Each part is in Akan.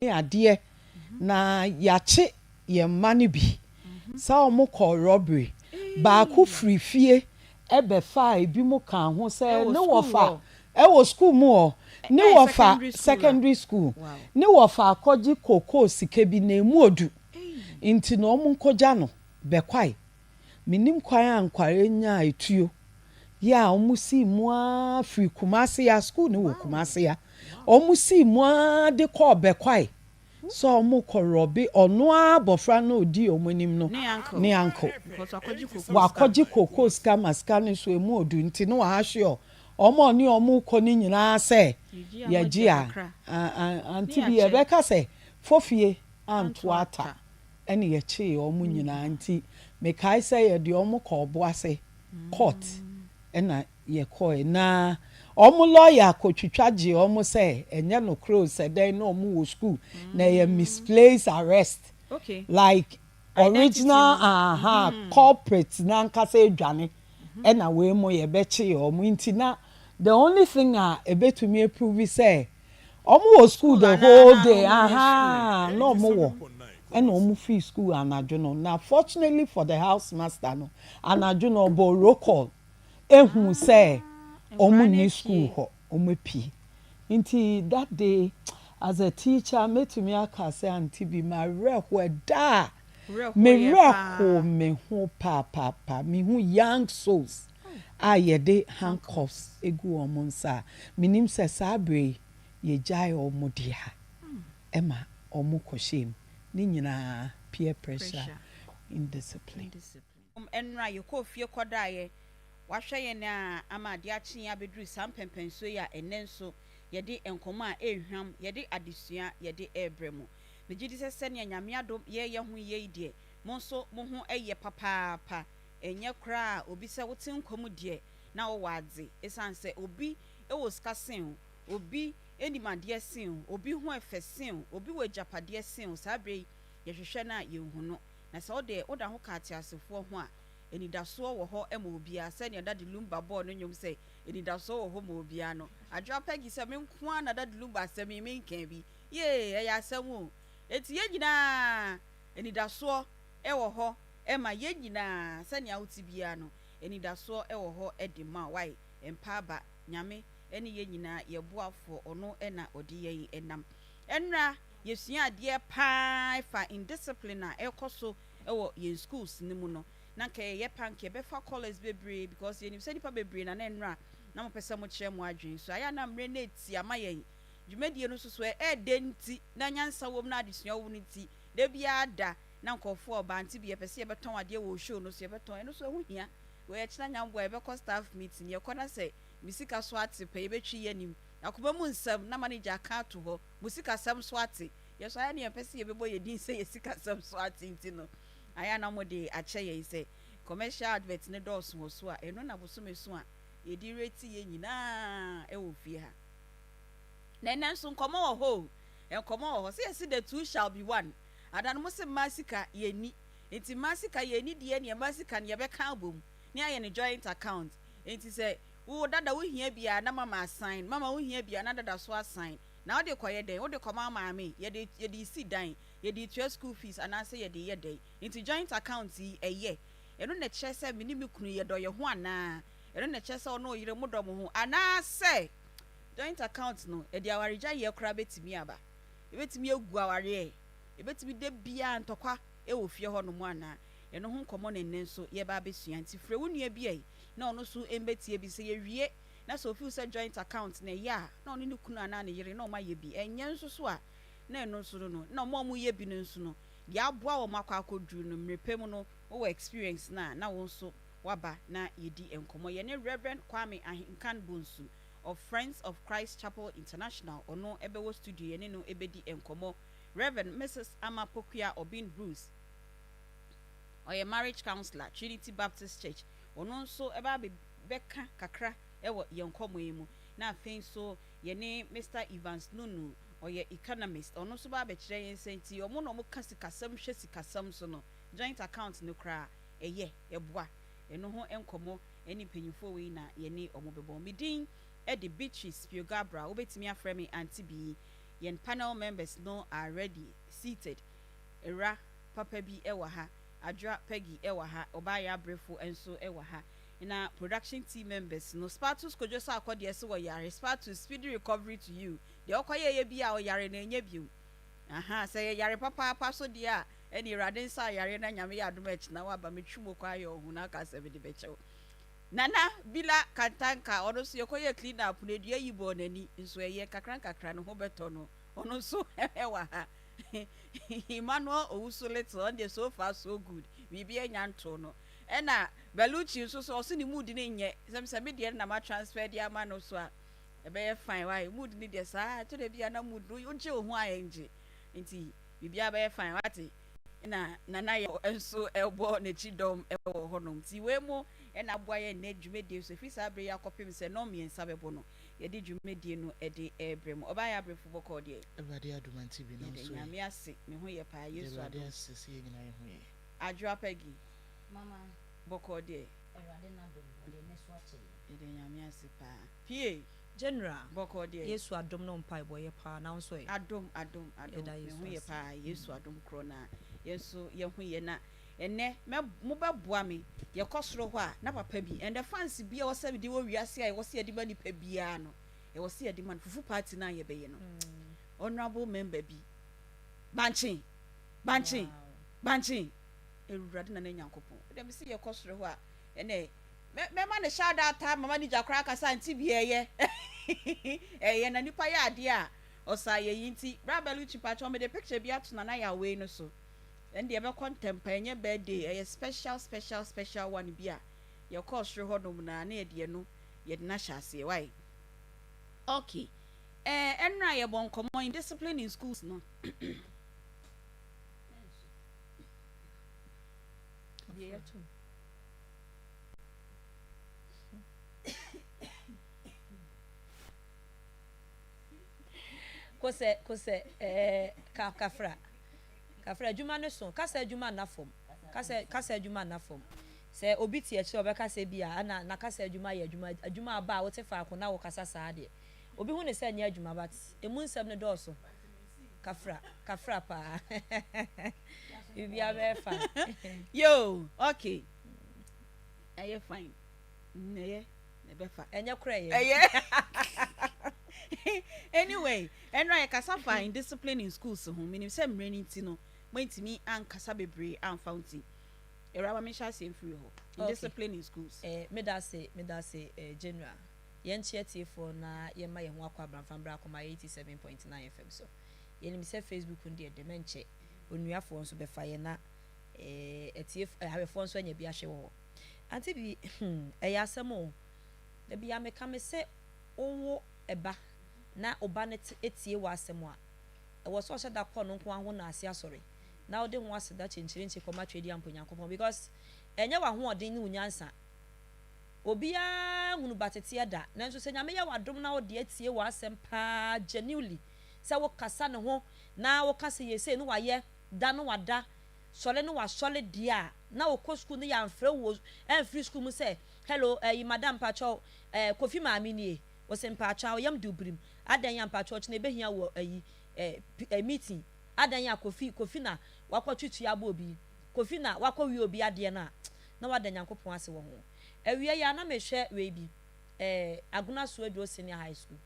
Adeɛ na yɛakye yɛn mma no bi sɛ wɔn kɔ robbery. Baako firi fie ɛbɛfa ebi mu ka ho sɛ ne wɔfa ɛwɔ school mu hɔ ne wɔfa secondary school ne wɔfa akɔgye kokoo sika bi na emu odu, nti na wɔn nkɔgya no bɛkwae. Menim kwan a nkware nya etuo yɛ a wɔn si mu ara firi Kumase ya. School no wɔ Kumase ya. Wɔn si mu ara de kɔɔ bɛkwae sɛ wɔn kɔ rob ɔno abɔfra no odi wɔn anim no ne uncle. Wakɔgye kokoo sika ma sika no so emu odu, nti no wahahwe wɔn a ɔne wɔn kɔ no nyinaa sɛ yɛgye a ante bi yɛbɛka sɛ fofie anto ata ɛne yɛkyee wɔn nyinaa. Nti mekae sɛ yɛde wɔn kɔ Ɔboase court ɛna yɛkɔɛ, na wɔn lɔya akɔtwitwa gye wɔn sɛ ɛnyɛ nokorɛ sɛ dɛn na wɔn wɔ school na ɛyɛ misplaced arrest, like original aha culprit n'ankasa edwane ɛna wei mu yɛbɛkye wɔn. Nti na the only thing a ebetumi aprove sɛ wɔn wɔ school the whole day aha na wɔn wɔ ɛna wɔn fi school anadwo no. Na fortunately for the house master no, anadwo no ɔbɔ roll call ehu sɛ wɔn ni school hɔ, wɔn apue. Nti that day, as a teacher, metumi aka sɛ Aunty bi ma werɛ ho ɛda a me werɛ ho me ho paapaa. Me ho young souls a yɛde handcuffs egu wɔn nsa a menim sɛ saa abere yɛgyae wɔn deɛ ɛma wɔn kɔhyɛ mu ne nyinaa, peer pressure, indiscipline. Ɛnura yɛkɔɔ fie kɔdaeɛ, wahwɛ yɛn a ama adeɛ akye yɛn abɛduru saa mpɛmpɛnsuo yi a ɛnɛ nso yɛde nkɔmɔ a ɛrehwam, yɛde adesua yɛde ɛrebrɛ mu. Megye di sɛ sɛnea Nyame adom yɛyɛ ho yie yi deɛ, mo nso mo ho yɛ papaapa. Ɛnyɛ koraa obi sɛ wote nkɔm deɛ na wɔwɔ adze, ɛsiane sɛ obi wɔ sika sen o, obi anim adeɛ sen o, obi ho ɛfɛ sen o, obi wɔ agyapadeɛ sen o. Saa berɛ yi yɛhwehwɛ no a yɛnhu no, na sɛ wode woda ho ka ateasefoɔ ho a, anidasoɔ wɔ hɔ ma obiara. Sɛnea Daddy Lumba bɔɔ no nnwom sɛ anidasoɔ wɔ hɔ ma obiara no, Adwoa Pɛgi sɛ me nko ara na Daddy Lumba asɛm yi menka bi yee, ɛyɛ asɛm o. Eti yɛn nyinaa anidasoɔ wɔ hɔ ma yɛn nyinaa. Sɛnea wote biara no, anidasoɔ wɔ hɔ de ma wae mpa aba. Nyame ne yɛn nyinaa yɛboafoɔ, ɔno na ɔde yɛn nam. Ɛnra yɛsua adeɛ paa fa indiscipline a ɛkɔ so wɔ yɛn schools no mu no. Na nka yɛyɛ pa nka yɛbɛfa callers bebree because yɛnim sɛ nipa bebree na na nnra na mopɛ sɛ mokyerɛ mo adwene so. Ayɛ na mmerɛ no eti ama yɛn dwumadie no soso ɛɛdɛ nti na nyansa wɔ mu na adesua wɔ mu no nti da biara da na nkɔfoɔ ɔbaa nti bi yɛpɛ sɛ yɛbɛtɔn adeɛ wɔ show no so, yɛbɛtɔn. Ɛno so ɛho hia wɔ yɛkyena nyamboa. Yɛbɛkɔ staff meeting, yɛkɔ na sɛ me sika so ate pɛ, yɛbɛtwi yɛ anim akoma mu nsɛm na manager aka ato hɔ mo sika sɛm so ate. Yɛsɔ ayɛ ne yɛmpɛ sɛ yɛbɛbɔ yɛ din sɛ yɛ sika sɛm so ate, nti no ayɛ na mo de akyɛ yɛn sɛ commercial advert ne dɔɔso wɔ so a, ɛno na bosome so a yɛde reti yɛn nyinaa ɛwɔ fie ha. Na ɛnɛ nso nkɔmɔ wɔ hɔ o, nkɔmɔ wɔ hɔ sɛ yɛsi the two shall be one. Adan mo sɛ mmaa sika yɛni, nti mmaa sika yɛni deɛ, nea mmaa sika no yɛbɛka abom ne ayɛ ne joint account. Nti sɛ wo dada wohia bia na mama asan, mama wohia bia na dada so asan, na wode kɔyɛ dɛn? Wode kɔma maame, yɛde si dan, yɛde tua school fees anaasɛ yɛde yɛ dɛn? Nti joint account yi ɛyɛ ɛno na kyerɛ sɛ me ne me kunu yɛdɔ yɛ ho, anaa ɛno na kyerɛ sɛ ɔno ɔyere mo dɔ mo ho, anaasɛ joint account no ɛde awaregya yɛ koraa bɛtumi aba, ɛbɛtumi egu awareɛ, ɛbɛtumi de biara ntɔkwa ɛwɔ fie hɔ nom anaa? Ɛno ho nkɔmɔ ne nne nso yɛba abɛsua. Nti frɛ wo nua bi a na ɔno nso mbɛtie bi. Sɛ yɛwie na sɛ ofiw sɛ joint account na ɛyɛ a, na ɔne ne kunu anaa ne yere na ɔmo ayɛ bi. Ɛnyɛ nso so a, na ɛno nso no na ɔmo a ɔmo yɛ bi no nso no deɛ aboa wɔn akɔ akɔduru no mmerɛ mu no, wɔwɔ experience na wɔn nso waba na yɛdi nkɔmɔ. Yɛne Reverend Kwame Ahenkan Bonsu of Friends of Christ Chapel International, ɔno ɛbɛwɔ studio, yɛne no ɛbɛdi nkɔmɔ. Reverend Mrs Ama Pokuya Obin Bruce, ɔyɛ marriage counselor, Trinity Baptist Church, ɔno nso ɛba bɛka kakra ɛwɔ yɛn nkɔmɔ yi mu. Na afei nso yɛne Mr Evans Nunu, ɔyɛ economist, ɔno nso ba abɛkyerɛ yɛn sɛ nti ɔmo na ɔmo ka sikasɛm hwɛ sikasɛm so no, joint account no koraa ɛyɛ ɛboa. Ɛno ho nkɔmɔ ɛne mpanyinfoɔ wei na yɛne ɔmo bɛbɔ. Me din ɛde Beatrice Piogabra, wobɛtumi afrɛ me Aunty Bi. Yɛn panel members no are ready, seated. Awura papa bi wɔ ha, Adwoa Peggy wɔ ha, Ɔbaayɛ Abrefo nso wɔ ha. Na production team members no, Spatus Kojo Sarkor deɛ se ɔyare, Spatus, speedy recovery to you. Deɛ ɔkɔyɛeɛ biara a ɔyare no ɛnyɛ bio. Ahaa, sɛ ɛyɛ yare papaapa so deɛ a, ɛneɛ Awurade nsa ayareɛ na Nyame yɛ adom a ɛkyena woaba, metwi moko ayɛ wo ho na aka sɛ mede bɛkyɛ wo. Nana Bila Kantanka, ɔno nso yɛkɔyɛɛ clean up no, dua yi bɔɔ n'ani, nso ɛyɛ nkakra nkakra ne ho bɛtɔ no, ɔno nso wɔ ha. Emmanuel Owusu Little, ɔno deɛ so far so good, biribi anya ntoo no. Ɛna Bellucci nso so, ɔse ne mood no nyɛ, sɛ sɛ me deɛ no na ma transfer de ama no so a, ɛbɛyɛ fine, why, mood no deɛ saa, ɛtɔ da bi a na mood no, wogye wo ho a ɛngye, nti biribiara bɛyɛ fine, wate. Ɛna Nana Yaw nso rebɔ n'akyi dɔm wɔ hɔnom. Nti wei mo na aboa yɛn nnɛ dwumadie so. Ɛfiri saa berɛ yi akɔpem sɛ nnɔn mmiɛnsa bɛbɔ no, yɛde dwumadie no de rebrɛ mo. Ɔbaa yɛ abrɛfo bɔkɔɔ deɛ. Awurade adom ante bi nam Yɛda so ɛ. Nyame ase, me ho yɛ paa, Yɛda Yesu Awurade adom. ase sɛ yɛn nyinaa yɛ ho yɛ. Adwoa Peggy, Mama. bɔkɔɔ deɛ. Awurade n'adom, ɔde ɛnnɛ so akyɛ yɛn. Yɛda Nyame ase paa. Pie. General, Bɔkɔɔ deɛ. Yesu adom ne wo mpaebɔ yɛ paa na wo nso ɛ? Adom, adom, adom, Yɛda me Yesu ho yɛ ase. paa, Yesu adom korɔ na yɛn nso yɛ ho yɛ na ɛnɛ mɛ mo bɛ boa me yɛ kɔ soro hɔ a na papa bi ɛndɛ fans bi a ɛwɔ sɛ mede wɔ wiase a ɛwɔ sɛ yɛde ma nipa biara no ɛwɔ sɛ yɛde ma no fufu party no a yɛbɛyɛ no honourable member bi bankye bankye bankye awurade nana nyankopɔn ɛdɛ me se yɛ kɔ soro hɔ a ɛnɛ Mɛ mɛma no shout out taa mama ne gya koraa kasa nti bi ɛyɛ ɛyɛ na nipa yɛ adeɛ a ɔsa yɛ yi nti bra Bellucci pakyɛw mede picture bi ato Nana Yaw wei no so ɛno deɛ ɛbɛkɔ ntɛm pa ɛnyɛ birthday ɛyɛ special special special one bi a yɛkɔɔ soro hɔ nom na na yɛde ɛno yɛde no ahyɛ aseɛ wai okay ɛɛ ɛnora yɛbɔ nkɔmɔ in discipline in schools no Deɛ yɛtom. Kosɛ kosɛ ɛɛ ka kafra kafra adwuma no so kasa adwuma nna fam kasa kasa adwuma nna fam sɛ obi te akyire ɔbɛka sɛ bi a ɛna na kasa adwuma yɛ adwuma adwuma aba a wote faako na wokasa saa deɛ obi hu ne sɛ nyɛ adwuma but emu nsɛm no dɔɔso kafra kafra paa biribiara bɛyɛ fine. Yoo okay. Ɛyɛ fine. Ɛyɛ ɛbɛfa. Ɛnyɛ korɛ yɛ. Ɛyɛ. Anyway, ɛno a yɛkasa fa indiscipline in schools ho. Menim sɛ mmerɛ no nti no, moantumi ankasa bebree amfa ho nti. Awuraba ma menhyɛ aseɛ mfiri hɔ. Indiscipline in schools. Eh, meda ase, meda ase eh, General. Yɛnkyea atiefoɔ na yɛmma yɛn ho akɔ abramfa mbra akɔma 87.9 FM so. Yɛnim sɛ Facebook no deɛ dɛm ɛnkyɛ. Onuafoɔ nso bɛfa yɛn na eh, atief eh, ahwɛfoɔ nso anya bi ahwɛ wɔ hɔ. Ante bi, hmm, ɛyɛ asɛm o. Da biara meka me sɛ wowo ba na wo ba no tie w'asɛm a, ɛwɔ sɛ ɔhyɛ da kɔ ɔno nko ara ho na ase asɔre na wode ho aseda kyenkyerenkye kɔma Tweaduampo Nyankopɔn because ɛnyɛ w'ahoɔden ne wo nyansa. Obiara nhunu ba teteɛ da, nanso sɛ Nyame yɛ w'adom na wode atie w'asɛm paa genuinely sɛ wokasa ne ho na woka sɛ yɛ sei na wayɛ, da no wada, sɔre no wasɔre deɛ a, na wokɔ sukuu no yɛamfrɛ wo amfiri sukuu mu sɛ hello ɛyi madam mpakyɛw ɛɛ Kofi maame nie, ose mpakyɛw yam de wo birim, adɛn a mpakyɛw ɔkyena yɛbɛhia wo wɔ ayi ɛɛ meeting, adɛn a Kofi Kofi na wakɔ tutua abɔ obi, Kofi na wakɔ wie obi adeɛ no a, na wada Nyankopɔn ase wɔ ho. Awia yi a na mehwɛ wei bi ɛɛ Agona Suaduro Senior High School,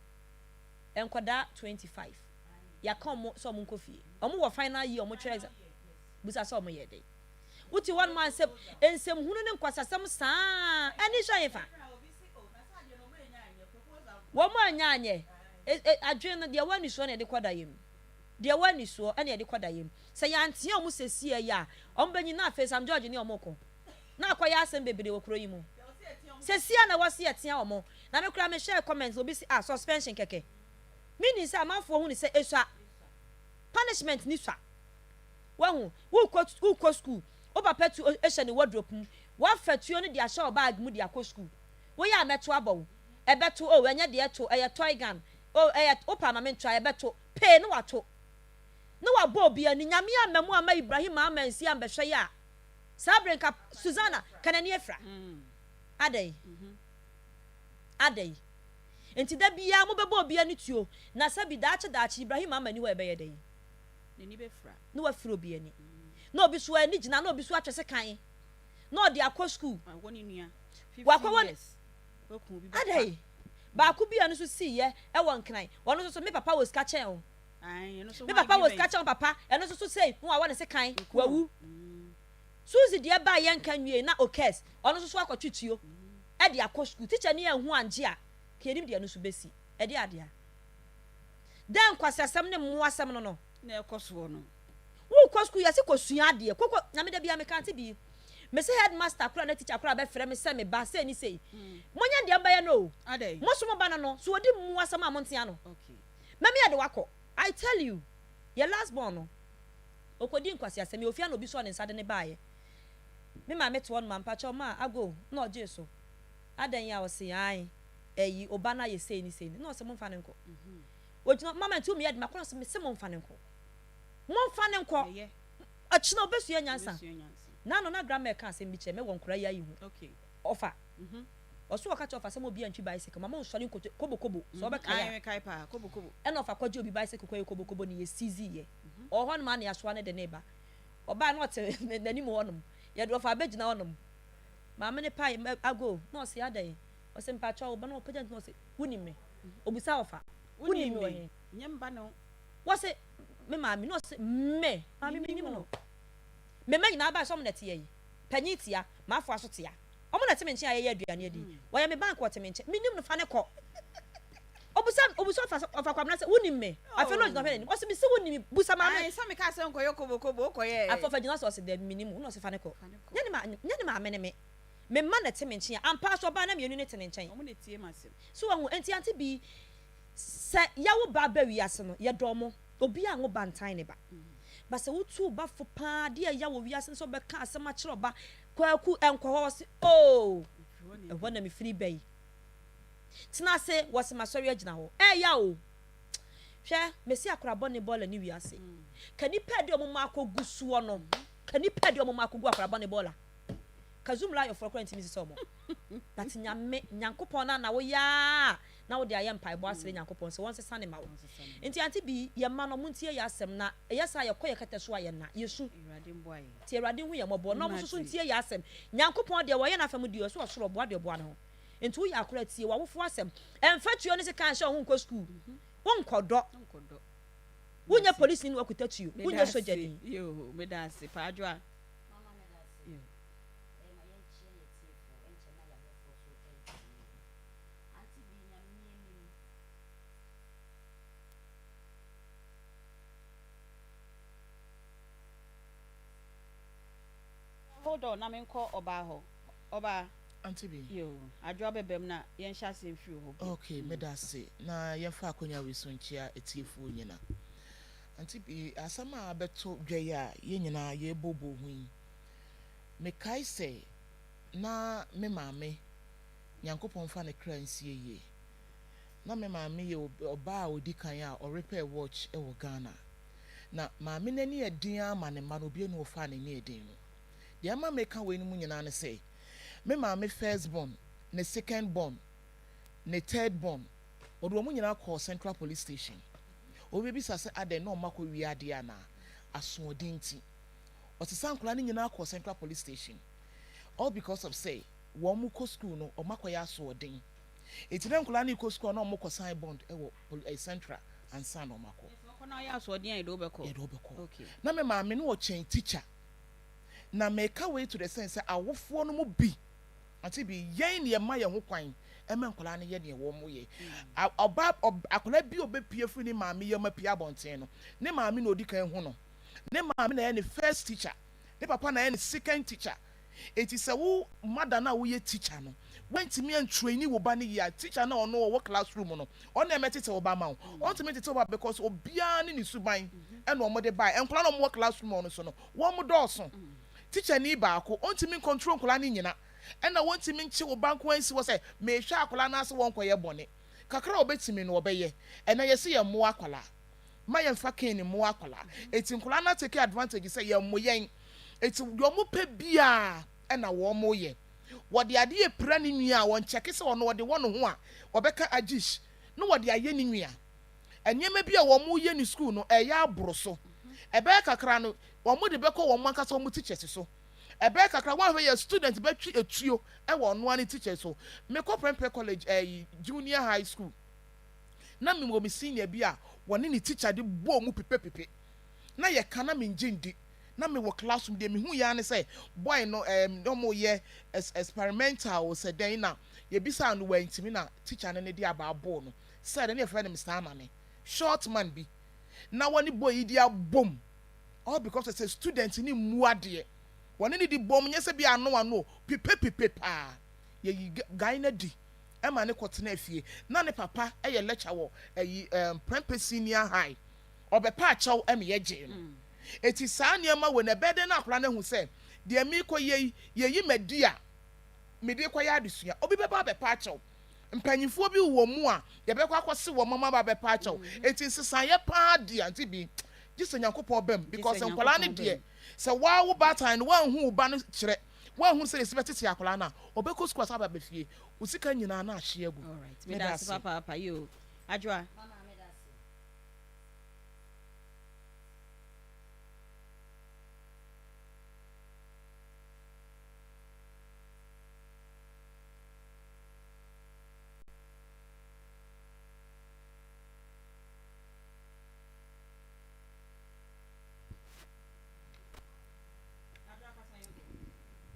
nkwadaa 25 yɛaka wɔn sɛ wɔn nkɔ fie, wɔn wɔ final year wɔn twerɛ exam, bisa sɛ wɔn yɛ dɛn. Wote hɔnom a nsɛm nsɛmhunu ne nkwasasɛm saa ani sɔ hefa? Wɔn anya anyɛ e, e, adwene no deɛ wɔ anisoɔ na yɛde kɔ da yam. Deɛ wɔ anisoɔ ɛna yɛde kɔ da yam. Sɛ yɛantea wɔn sɛsie yi a, wɔn bɛnyin na afei Sam George ne wɔn ko. Na akɔyɛ asɛm bebree wɔ kuro yi mu. Sɛsie na ɛwɔ se yɛtea wɔn. Na me koraa mehwɛɛ comment obi se ah suspension kɛkɛ. Meaning sɛ amanfoɔ hu ne sɛ esua. Punishment ni sua. Wahu? Wokɔ wokɔ sukuu, wo papa tuo hyɛ ne wardrobe mu, wafa tuo no de ahyɛ wo bag mu de akɔ sukuu. Woyɛ a mɛto abɔ wo. Ɛbɛto, oh, ɛnyɛ deɛ ɛto, ɛyɛ toy gun. Oh, ɛyɛ, wopɛ a ma mento a, ɛbɛto. Pee na wato. Na wabɔ obi ani. Nyame amma mu amma Ibrahim amma ansi ambɛhwɛ yɛ a, saa bere nka Susanna, ka n'ani afira. Adɛn? Adɛn? Nti da biara mobɛbɔ obi ani tuo, na sɛbi daakye daakye Ibrahim ama ni hɔ a ɛbɛyɛ dɛn? N'ani bɛfira. Na wafira obi ani. Na obi so ani gyina, na obi so atwe sekan, na ɔde akɔ sukuu. Wakɔ ne nua. Wakɔwɔ 15 ne. Years. Waku obi bɛfa. Adɛn? Baako bi a ɛno nso siiɛ wɔ Nkran, ɔno nso so, me papa wɔ sika kyɛn wo. Ae, ɛno nso Me ho papa wɔ sika argument. kyɛn wo papa, ɛno nso so sei, na wawɔ ne sekan, Waku no. wawu. Suzy deɛ bae yɛnka nwiei na Okes, ɔno nso so akɔtwe tuo de akɔ sukuu. Tikyani anhu angye a, ka yɛnim deɛ ɛno nso bɛsi. Ɛdeɛ adea? Dɛn nkwaseasɛm ne mmoasɛm no no? Na ɛkɔ soɔ no. Wokɔ sukuu yɛse kɔsua adeɛ. Koko, na me da biara meka ante bi. Mese headmaster koraa na teacher koraa bɛfrɛ me sɛ me ba sei ne sei. Monyɛ deɛ mobɛyɛ no o. Adɛn? Mo so mo ba no no, so ɔdi mmoasɛm a montea no? Okay. Mɛme yɛde wo akɔ. I tell you, yɛ last born no, ɔkɔdii nkwaseasɛm yi, ofie a na obi sɔɔ ne nsa de no baeɛ. Me maame te hɔ nom a, mpakyɛw ma ago na ɔgyee so. Adɛn a ɔse ae, ɛyi, oba no ayɛ sei ne sei ne. Na ɔse momfa no nkɔ. Ogyina hɔ, mama nti wo meyɛ de makɔ na ɔse mese momfa no nkɔ. Momfa no nkɔ. Ɔkyena ɔbɛsua nyansa. Nano na grandma ɛka asɛm bi kyerɛ me wɔ nkora yi ayi ho. Ɔfa. Ɔso ɔka kyerɛ ɔfa sɛ ma obi antwi bicycle ma mo nsɔre nkoto kobo kobo sɛ ɔbɛkae a. Ɛna ɔfa kɔgye obi bicycle kɔyɛ kobo kobo ne yɛ seize yɛ. Ɔwɔ hɔ nom a na yɛasoa no de ne ba. Ɔbaa na ɔte n'anim hɔ nom. Yɛde ɔfa abɛgyina hɔ nom. Maame no pae ago na ɔse adɛn? Ɔse mpakyɛw wo ba na ɔpagya ne ti na ɔse wonim me? Obisa ɔfa wonim me wɔ he? Wɔse me maame na ɔse me maame menim no. Me mma nyinaa bae sɛ ɔmo na ɛte yɛ yi. Panyin tia, m'afoa so tea. Ɔmo na ɛte me nkyɛn a yɛyɛ aduane adi. Wɔyɛ me bank wɔte me nkyɛn. Menim no fa no kɔ. Obusa obusa ɔfa ɔfa Kwabena sɛ wonim me? Afei na ogyina hɔ hwɛ n'anim. Ɔse mese wonim me busa maame. Ae sɛ mekaa sɛ nkɔyɛ kobokobo wokɔyɛɛ. Afei ɔfa gyina hɔ sɛ ɔse daabi menim wo na ɔse fa no kɔ. Nyɛ ne ma nyɛ ne maame ne me. Me mma na ɛte me nkyɛn a ampa ara so ɔbaa na mmienu no te ne nkyɛn. Ɔmo na ɛtie m'asɛm. So wahu? Enti Auntie Bee, sɛ yɛwo ba ba wiase no, yɛdɔ ɔmo. Obiara nwo ba ntan ne ba. But sɛ wotu wo ba fo paa, adeɛ a ɛya wɔ wiase ne sɛ wobɛka asɛm akyerɛ ɔba, Kwaku, ɛnkɔ hɔ, ɔse oh, ɛhɔ na mefiri ba yi. Tena ase, wɔse masɔre agyina hɔ. Ɛya o! Hwɛ, mese akora bɔne bɔɔla ne wiase. Ka nipa a ɛde ɔmo mma akɔgu soɔ no, ka nipa a ɛde ɔmo mma akɔgu akora bɔne bɔɔla. Ka zoom lion foɔ koraa ntumi nsesa ɔmo. But Nyame, Nyankopɔn no a na woyɛ a na wode ayɛ mpaebɔ asrɛ Nyankopɔn sɛ wɔnsesa ne ma wo. Nti Auntie Bee, yɛ mma no ɔmo ntie yɛ asɛm na ɛyɛ saa a yɛkɔ yɛ kɛtɛ so a yɛnna, yɛsu. Nti Awurade nhu yɛn mmɔbɔ na ɔmo nso so ntie yɛ asɛm. Nyankopɔn deɛ wɔyɛ n'afa mu deɛ ɔsɛ ɔsoro ɔboa deɛ ɔboa ne ho. Nti woyɛ akora tie w'awofoɔ asɛm. Ɛmfa tuo ne sekan nhyɛ wo ho nkɔ sukuu. Wonkɔdɔ. Wonyɛ polisini na woakuta tuo. Wonyɛ sogyani. Yoo, meda ase. Paadwoa. Mama meda ase. Ɛɛ ma yɛnkyea yɛ tiefoɔ ɛnkyɛ na yɛahwɛfoɔ so ɛretie yɛn. Auntie Bee Nyame anim. Hold on na menkɔ ɔbaa hɔ. Ɔbaa. Auntie Bee. Yoo, Adwoa bɛbam na yɛnhyɛ aseɛ mfiri hɔ bio. Ok, meda ase. Na yɛmfa akwanya wei so nkyea atiefoɔ nyina. Auntie Bee, asɛm a abɛto dwa yi a yɛn nyinaa yɛrebobɔ ho yi, mekae sɛ na me maame, Nyankopɔn mfa ne kra nsie yie, na me maame yɛ ɔbaa a ɔdi kan a ɔrepɛɛ watch wɔ Ghana. Na maame no ani yɛ den ara ma ne mma no, obiara nni hɔ ɔfaa n'ani yɛ den no. Deɛ ɛma meka weinom nyinaa ne sɛ, me maame first born, ne second born, ne third born, wɔde wɔn nyinaa kɔɔ Central Police Station. Obi bɛbisa sɛ adɛn na wɔn akɔwia adeɛ anaa? Asoɔden nti. Wɔsesa nkwadaa no nyinaa kɔɔ Central Police Station. All because of sɛ wɔn kɔ school no, wɔn akɔyɛ asoɔden. Enti na nkwadaa no rekɔ school a na wɔn kɔ sign bond wɔ eh, Central ansa na wɔn akɔ. Sɛ wɔkɔ na wɔyɛ asoɔden a yɛde wo bɛkɔ. Yɛde wo bɛkɔ. Okay. Na me maame no ɔkyɛn teacher. Na meka wei to the sense sɛ awofoɔ no mu bi Ante bi, yɛn na yɛma yɛn ho kwan ma nkwadaa no yɛ nea wɔyɛ. Ɔba, akwadaa bi a ɔbɛpue afiri ne maame yam apue abɔnten no, ne maame na ɔdi kan hu no. Ne maame na ɛyɛ ne first teacher. Ne papa na ɛyɛ ne second teacher. Enti sɛ wo mother no a woyɛ teacher no, woantumi antraini wo ba no yie a, teacher no a ɔno ɔwɔ classroom no, ɔno na ɛmɛtete wo ba ama wo. Ɔntumi ntete wo ba because obiara ne ne suban ɛna wɔde bae. Nkwadaa no a wɔwɔ classroom hɔ no nso no, wɔdɔɔso. Tikyani baako, ɔntumi ncontrol nkwadaa no nyina, ɛna wɔntumi nkye wo ba nko ara nsi hɔ sɛ mehwɛ akwadaa no ara sɛ wɔnkɔyɛ bɔne. Kakra a ɔbɛtumi no ɔbɛyɛ. Ɛnɛ yɛse yɛmmoa akwadaa. Mma yɛmfa cane mmoa akwadaa. Enti nkwadaa no atake advantage sɛ yɛmmo yɛn. Enti deɛ wɔpɛ biara ɛna wɔyɛ. Wɔde adeɛ repira ne nua a, wɔnkyɛke sɛ ɔno ɔde wɔ ne ho a, ɔbɛka agyish na wɔde ayɛ ne nua. Nneɛma bi a wɔyɛ no sukuu no, ɛyɛ aboro so. Ɛbɛyɛ kakra no, wɔde bɛkɔ wɔn ankasa wɔn teachers so. Ɛbɛyɛ kakra, woanhwɛ yie a, student bɛtwe atuo wɔ ɔno ara ne teacher so. Mekɔ Prempeh College, ɛyi, Junior High School, na mewɔ me senior bi a wɔne ne teacher de bɔɔ mu pipepipe. Na yɛka na mengye ndi. Na mewɔ classroom, deɛ mehuiɛ ara ne sɛ boy no, ɛɛm, na wɔreyɛ experimental o sɛ dɛn na yɛbisaa no wantumi na teacher no ne de abaa bɔɔ no. Sɛ dɛn na yɛfrɛ no Mister Amane, short man bi. Na wɔne boy yi de abom all because sɛ student no mmu adeɛ. Wɔne no di bom nyɛ sɛ bi ano ano o, pipe pipe paa. Yɛyi guy no adi ma no kɔtenaa fie. Na ne papa yɛ lecture wɔ ayi ɛɛm Prempeh Senior High. Ɔbɛpaa kyɛw ma yɛgyee no. Enti saa nneɛma wei no ɛbɛyɛ dɛn na akwadaa no ahu sɛ deɛ merekɔyɛ yi, yɛyi m'adi a mede rekɔyɛ adesua. Obi bɛba abɛpa akyɛw. Mpanyimfoɔ bi wɔ mu a yɛbɛkɔ akɔse wɔn ama aba abɛpa akyɛw. Enti nsesaeɛ paa deɛ ante bi gye sɛ Nyankopɔn ba mu because nkwadaa no deɛ sɛ woa wo baatan no woanhu wo ba no kyerɛ woanhu sɛdeɛ ɛsi bɛtete akwadaa no a ɔbɛkɔ sukuu asan aba fie wo sika nyinaa na ahye agu. Alright, Meda meda ase ase. papaapa yoo. Adwoa. Mama meda ase.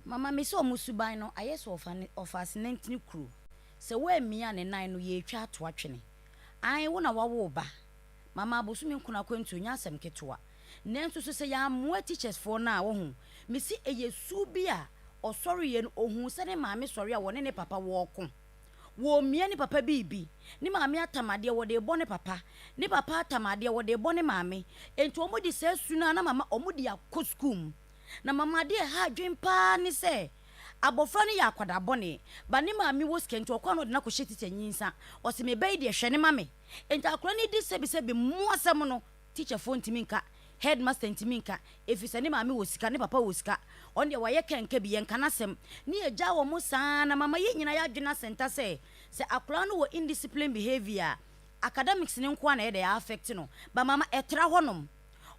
Mama me sɛ ɔmo suban no ayɛ sɛ ɔfa ne ɔfa asenantini kuro sɛ woammia ne nan no yɛretwa ato atwene ae wo na wawo wo ba mama abosome nkono akwantuo nyɛ asɛm ketewa nanso so sɛ yɛammoa teachers foɔ no a wohu mese ɛyɛ su bi a ɔsɔreeɛ no ohuu sɛ ne maame sɔre a wɔne ne papa wɔɔko Wɔremia ne papa biribi. Ne maame atam adeɛ, wɔde rebɔ ne papa. Ne papa atam adeɛ, wɔde rebɔ ne maame. Enti wɔde saa su no ara na mama wɔde akɔ sukuu mu. Na mama adeɛ a ɛha adwene pa ara ne sɛ, abɔfra no yɛ akwadaa bɔne, but ne maame wɔ sika nti ɔkɔ a na ɔde no akɔhyɛ tikyani nsa. Ɔse me ba yi deɛ hwɛ no ma me. Enti akwadaa no di sɛbisɛbi mmoasɛm no, Teacherfoɔ ntumi nka, headmaster ntumi nka, ɛfiri sɛ ne maame wɔ sika, ne papa wɔ sika. Ɔno deɛ wayɛ kɛnkɛ bi, yɛnka n'asɛm. Ne yɛgyaa wɔn saa ara na mama yɛn nyinaa yɛn adwene asɛnta sɛ, sɛ akwadaa no wɔ indiscipline behaviour a, academics no nko ara na ɛyɛ dɛ, ɛ-affect no. But mama ɛtra hɔnom.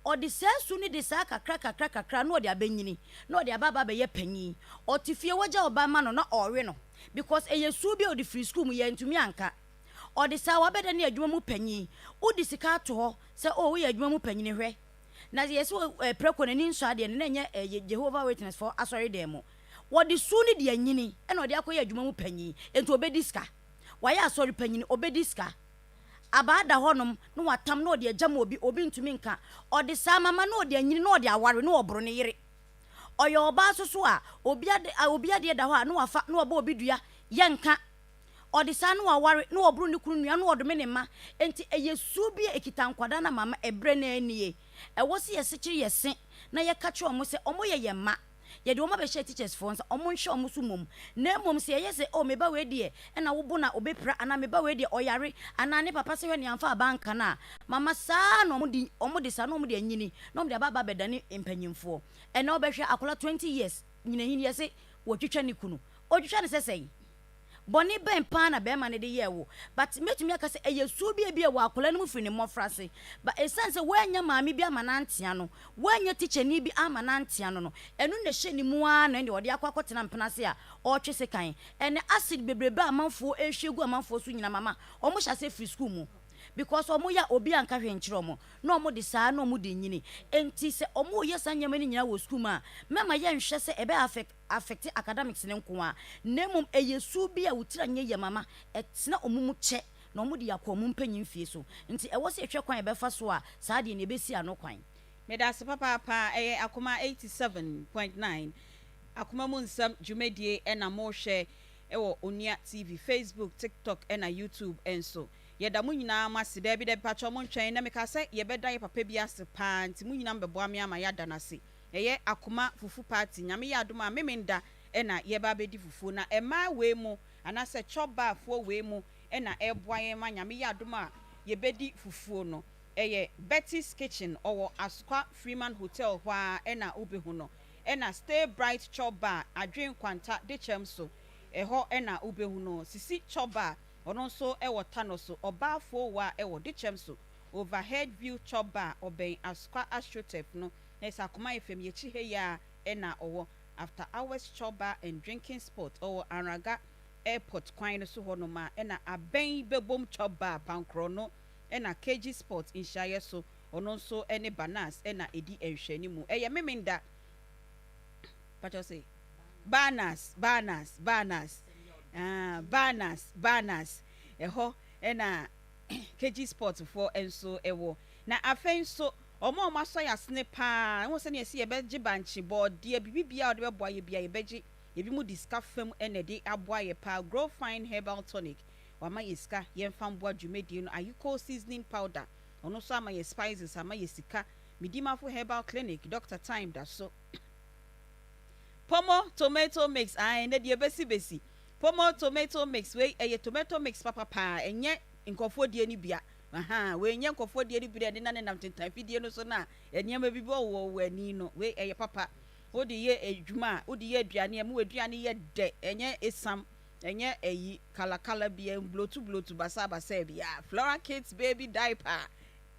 Ɔde saa su no de saa kakra kakra kakra na ɔde abɛnyini, na ɔde aba aba abɛyɛ panin. Ɔte fie, wagya ɔba ma no na ɔrewe no because ɛyɛ su bi a ɔde firi sukuu mu, yɛantumi anka. Ɔde saa wabɛda ne adwuma mu panyin. Wode sika ato hɔ sɛ oh woyɛ adwuma mu panyin hwɛ. Na yɛse wɔ eh, prɛko n'ani nsɔ adeɛ no na ɛnyɛ eh, Jehovah Witness fɔ asɔre dan mu. Wɔde su no de anyini ɛna ɔde akɔyɛ adwuma mu panyin. Enti ɔbɛdi sika. Wayɛ asɔre panyin, ɔbɛdi sika. Abaa da hɔnom na watam na ɔde agya ma obi, obi ntumi nka. Ɔde saa mama na ɔde anyini na ɔde aware na ɔboro ne yere. Ɔyɛ ɔbaa nso so a, obi ade, obi adeɛ da hɔ a na wafa na wabɔ obi dua, yɛnka. Ɔde saa na waware, na ɔboro ne kunu nua, na ɔdome ne mma. Enti ɛyɛ su bi a ɛkita nkwadaa no ama ma ɛberɛ no ara nie. Ɛwɔ sɛ yɛsekyere yɛn se na yɛka kyerɛ wɔn sɛ wɔyɛ yɛn mma. Yɛde wɔn abɛhyɛ teachers foɔ nsa, wɔnhwɛ wɔn so mmom. Na mmom sɛ yɛyɛ sɛ, oh me ba wei deɛ ɛna wobo no a ɔbɛpira, anaa me ba wei deɛ ɔyare, anaa ne papa sɛ hwɛ nea amfa aba anka no a, mama saa na wɔde, wɔde saa na wɔde anyini, na wɔde aba aba abɛdane mpanyimfoɔ. Ɛnnɛ wobɛhwɛ akwadaa 20 years nyinahin yɛse wɔtwitwa ne kunu. Ɔtwitwa no sɛ sɛn? Bɔne bɛn paa na barima no de yɛɛ wo? But mɛtumi aka sɛ ɛyɛ su bi a ebia ɛwɔ akwadaa no mu firi ne mmɔfraase. But ɛsiane sɛ woannya maame bi amma no antea no, woannya tikyani bi amma no antea no no, ɛno na ɛhyɛ ne mu ara na ɛnde ɔde akɔ akɔtena mpena ase a ɔretwe sekan. Ɛnnɛ acid bebrebe a amanfoɔ rehwie gu amanfoɔ so nyinaa mama wɔhyɛ aseɛ firi sukuu mu. Because wɔyɛ a obi anka hwee nkyerɛ wɔn na wɔde saa na wɔde nyini. Enti sɛ wɔreyɛ saa nneɛma no nyinaa wɔ sukuu mu a, mɛma yɛnhwɛ sɛ ɛbɛ affect affect academics no nko ara, na mmom ɛyɛ su bi a wo tiri anyɛ yie mama ɛtena wɔn mu kyɛ na wɔde akɔ wɔn mpanyin mfie so. Nti ɛwɔ sɛ yɛhwɛ kwan a yɛbɛfa so a saa adeɛ no yɛbɛsi ano kwan. Medase papaapa, ɛyɛ Akoma 87.9 Akoma mu nsɛm dwumadie ɛna mohwɛ ɛwɔ Onua TV, Facebook, TikTok ɛna YouTube nso. Yɛda mo nyinaa mo ase. Daabi daabi pakyɛw montwɛn, nnɛ mekaa sɛ yɛbɛda yɛ papa bi ase paa nti mo nyinaa mobɛboa me ama yɛada no ase. Ɛyɛ akoma fufu party Nyame yɛ adom a Memenda na yɛba abɛdi fufuo na ɛmaa wei mo anaasɛ chop bar foɔ wei mo na ɛboa yɛn ma Nyame yɛ adom a yɛbɛdi fufuo no. Ɛyɛ Betty's kitchen ɔwɔ Asokwa Freeman hotel hɔ ara na wobɛhu no. Ɛna Stay Bright Chop Bar, Adwen Nkwanta, Dekyɛm so, ɛhɔ na wobɛhu no. Sisi Chop Bar, ɔno nso wɔ Tano so. Ɔbaa Fowaa wɔ Dekyɛm so. Overhead View Chop Bar, ɔbɛn Asokwa Astroturf no, na ɛsɛ Akoma FM, yɛakyi ha yi ara na ɔwɔ. After Hours Chop Bar and Drinking Spot, ɔwɔ Anraga Airport kwan no so hɔnom a, ɛna Abɛn Bɛbom Chop Bar, Pankorɔno, ɛna KG Sport nhyiaeɛ so, ɔno nso ne Banas na ɛdi nhwɛanimu. Ɛyɛ Memenda, pakyɛ se, Banas, Banas, Banas, ah, Banas, Banas, ɛhɔ ɛna KG Sport foɔ nso ɛwɔ. Na afei nso, wɔn a wɔasɔ yɛn asene paa, wohu sɛdeɛ yɛse yɛbɛgye bankye, bɔɔdeɛ, biribi biara a wɔde bɛboa yɛ biara yɛbɛgye. Ebinom de sika fam na ɛde aboa yɛ paa. Grow Fine Herbal Tonic, wama yɛ sika yɛmfa mboa dwumadie no. Ayiko Seasoning Powder, ɔno nso ama yɛ spices, ama yɛ sika. Medimafo Herbal Clinic, Doctor Time da so. Pomo Tomato Mix, ae, ɛnɛ deɛ ɛbɛsi bɛsi. Pomo Tomato Mix, wei ɛyɛ tomato mix papa paa, ɛnyɛ nkurɔfoɔ deɛ no bia. Ahaa, wei nyɛ nkurɔfoɔ deɛ no bi na ɛde na nenam tentan fidie no so no a nneɛma bi bɔ wɔ wɔ ani no. Wei ɛyɛ papa. Wode yɛ adwuma a, wode yɛ aduane a, ɛma w'aduane yɛ dɛ, ɛnyɛ esiam, ɛnyɛ ayi kalakala bi, ɛmblotu blotu basaabasaa biara. Flora Kids Baby Diaper,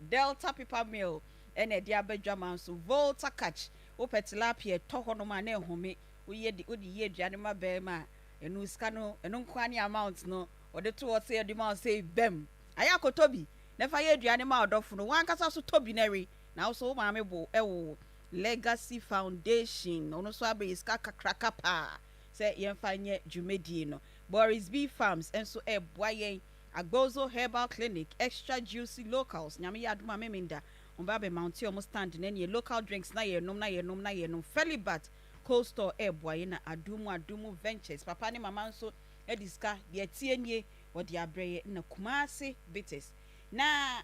Delta Paper Mill ɛna ɛde aba dwaman so. Volta Catch, wopɛ tilapia ɛtɔ hɔnom a na ɛhome, woyɛ de wode yɛ aduane ma barima a, ɛno sika no, ɛno nko ara ne amount no, wɔde to hɔ sɛ yɛde ma wo sɛ bam. Ayɛ akɔtɔ bi na fa yɛ aduane ma ɔdɔfo no, w'ankasa nso tɔ bi na we, na wo nso wo maame bo wo wo. Legacy Foundation, ɔno nso abɛyɛ sika kakraka paa sɛ yɛmfa nyɛ dwumadie no. Boris B Farms nso ɛreboa yɛn, Agbozo Herbal Clinic, Extra Juicy Locals, Nyame yɛ adom a Memenda wɔn bɛba abɛ mounte wɔn stand no ɛneɛ local drinks na yɛnom na yɛnom na yɛnom. Felibat Cold Store ɛreboa yɛn na Adumu Adumu Ventures, papa ne mama nso de sika, deɛ ɛteɛ nie wɔde abrɛ yɛn na Kumasi Bitters. Na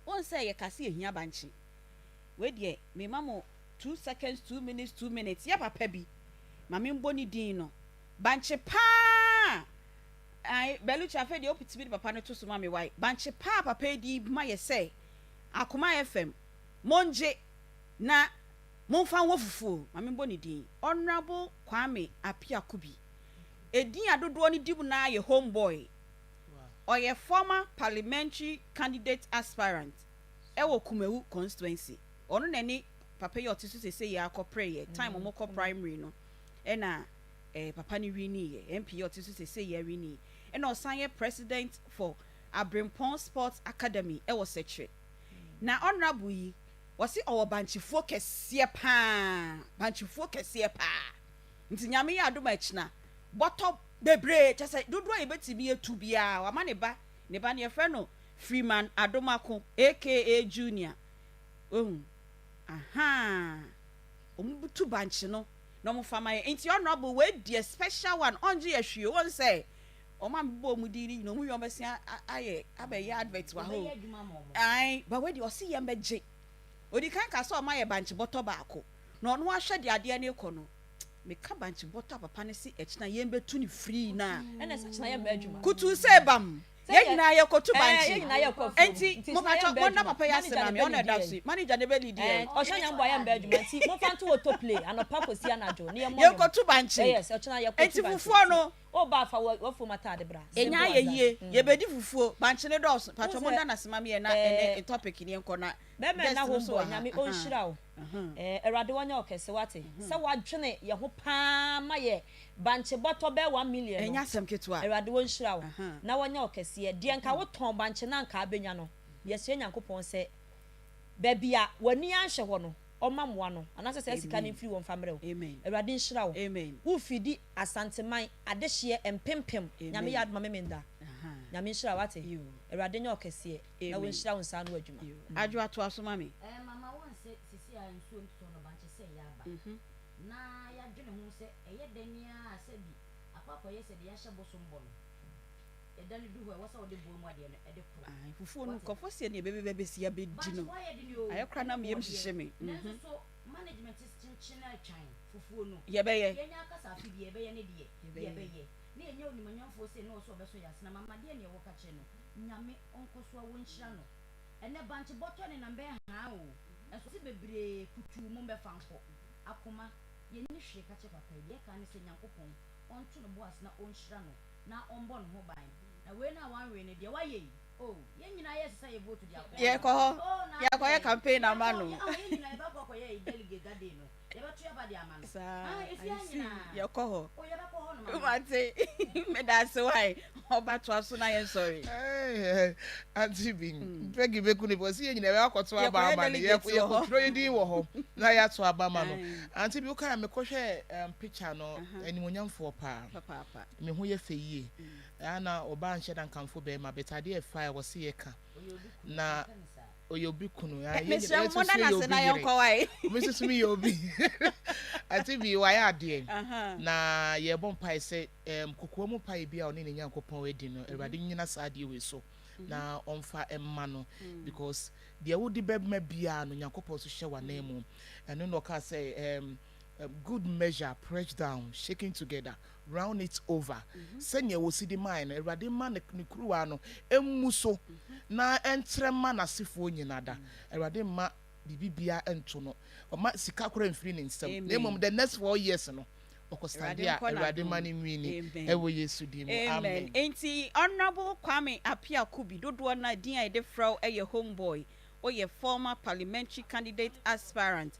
wohu sɛ yɛka sɛ yɛhia bankye. Wei deɛ mema mo two seconds, 2 minutes, 2 minutes. Yɛ papa bi, ma membɔ ne din no. Bankye paa, ae, Beluchi afei deɛ wopitimi de papa no to so ma me wae. Bankye paa papa yi di ma yɛ sɛ Akoma FM, mongye na momfa nwɔ fufuo. Ma membɔ ne din. Honourable Kwame Appiah Kubi. Edin a dodoɔ no di mu naa yɛ Homeboy. Ɔyɛ former parliamentary candidate aspirant ɛwɔ Kumawu constituency. Ɔno na ɛne papa yi a ɔte so seesei yi akɔpreeɛ time ɔmo kɔ primary no ɛna eh, papa no winiiɛ. MP yi a ɔte so seesei yi awinii. Ɛna ɔsan yɛ president for Abrempong Sports Academy ɛwɔ Sɛkyerɛ. Na honourable yi, wɔse ɔwɔ bankyefuo kɛseɛ paa, bankyefuo kɛseɛ paa. Nti Nyame yɛ adom a akyina bɔtɔ bebree, kyerɛ sɛ dodoɔ a yɛbɛtumi atu biara, wama ne ba, ne ba no yɛfrɛ no Freeman Adomako aka Junior, wahu, ahaa, wɔn tu bankye no na wɔn fa ma yɛn. Nti honourable wei deɛ special one, ɔngye yɛ hwee o, wɔn sɛ wɔn a mebɔ wɔn din no nyinaa, wɔn wie wɔn bɛsen ayɛ abɛyɛ advert wɔ ha o. Ae, but wei deɛ ɔse yɛn bɛgye. Odi kan ka sɛ ɔma yɛ bankye bɔtɔ baako, na ɔno ahwɛ deɛ adeɛ no rekɔ no, meka bankye bɔtɔ a papa no se ɛkyena yɛn bɛtu no free no a, Ɛna sɛ kyena yɛmmɛ adwuma. Kutuu sɛ bam, Sɛ yɛn yɛ nyinaa yɛkɔtu ɛɛ bankye. yɛn nyinaa yɛkɔ afuom Enti nti kyena mopakyɛ yɛmmɛ monna adwuma. papa yi ase Manager ma na me, ɔno na ɛbɛ ɛda leadi so yɛn. yi, manager na ɛbɛ leadi Ɛɛ yɛn. ɔhyɛ nyamboa yɛmmɛ adwuma nti momfa nto auto play anɔpa kɔsi anadwo na yɛmmɔ nnwom. Yɛnkɔtu bankye. Ɛɛ yes ɔkyena yɛkɔtu Enti bankye fufuo nti no, woba a fa w'afuom ataade bra. Ɛnya Simple ayɛ as that. yie, yɛbɛdi fufuo, bankye no dɔɔso. Wohu Pakyɛ sɛ monda no ase ma me ɛ na ɛɛ ɛnɛ topic no yɛnkɔ na Bɛɛma guest nna no home nso boy wɔ ha. Nyame Ahaa. ɔnhyira wo Ahaa. eh Awurade ɔnyɛ wo kɛse wate sɛ wadwene yɛ ho paa ma yɛ bankye bɔtɔ bɛɛ 1 million Ɛnyɛ no asɛm ketewa. Awurade ɔnhyira wo Ahaa. na ɔnyɛ wo kɛseɛ deɛ nka wo tɔn bankye no a nka abɛnya no yɛsrɛ Nyankopɔn sɛ baabi a w'ani anhwɛ hɔ no ɔma mmoa no anaasɛ saa sika no Amen. mfiri hɔ mfa mmerɛ wo Amen. Awurade nhyira wo Amen. wo fidi Asanteman adehyeɛ mpempem Nyame yɛ Amen. adom a memenda Ahaa. Nyame nhyira wo wate Yoo. Awurade nyɛ wo kɛseɛ na Amen. wɔnhyira wo nsa ano adwuma. Yoo. Adwoa toa so ma me. Eh mama woahu sɛ sisi a nsuo ntotɔ no bankye sɛ ɛyɛ aba na yɛadwene ho sɛ ɛyɛ dɛn ara a sɛ bi akɔ akɔyɛ sɛ deɛ yɛahyɛ bosom bɔ no ɛda no du hɔ a ɛwɔ sɛ wode boa mu adeɛ no ɛde koro Ae, fufuo no wate nkurɔfoɔ seɛ neɛ bɛbɛ bɛsi abɛdi bankye no bɔ ayɛ den oo ayɛ koraa ɛne na me yam bɔɔdeɛ hyehye me. nanso Mhm. so management kyenkyen atwan fufuo no Yɛbɛyɛ. yɛnya akasa afe bi yɛbɛyɛ ne deɛ Yɛbɛyɛ. yɛbɛyɛ na yɛnya onimonyamfoɔ sei na ɔsɛ ɔbɛsɔ yɛn asena mama deɛ neɛ wɔka kyerɛ no Nyame ɔnkɔ so a wɔnhyira no ɛnɛ bankye bɔtɔ ne nam bɛyɛ haa o ɛnso se bebree kutuu mo mbɛfa nkɔ. Akoma, yɛnni hwee ka kyerɛ papa yi, deɛ ɛka ne sɛ Nyankopɔn ɔnto ne bo ase na ɔnhyira no na ɔmbɔ ne ho ban. Na wei no a wanwee no deɛ wayɛ yi, oh, yɛn nyinaa yɛresesa yɛ vote de akɔ hɔ. Yɛkɔ hɔ, Oh, na yɛakɔyɛ adɛn? campaign ama Yɛkɔ, no. yɛ, oh, yɛn nyinaa yɛbɛkɔ akɔyɛ yɛ delegate that day no, yɛbɛto yɛn aba de ama no. Saa, Ah, efie I ha see, nyinaa. yɛkɔ hɔ. Oh, yɛbɛkɔ hɔ nom ama no. Mate, meda ase wae, ɔba toa so na yɛnsɔre. Eh, Auntie bi, Peggy bɛku ne bɔ, sɛ yɛn nyinaa yɛbɛakɔto aba Yɛkɔyɛ ama no, delegate wɔ hɔ. yɛkɔtwerɛ yɛn din wɔ hɔ na yɛato aba ama no. Aye. Auntie bi, wokae a mekɔhwɛɛ um, picture no, animuonyamfoɔ paa. Papaapa. Ne ho yɛ fɛ yie. Ɛa na ɔbaa nhyɛ da nkamfo bɛrima, but adeɛ ɛfa a ɛwɔ se yɛka. Ɔyɛ obi kunu, Na menka ne saa. ɔyɛ obi kunu. Ah, yɛn Mesrɛ nyinaa mo, yɛn monda nso no yɛ ase obi na yere. yɛnkɔ wae. Me nso so meyɛ obi. Auntie bi, wayɛ adeɛ. Aha. Na yɛbɔ mpae sɛ um, kokoa mu mpae bi a ɔne ne Nyankopɔn adi no, Awurade nnyina saa adeɛ wei so na ɔmfa mma no, because deɛ wode bɛma biara no, Nyankopɔn nso hyɛ w'anan mu. Ɛno na ɔkaa sɛ good measure, pressed down, shaken together, round it over. Sɛnea wɔsi de mae no, Awurade mma ne ne kuruwa no mmu so na ɛntrɛ mma n'asefoɔ nyina da. Awurade mma biribi biara nto no, ɔma sika koraa mfiri ne nsam, na mmom Amen. the next 4 years no, ɔkɔ stand Awurade a nkɔ Awurade ma n'adom. no nwini Amen. ɛwɔ Yesu din mu. Amen. Amen. Enti Honourable Kwame Appiah Kubi, dodoɔ no a din a yɛde frɛ wo yɛ Homeboy. Woyɛ former parliamentary candidate aspirant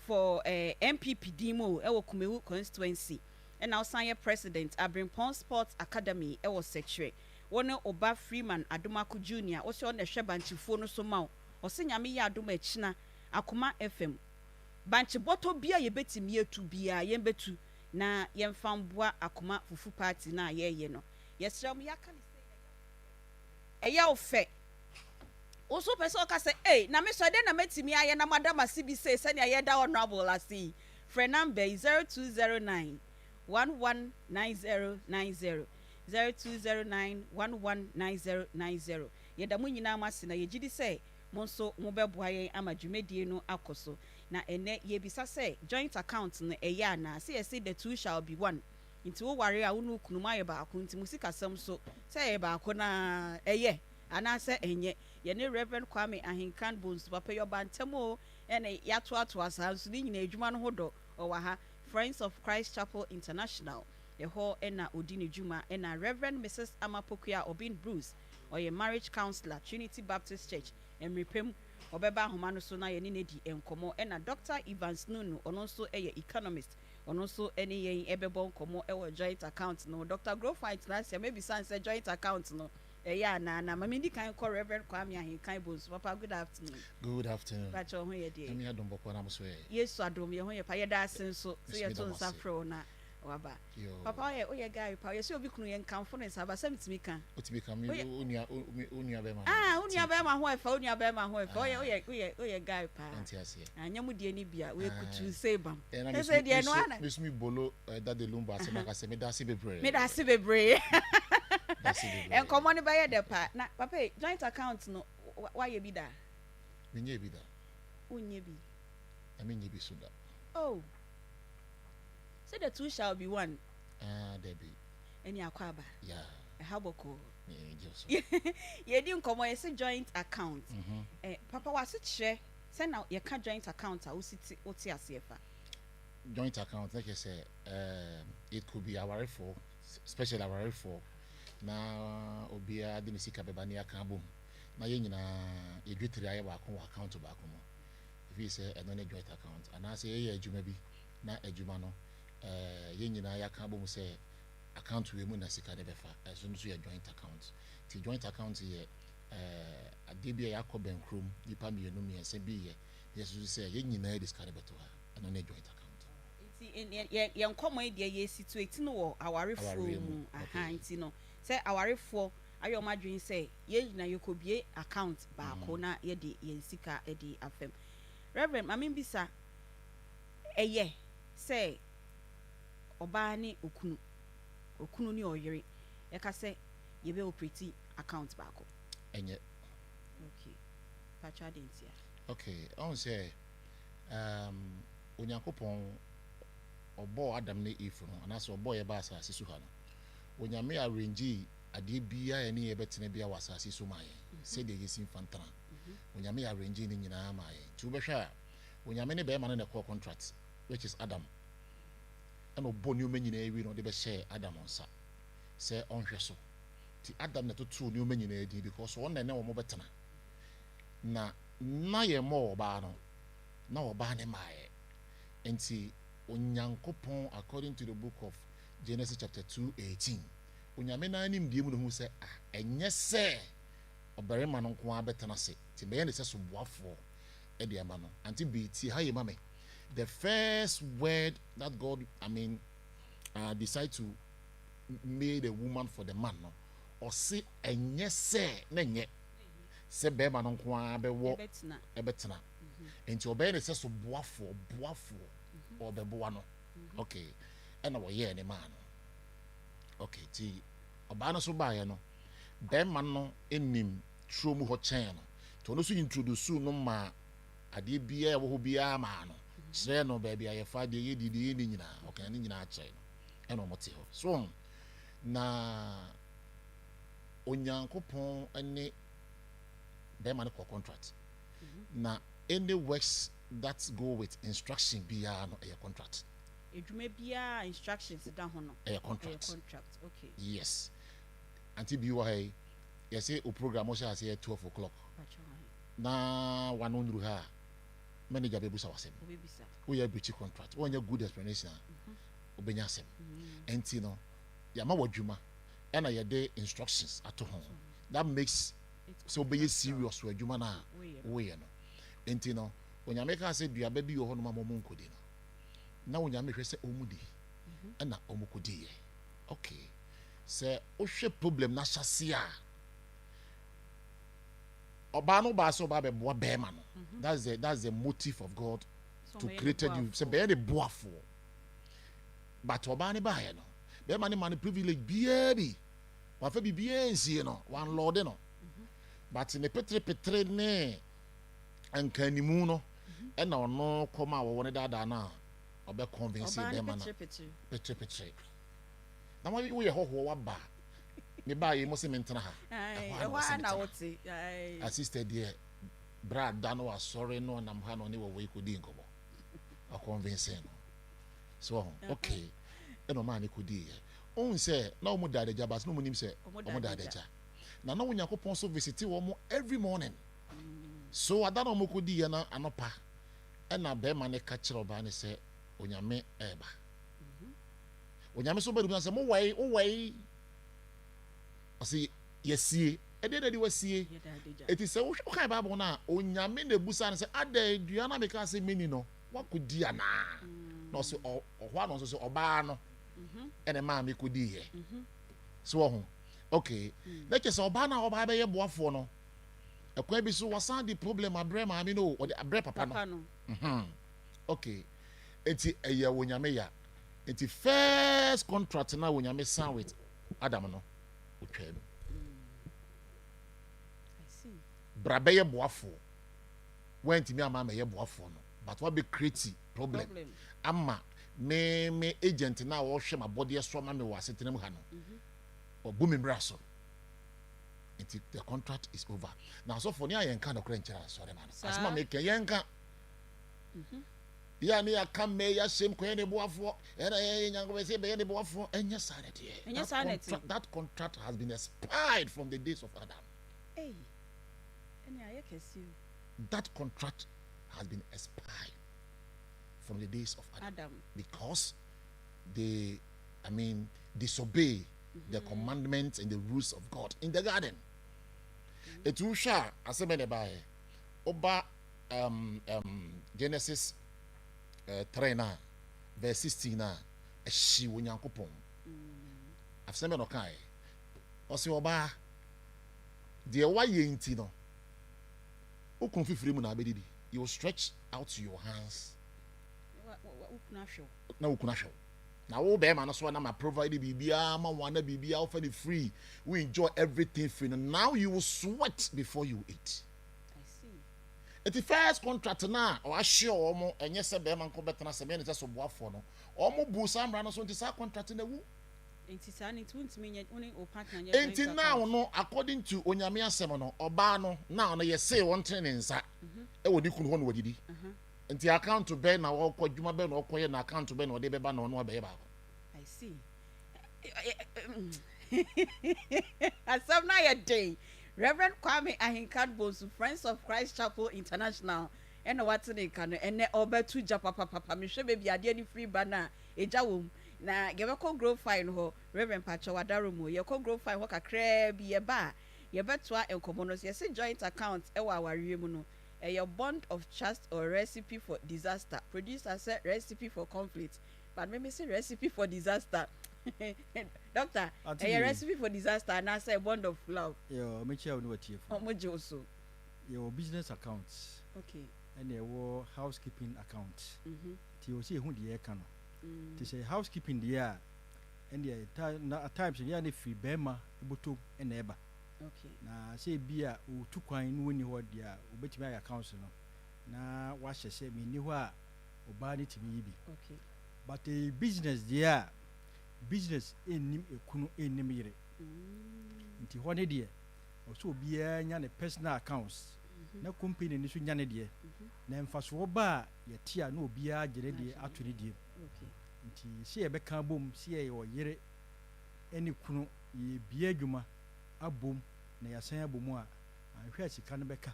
for eh, NPP din mu o, ɛwɔ Kumawu constituency. Ɛna wosan yɛ president Abrempong Sports Academy ɛwɔ Sɛkyerɛ. Wo ne wo ba Freeman Adomako Junior, wo sɛ ɔno na ɛhwɛ bankyefuo no so ma wo. Ɔse Nyame yɛ adom a ɛkyina Akoma FM bankye bɔtɔ bi a yɛbɛtumi atu biara yɛmbɛtu na yɛmfa mboa Akoma Fufu Party no a yɛreyɛ no. Yɛsrɛ mo yɛaka no sei ɛyɛ wo fɛ. Wo nso wopɛ sɛ woka sɛ, Ei, na me nso ɛdɛn na mɛtumi ayɛ na moada m'ase bi sei sɛnea yɛreda Honourable ase yi? Frɛ number yi, 0209 119090, 0209 119090. Yɛda mo nyinaa mo ase na yɛgye di sɛ mo nso mobɛboa yɛn ama dwumadie no akɔ so. Na ɛnnɛ yɛrebisa sɛ joint account no ɛyɛ anaa? Sɛ yɛse the two shall be one, nti woware a wo ne wo kunu moayɛ baako nti mo sikasɛm nso sɛ ɛyɛ baako no ara ɛyɛ anaasɛ ɛnyɛ? Yɛne Rev. Kwame Ahenkan Bonsu, papa yi ɔba ntɛm o, ɛna yɛatoatoa saa nso ne nyinaa adwuma no ho dɔ, ɔwɔ ha, Friends of Christ Chapel International, ɛhɔ na ɔdi ne dwuma, ɛna Rev. Mrs. Ama Pokuaa Obeng Bruce, ɔyɛ Marriage Counsellor, Trinity Baptist Church, mmerɛ mu ɔbɛba ahoma no so na yɛne no adi nkɔmmɔ, ɛna Dɔkta Evans Nunu, ɔno nso yɛ Economist, ɔno nso ne yɛn bɛbɔ nkɔmmɔ wɔ joint account no ho. Dɔkta Grofite no asɛm mɛbisa no sɛ joint account no ɛyɛ anaa, na ma mendi kan nkɔ Rev. Kwame Ahenkan Bonsu. Papa, good afternoon. Good afternoon. Pakyɛ wo ho yɛ deɛ? Nyame adom bɔkɔɔ na mo so ɛ? Yesu adom yɛ ho yɛ pa, yɛda ase nso sɛ Meda yɛto mo nsa ase. frɛ wo na waba. Yoo. Papa woyɛ woyɛ guy pa, yɛsɛ obi kunu yɛ nkamfo ne nsa ba sɛ metumi ka. Wotumi ka me Woyɛ wo nua wo nua bɛrima no Ah, wo nua tumi ka. bɛrima ho ɛfɛ, wo nua bɛrima ho ɛfɛ. Woyɛ Ah. woyɛ woyɛ woyɛ guy paa. Ɔnte aseɛ. Anyɛ mo deɛ ni bia, woyɛ Ah. kutuu sei bam. Ɛna Sɛ sɛ deɛ no ana. me so me bolo Daddy Lumba asɛm aka sɛ meda ase bebree. Meda ase bebree. Da ase bebree. Nkɔmmɔ no bɛyɛ dɛ paa. Na papa yi, joint account no woayɛ bi da? Menyɛɛ bi da. Wonyɛ bi? Na menyɛ bi so da. Oh. Sɛ the two shall be one. Ah, dabi. Ɛne akɔ aba. Yeah. Ɛha bɔkɔɔ. Me gye so. Yɛdi nkɔmmɔ yɛsɛ joint account. Eh, papa wase kyerɛ sɛ na yɛka joint account a wosi te wote aseɛ fa. Joint account na kyerɛ sɛ it could be awarefoɔ, especially awarefoɔ na obiara de ne sika bɛba ne aka abom na yɛn nyinaa yɛdwetire ayɛ baako wɔ account baako mu. Ɛfiri sɛ ɛno ne joint account. Anaasɛ yɛyɛ adwuma bi na adwuma no yɛn nyinaa yɛaka abom sɛ account wei mu na sika no bɛfa, ɛso nso yɛ joint account. Nti joint account yɛ adeɛ bi a yɛakɔ bɛnkurom nipa mmienu mmiɛnsa bi yɛ na yɛsusu sɛ yɛn nyinaa de sika no bɛto ha, ɛno ne joint account. Nti yɛn nkɔmmɔ yi deɛ yɛ situate no wɔ awarefoɔ mu. Aha, nti no sɛ awarefoɔ ayɛ wɔn adwene sɛ yɛn nyinaa yɛkɔbie account baako na yɛde yɛn sika de afam. Reverend, maame mbisa, ɛyɛ sɛ ɔbaa ne okunu, okunu ne ɔyere yɛka sɛ yɛbɛ operate account baako? Ɛnyɛ. Okay, patro adi ntia? Okay, ɔn sɛ Onyankopɔn ɔbɔɔ Adam ne Eve no, anaasɛ ɔbɔɔ yɛ ba asase so ha no, Onyame arrange adeɛ biara yɛne yɛ bɛtena biara wɔ asase so ma yɛn sɛdeɛ yɛsi mfa ntena. Onyame arrange ne nyinaa ma yɛn. Nti wobɛhwɛ a, Onyame ne bɛrima no na ɛkɔɔ contract. which is Adam. Ɛna ɔbɔɔ nneɛma nyinaa wie na ɔde bɛhyɛɛ Adam nsa sɛ ɔnhwɛ so. Nti Adam na ɛtotoo nneɛma nyinaa din because ɔno na ɛne wɔn bɛtena. Na na yɛmmɔɔ ɔbaa no, na ɔbaa no mmaeɛ. Nti Onyankopɔn according to the book of Genesis chapter 2 18, Onyame no ara nimdeɛ mu na ohuu sɛ ah, ɛnyɛ sɛ ɔbarima no nko ara bɛtena ase, nti mɛyɛ no sɛ soboafoɔ de ama no. Ante Bee, tie ha yie ma me. The first word that God, I mean, uh, decide to made a woman for the man no, ɔse ɛnyɛ sɛ, na ɛnyɛ sɛ bɛrima no nko ara bɛwɔ, ɛbɛtena. Nti ɔbɛyɛ no sɛ soboafoɔ, boafoɔ, ɔbɛboa no. Okay, ɛna wɔyɛɛ ne maa no. Okay, nti ɔbaa no so baeɛ no, bɛrima no nim turo mu hɔ kyɛn no. Nti ɔno nso introduce no maa adeɛ biara ɛwɔ hɔ biara maa no, kyerɛɛ no baabi a yɛfa, deɛ yɛdi, deɛ yɛnni nyinaa, ɔkaa ne nyinaa kyerɛɛ no. Ɛna wɔn te hɔ. So na Onyankopɔn ne bɛrima no kɔ contract. Na any works that go with instruction biara no ɛyɛ contract. Edwuma biara instructions da ho no. Ɛyɛ contract. Ɛyɛ contract. Okay. Yes. Auntie bi wɔ ha yi, yɛsɛ o program ɔhyɛ aseɛ 12 o'clock. Na wano nnuru ha a, manager bɛbusa w'asɛm. Woyɛ breach contract, wonyɛ good explanation a, wobɛnya asɛm. Ɛnti no, yɛama w'adwuma ɛna yɛde instructions ato ho. That makes sɛ wobɛyɛ serious wɔ adwuma no a woyɛ no. Ɛnti no, Onyame kaa sɛ duaba bi wɔ hɔ nom a mo nkɔdi no. Na Onyame hwɛ sɛ ɔmu di, ɛna ɔmu kɔdiiɛ. Okay. Sɛ wohwɛ problem no ahyɛaseɛ a, ɔbaa no baa sɛ ɔbaa bɛboa bɛrima no. That's the motive of God to created you. Sɛ bɛyɛ ne boafoɔ. But ɔbaa no baeɛ no, bɛrima no ma no privilege biara bi. Wafa biribiara nsie no, wanlɔɔde no. But ne petere-petere ne nkanimu no, ɛna ɔno kɔm a wɔwɔ ne daadaa no a ɔbɛ convince bɛrima no. Petere-petere. Na woyɛ hɔhoɔ waba me baa yi mo se mentena ha. Ɛhɔ a na wɔse mentena. Asista deɛ bra da no asɔre no ɔnam ha na ɔne wɔwɔ yi kɔdi nkɔmmɔ. Ɔconvince no. So ɔho okay ɛna ɔmaa ne kɔdiiɛ. Wohu sɛ na wɔn da adagya but na wɔn nim sɛ wɔn da adagya. Na na Onyankopɔn so visite wɔn every morning. So ada na wɔn kɔdiiɛ no anɔpa ɛna bɛrima no ka kyerɛ ɔbaa no sɛ Onyame ɛɛba. Onyame so bɛdum sɛ mo wɛi wo wɛi ɔsɛ yɛsie ɛdeɛ na ɛde wasie eti sɛ wokan Bible no a Onyame na ebusa no sɛ adɛn dua na meka sɛ meni no wakɔdi anaa na ɔsɛ ɔhɔ ano nso sɛ ɔbaa no ɛna maa me kɔdiiɛ so wɔ ho okay na kyɛ sɛ ɔbaa no a ɔbaa bɛyɛ boafoɔ no ɛkwan bi so wasan de problem abrɛ maame no ɔde abrɛ papa no okay eti ɛyɛ Onyame ya. Nti first contract no a Onyame sign with Adam no, otwaa mu. Bra bɛyɛ boafoɔ. Woantumi amma ammɛyɛ boafoɔ no, but woabɛ create problem ama me me agent no a ɔhwɛ m'abɔdeɛ so ama me wɔ asetena mu ha no. Wabu me mmara so. Nti the contract is over. Na asɔfoɔ ne a yɛnka nokorɛ nkyerɛ asɔre ma no. Asɛm a meka yɛnka. Yɛ a ne yɛaka mmɛ yi ahyɛm kɔyɛ ne boafoɔ, ɛna yɛyɛ Nyankopɔn sɛ yɛbɛyɛ ne boafoɔ. Ɛnyɛ saa na ɛteɛ. Ɛnyɛ saa na ɛte. That contract has been expired from the days of Adam. Ei, ɛne ayɛ kɛse o. That contract has been expired from the days of Adam. Adam. Because they, I mean, disobey mm -hmm. the commandments and the rules of God in the garden. Etu hwɛ a asɛm bɛ na ɛbaeɛ. Woba um, um, Genesis uh, 3 no a, verse 16 no a, ɛhye Onyankopɔn. Asɛm bɛ na ɔkaeɛ? Ɔse ɔbaa, deɛ woayɛ nti no, wo kunu fifiri mu na abɛdidi. You will stretch out your hands. Na wo kunu ahwɛ wo. Na wo bɛrima no so na ma provide biribiara ma wɔn na biribiara wofa no free. We enjoy everything free. Now you will sweat before you eat. Eti first contract no a ɔahyɛ wɔn ɛnyɛ sɛ bɛrima nko bɛtena sɛ meyɛ ne sɛ soboafoɔ no, wɔn buu saa mmara no so nti saa contract no awu. Nti saa no nti wontumi nyɛ wo ne wo partner nyɛ joint Nti now account. no according to Onyame asɛm no ɔbaa no now no yɛsee ɔntene ne nsa ɛwɔ ne kunu hɔ na wadidi. Nti account bɛn na ɔkɔ, adwuma bɛn na ɔkɔyɛ na account bɛn na ɔde bɛba na ɔno abɛyɛ baako? I see. Asɛm no ayɛ den. Rev. Kwame Ahenkan Bonsu, Friends of Christ Chapel International ɛna wate ne nka no. Ɛnɛ ɔbɛto gya papapapa. Mehwɛ baabi adeɛ no firi ba no a, egya wɔ mu. Na yɛbɛkɔ Grove Fine hɔ. Rev. Mpakyɛ wadaro mu. Yɛkɔ Grove Fine hɔ kakraa bi, yɛba a, yɛbɛtoa nkɔmmɔ no so. Yɛse joint account ɛwɔ awareɛ mu no, ɛyɛ bond of trust or recipe for disaster? Producer sɛ recipe for conflict, but me mese recipe for disaster. Doctor, ɛyɛ recipe for disaster anaasɛ bond of love? Yo, mekyia wo ne w'atiefo. Ɔmo gye wo so. Yɛwɔ business account. Ɛna ɛwɔ housekeeping account. Nti ɛwɔ sɛ yɛhu deɛ yɛka no. Nti sɛ housekeeping deɛ a, ɛndeɛ ta na at times yɛ a na ɛfiri bɛrima bɔtɔm ɛna ɛba. Na sɛ ebi a ɔretu kwan na ɔnni hɔ deɛ a, ɔbɛtumi ayɛ accounts no na wahyɛ sɛ menni hɔ a ɔbaa no tumi yi bi. But ɛyɛ business deɛ a, business nnim ekunu nnim yere. Nti hɔ ne deɛ, ɛwɔ sɛ obiara nya ne personal accounts na company no nso nya ne deɛ. Na mfasoɔ ba a yɛte a na obiara agye ne deɛ ato ne deɛ mu. Nti sɛ yɛbɛka abom sɛ yɛyɛ ɔyere ne kunu, yɛrebue adwuma abom na yɛasan abɔ mu a, anhwɛ a sika no bɛka.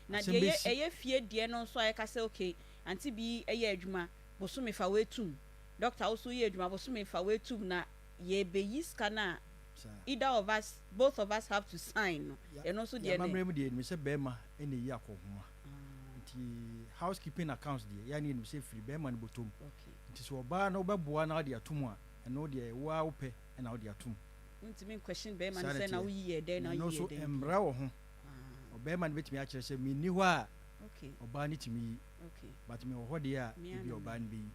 Na Asɛm deɛ ɛyɛ bɛsi. ɛyɛ fie deɛ no nso a yɛka sɛ okay, ante bi yɛ adwuma bosome fa wei tum, doctor wo nso woyɛ adwuma bosome fa wei tum na yɛrebɛyi sika no a Saa. either of us, both of us have to sign no, Ya, ɛno nso deɛ ne. Yɛn amammerɛ mu deɛ yɛnim sɛ barima na ɛyi akɔnhoma. Nti house keeping accounts deɛ, yɛn a na yɛnim sɛ ɛfiri barima no bɔtɔ mu. Nti sɛ ɔbaa no wobɛboa na wode ato mu a, ɛno deɛ wo ara wopɛ na wode ato mu. Wontumi nquestion bɛrima no Saa na sɛ na ɛteɛ. woyi yɛ dɛn na Na woyi ɛno yɛ nso dɛn. mmara wɔ ho. Ɔbarima no bɛtumi akyerɛ sɛ menni hɔ a ɔbaa no tumi yi. But mewɔ hɔ deɛ a ebia ɔbaa no bɛyi.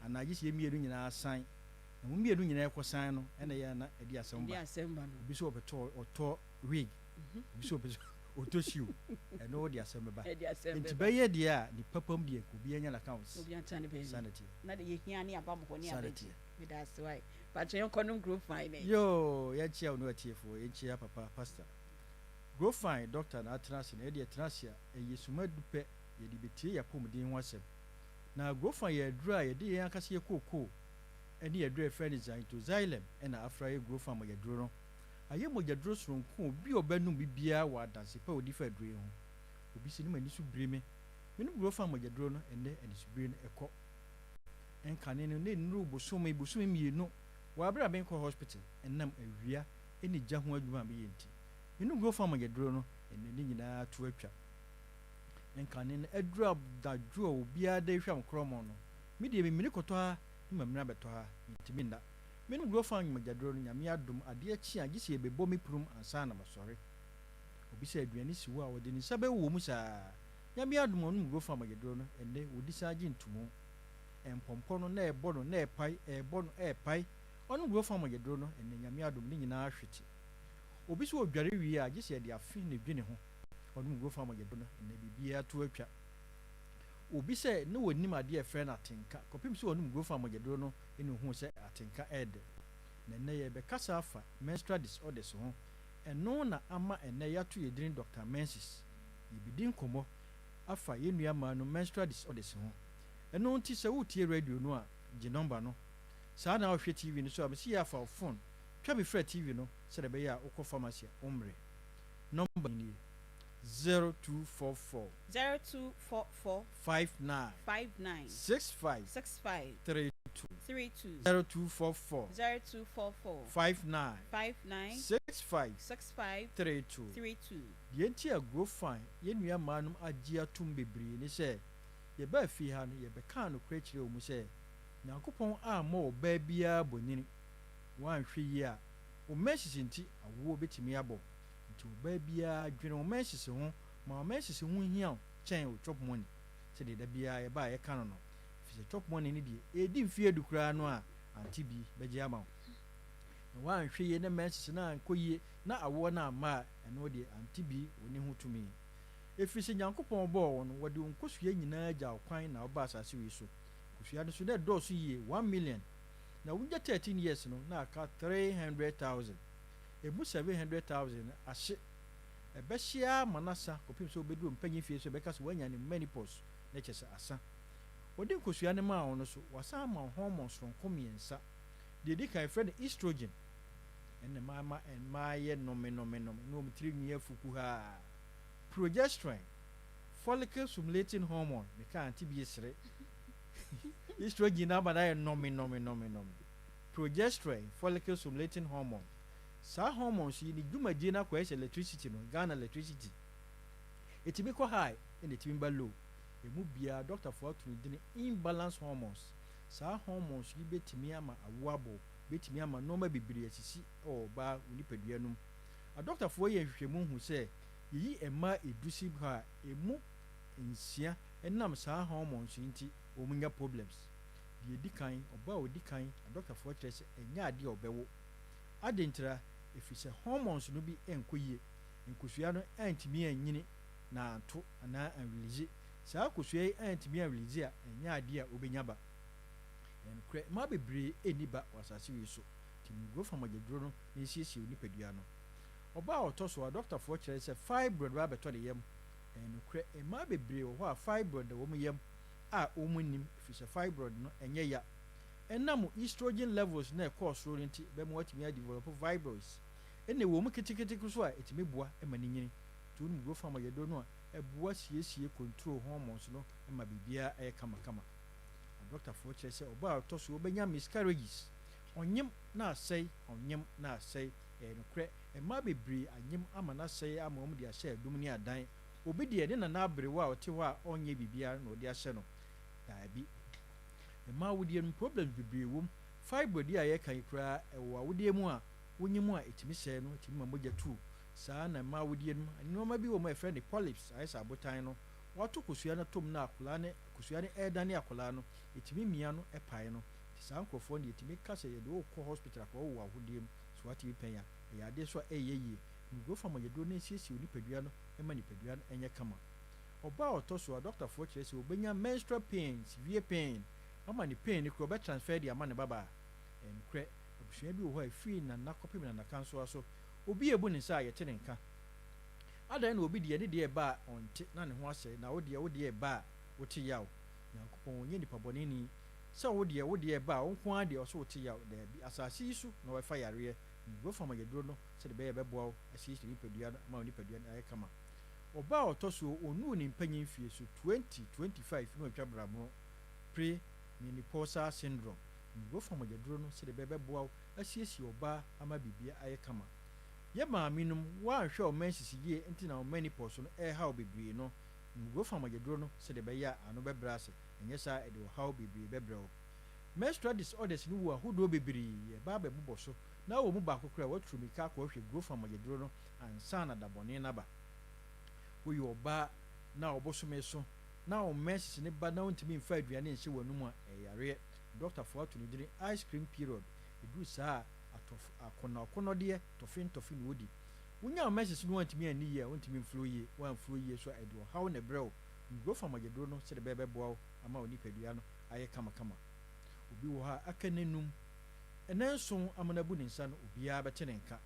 Anaa gye sɛ yɛn mmienu nyinaa san. Na mo mmienu nyinaa ɛkɔsan no ɛna ɛyɛ a na ɛde asɛm ba. Obi sɛ ɔpɛ tɔ ɔtɔ wig, obi sɛ ɔpɛ sɛ ɔtɔ shoe. Ɛno de asɛm bɛba. Nti bɛyɛ deɛ a ne papa mu deɛ nka obiara nya n'account. Saa na ɛteɛ. Saa na ɛteɛ. Meda ase wai. Pakyɛ yɛnkɔ nom Grow Fine ɛ. Yoo yɛnkyea wo ne w'atiefoɔ, yɛnkyea papa pastor. Grow Fine doctor na atena ase na yɛdeɛ tena ase a ɛyɛ suma du pɛ yɛde bɛtie y'apɔmuden ho asɛm. Na Grow Fine yɛ aduro a yɛde yɛn ankasa yɛ kookoo ɛne aduro a yɛfrɛ no Xanthoxylem ɛna afra yɛ Grow Fine mogyaduro no. Ayɛ mogyaduro sononko a obi a ɔbɛnom bi biara wɔ adanse pa a ɔdi fa aduro yi ho. Obi se ne m'ani so biri me, menom Grow Fine mogyaduro no ɛnnɛ anisobire no ɛkɔ. Nkane no na nnuru bosome, bosome mmienu wɔ abere a menkɔ hospital ɛnam awia ne gya ho adwuma a meyɛ nti. Me nuguro fam aduro no ɛnɛ ne nyinaa to atwa. Nkane no aduru adadwo a obiara da rehwam korɔmɔ no, me deɛ memini kɔtɔ ha na mamini abɛtɔ ha, mentumi nna. Me nuguro fam aduro no Nyame adom adeɛ kye a gye sɛ yɛbɛbɔ me prum ansa na masɔre. Obi sɛ aduane si hɔ a ɔde ne nsa bɛwɔ mu saa. Nyame adom ɔnom nuguro fam aduro no ɛnɛ wɔdi san gye ntomu. Mpɔmpɔ no na ɛbɔ no na ɛpae, ɛɛbɔ no ɛɛpae. Ɔno wura fam yɛ duro no, ɛnnɛ Nyame adom ne nyinaa hwete. Obi so ɔdware wie a, gye sɛ yɛde afe na ɛdwi ne ho. Ɔno wura fam yɛ duro no, ɛnnɛ biribiara to atwa. Obi sɛ na ɔnnim adeɛ a ɛfrɛ no atenka, kɔpem sɛ ɔnom wura fam yɛ duro no na ɔhuu sɛ atenka ɛɛdɛ. Na ɛnnɛ yɛrebɛkasa afa menstrual disorders ho. Ɛno na ama ɛnnɛ yɛato yɛn din Doctor Menses. Yɛbɛdi nkɔmmɔ afa yɛn nua mmaa no menstrual disorders ho. Ɛno nti sɛ woretie radio no a, gye nɔmba no. Saa na wohwɛ TV no so a, mese yɛ a fa wo fon twa bi frɛ TV no sɛdeɛ ɛbɛyɛ a wokɔ pharmacy a wommrɛ. Nɔmba no nie, 0244. 0244. 59. 59. 65. 65. 32. 32. 0244. 0244. 59. 59. 65. 65. 32. 32. Deɛ nti a Growfine yɛn nua mmaa nom agye atom bebree ne sɛ, Yɛbaa fie ha no, yɛbɛkaa nokorɛ kyerɛɛ wɔn sɛ, Nyankopɔn ammɔ ɔbaa biara bonini. Woanhwɛ yie a, wo menses nti awoɔ bɛtumi abɔ. Nti ɔbaa biara, dwene wo menses ho, ma wo menses ho nhia wo kyɛn wo chop money, sɛdeɛ da biara yɛba a yɛka no no. Ɛfiri sɛ chop money no deɛ, ɛredi mfeɛ du koraa no a, ante bi bɛgye ama wo. Na woanhwɛ yie na menses no ankɔ yie na awoɔ no amma a, ɛno deɛ ante bi ɔnni ho tumi. Ɛfiri sɛ Nyankopɔn bɔɔ wo no, wɔde wo nkosua nyinaa gyaa wo kwan na wobaa asase wei so. Nkosua no so na ɛdɔɔso yie, 1,000,000. Na wonya 13 years no, na aka 300,000. Ɛmu 700,000 no ahye. Ɛbɛhye ara ma no asa kɔpem sɛ wobɛduru mpanyin fie so ɛbɛka sɛ woanya ne menopause. na kyerɛ sɛ asa. Wɔde nkosua no maa wo no so, wɔasan ama wo hormone soronko mmiɛnsa. Deɛ ɛdi kan, yɛfrɛ no estrogen. Ɛna ɛma ma mmaa yɛ nɔmenɔmenɔme na wɔn tiri nwi afu kuhaa. Progesterone, follicle stimulating hormone, meka ante bi sere. Estrogen no ama no ayɛ nɔmenɔmenɔmenɔme. Progesterone, follicle stimulating hormone. Saa hormones yi ne dwumadie no akɔyɛ sɛ electricity no, Ghana electricity. Ɛtumi kɔ high ɛna ɛtumi ba low. Ɛmu biara dɔktafoɔ ato no dini imbalance hormones. Saa hormones yi bɛtumi ama awoɔ abɔ, bɛtumi ama nnoɔma bebree asisi wɔ ɔbaa wo nipadua no mu. Adɔktafoɔ yɛɛ nhwehwɛmu hu sɛ yɛyi mmaa ɛdu si hɔ a, ɛmu nsia ɛnam saa hormones yi nti wɔn nya problems. Deɛ ɛdi kan, ɔbaa a ɔdi kan, adɔktafoɔ kyerɛ sɛ ɛnyɛ adeɛ a ɔbɛwo. Adɛn ntira? Ɛfiri sɛ hormones no bi nkɔ yie. Nkosua no antumi anyini na anto anaa anrelease. Saa kosua yi antumi anrelease a, ɛnyɛ adeɛ a wobɛnya ba. Ɛyɛ nokorɛ, mmaa bebree nni ba wɔ asase wei so. Nti nom Grofa mogyaduro no na ɛnsiesie wo nipadua no. Ɔbaa a ɔtɔ so a, dɔktafoɔ kyerɛ sɛ fibroid ba abɛtɔ ne yam. Ɛyɛ nokorɛ, mmaa bebree wɔ hɔ a fibroid da wɔn yam a wɔn nnim, ɛfiri sɛ fibroid no ɛnyɛ ya. Ɛnam estrogen levels no a ɛkɔɔ soro no nti, ɛbɛma woatumi adevelop fibroids. Ɛna ɛwɔ mu ketekete nso a, ɛtumi boa ma no nyini. Nti wonom Grofa mogyaduro no a, ɛboa siesie control hormones no ma biribiara yɛ kamakama. Adɔktafoɔ kyerɛ sɛ ɔbaa a ɔtɔ so ɔbɛnya miscarriages, ɔnyem na asɛe, ɔnyem na asɛe. Ɛyɛ nokorɛ, mmaa bebree anyem ama no asɛe ama wɔn de ahyɛ adum ne adan. Obi deɛ ne nana aberewa a ɔte hɔ a ɔnyɛ biribiara na ɔde ahyɛ no. Daabi. Mmaa awodeɛ no problems bebree wɔ mu. Fibroid yi a yɛreka yi koraa ɛwɔ awodeɛ mu a wonyem a ɛtumi sɛe no, ɛtumi ma mogya tu. Saa ara na mmaa awodeɛ no mu nnoɔma bi wɔ mu a yɛfrɛ no polyps, ayɛ sɛ abotan no. Wɔato kosua no atom na akwadaa no, kosua no redane akwadaa no, ɛtumi mia no pae no. Nti saa nkorɔfoɔ no deɛ yɛtumi ka sɛ yɛde wo rekɔ hospital akɔwo wɔ awodeɛ mu. So woate bi pɛn a? Ɛyɛ adeɛ nso a ɛyɛ yie. Nnuro fa mogyaduro no nsiesie wo nipadua no ma nipadua no nyɛ kama. Ɔbaa a ɔtɔ so a, dɔktafoɔ kyerɛ sɛ ɔbɛnya menstrual pain, severe pain, ama ne pain no koraa ɔbɛ transfer de ama ne babaa. Ɛyɛ nokorɛ, abusua bi wɔ hɔ a ɛfiri nana kɔpem nanakansoa so, obi rebu ne nsa a yɛte ne nka. Adɛn na obi deɛ ne deɛ reba a ɔnte na ne ho asɛe na wo deɛ wo deɛ reba a wote yaw? Nyankopɔn ɔnyɛ nipa bɔneni sɛ wo deɛ wo deɛ reba a wo nko ara deɛ ɔse wote yaw. Daabi, asase yi so na wɔfa yareɛ. Nnuro fam ayɛduro no sɛdeɛ ɛbɛyɛ ɛbɛboa wo asiesie wo nipadua no ama wo nipadua no ayɛ kama. Ɔbaa a ɔtɔ soɔ ɔnnuu ne mpanyin mfie so 20, 25 na watwa bramono, pre menopausal syndrome. Nnuro fam ayɛduro no sɛdeɛ ɛbɛyɛ ɛbɛboa wo asiesie ɔbaa ama biribiara ayɛ kama. Yɛ maame nom, woanhwɛ wo menses yie nti na wo menopause no ɛrehaw bebree no, nom Grofam agyaduro no sɛdeɛ ɛbɛyɛ a ano bɛbrɛ ase, ɛnyɛ saa a ɛde ɔhaw bebree bɛbrɛ wo. Menstrual disorders no wɔ ahodoɔ bebree, yɛreba abɛbobɔ so, na wɔ mu baako koraa woaturu mirika akɔhwɛ Grofam agyaduro no ansa na da bɔne no aba. Woyɛ ɔbaa na wo bosome so na wo menses no ba na wontumi mfa aduane nhyɛ w'anum a, ɛyɛ yareɛ. Dɔktafoɔ ato no dini ice cream period, ɛduru saa a, atɔf akɔnnɔakɔnnɔdeɛ, tɔfe ntɔfe na wodi. Wonya wo menses no woantumi anni yie a, wontumi mflow yie, woamflow yie nso a, ɛde ɔhaw na ɛbrɛ wo. Nnuro fa mogyaduro no sɛdeɛ ɛbɛyɛ ɛbɛboa wo ama wo nipadua no ayɛ kamakama. Obi wɔ hɔ a, aka nnanum, nnanson ama no abu ne nsa no, obiara bɛte ne nka.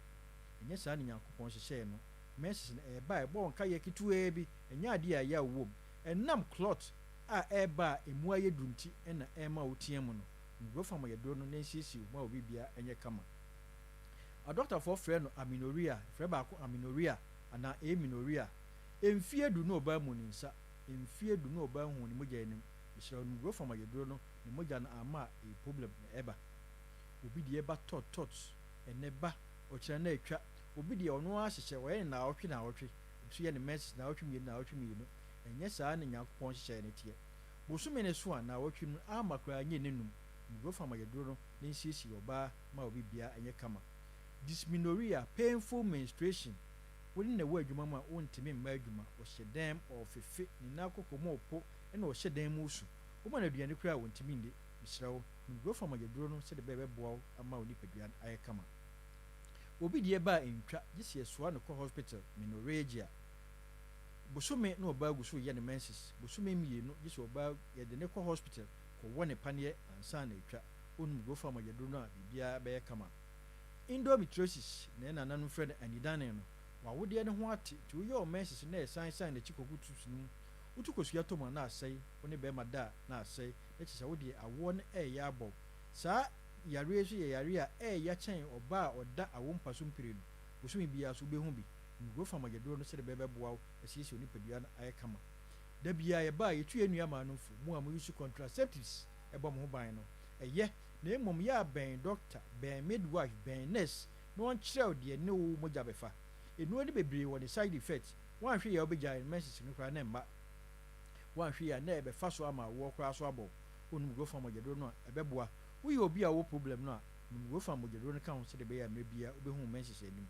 Ɛnyɛ saa na Nyankopɔn hyehyɛɛ no. Menses no, ɛreba a, ɛbɔ wo nkaeɛ ketewaa bi, ɛnyɛ adeɛ a yaw wom. Ɛnam clot a ɛreba a ɛmu ayɛ duru nti na ɛrema wotea mu no. Nnuro fa mogyaduro no na ɛnsiesie wo ma wo biribiara nyɛ kama. Adɔktafoɔ frɛ no amenorrhea, frɛ baako amenorrhea anaa amenorrhea. Mfeɛ du na ɔbaa mmu ne nsa, mfeɛ du na ɔbaa nhuu ne mogya anim. Mesrɛ wo, nnuro fa mogyaduro no, ne mogya no amma a, ɛyɛ problem na ɛba. Obi deɛ ɛba tɔt tɔt, ɛnnɛ ba, ɔkyena na atwa. Obi deɛ ɔno ara hyehyɛ, ɔyɛ no naawɔtwe naawɔtwe, obi nso yɛ no menses naawɔtwe mmienu naawɔtwe mmienu. Ɛnyɛ saa na Nyankopɔn nhyehyɛeɛ no teɛ. Bosome no so a, naawɔtwe no amma koraa nyɛ nnanum. Nnuro fa mogyaduro no na nsiesie ɔbaa ma obi bia nyɛ kama. Dysmenorrhea, painful menstruation, Wo ne no wɔ adwuma mu a ontumi mma adwuma, ɔhyɛ dan mu, ɔɔfefe, ne nan koko mu ɔɔpo ɛna ɔhyɛ dan mu resu. Woma no aduane koraa a ontumi nni. Mesrɛ wo, nom Grofa mogyaduro no sɛdeɛ ɛbɛyɛ ɛbɛboa wo ama wo nipadua no ayɛ kama. Obi deɛ ba a ɛntwa, gye sɛ yɛsoa no kɔ hospital, menorrhagia. Bosome na ɔbaa gu so reyɛ ne menses, bosome mmienu gye sɛ ɔbaa yɛde no kɔ hospital kɔwɔ ne paneɛ ansa na atwa. Wonom Grofa mogyaduro no a biribiara bɛyɛ kama. Endometriosis na yɛn nananom frɛ no anidane no. W'awodeɛ no ho ate nti woyɛ wo menses no na ɛsan san n'akyi kɔgu tubes no mu. Wotu kosua tɔ mu a na asɛe, wo ne barima da a na asɛe, na kyerɛ sɛ wo deɛ awoɔ no reyɛ abɔ wo. Saa yareɛ yi nso yɛ yareɛ a ɛyɛ ya kyɛn ɔbaa a ɔda awo mpa so mprenu. Bosome biara nso wobɛhu bi. Nnuro fa mogyaduro no sɛdeɛ ɛbɛyɛ bɛboa wo asiesie wo nipadua no ayɛ kama. Da biara yɛba a yɛtu yɛn nuammaa no fo, mo a mo use contraceptives bɔ mo ho ban no, ɛyɛ, na mmom yɛ a bɛn dɔkta, bɛn midwife, bɛn nurse na ɔnkyerɛ wo deɛ ne wo mogya bɛfa. Nnuro no bebree wɔ ne side effect, woanhwɛ yie a wobɛgyae no, menses no koraa na ɛmma. Woanhwɛ yie a na ɛbɛfa so ama awoɔ koraa so abɔ wo. Wonom Grofa mogyaduro no a, ɛbɛboa. Woyɛ obi a wowɔ problem no a, nom Grofa mogyaduro no ka ho sɛdeɛ ɛbɛyɛ a mmerɛ biara wobɛhu wo menses anim.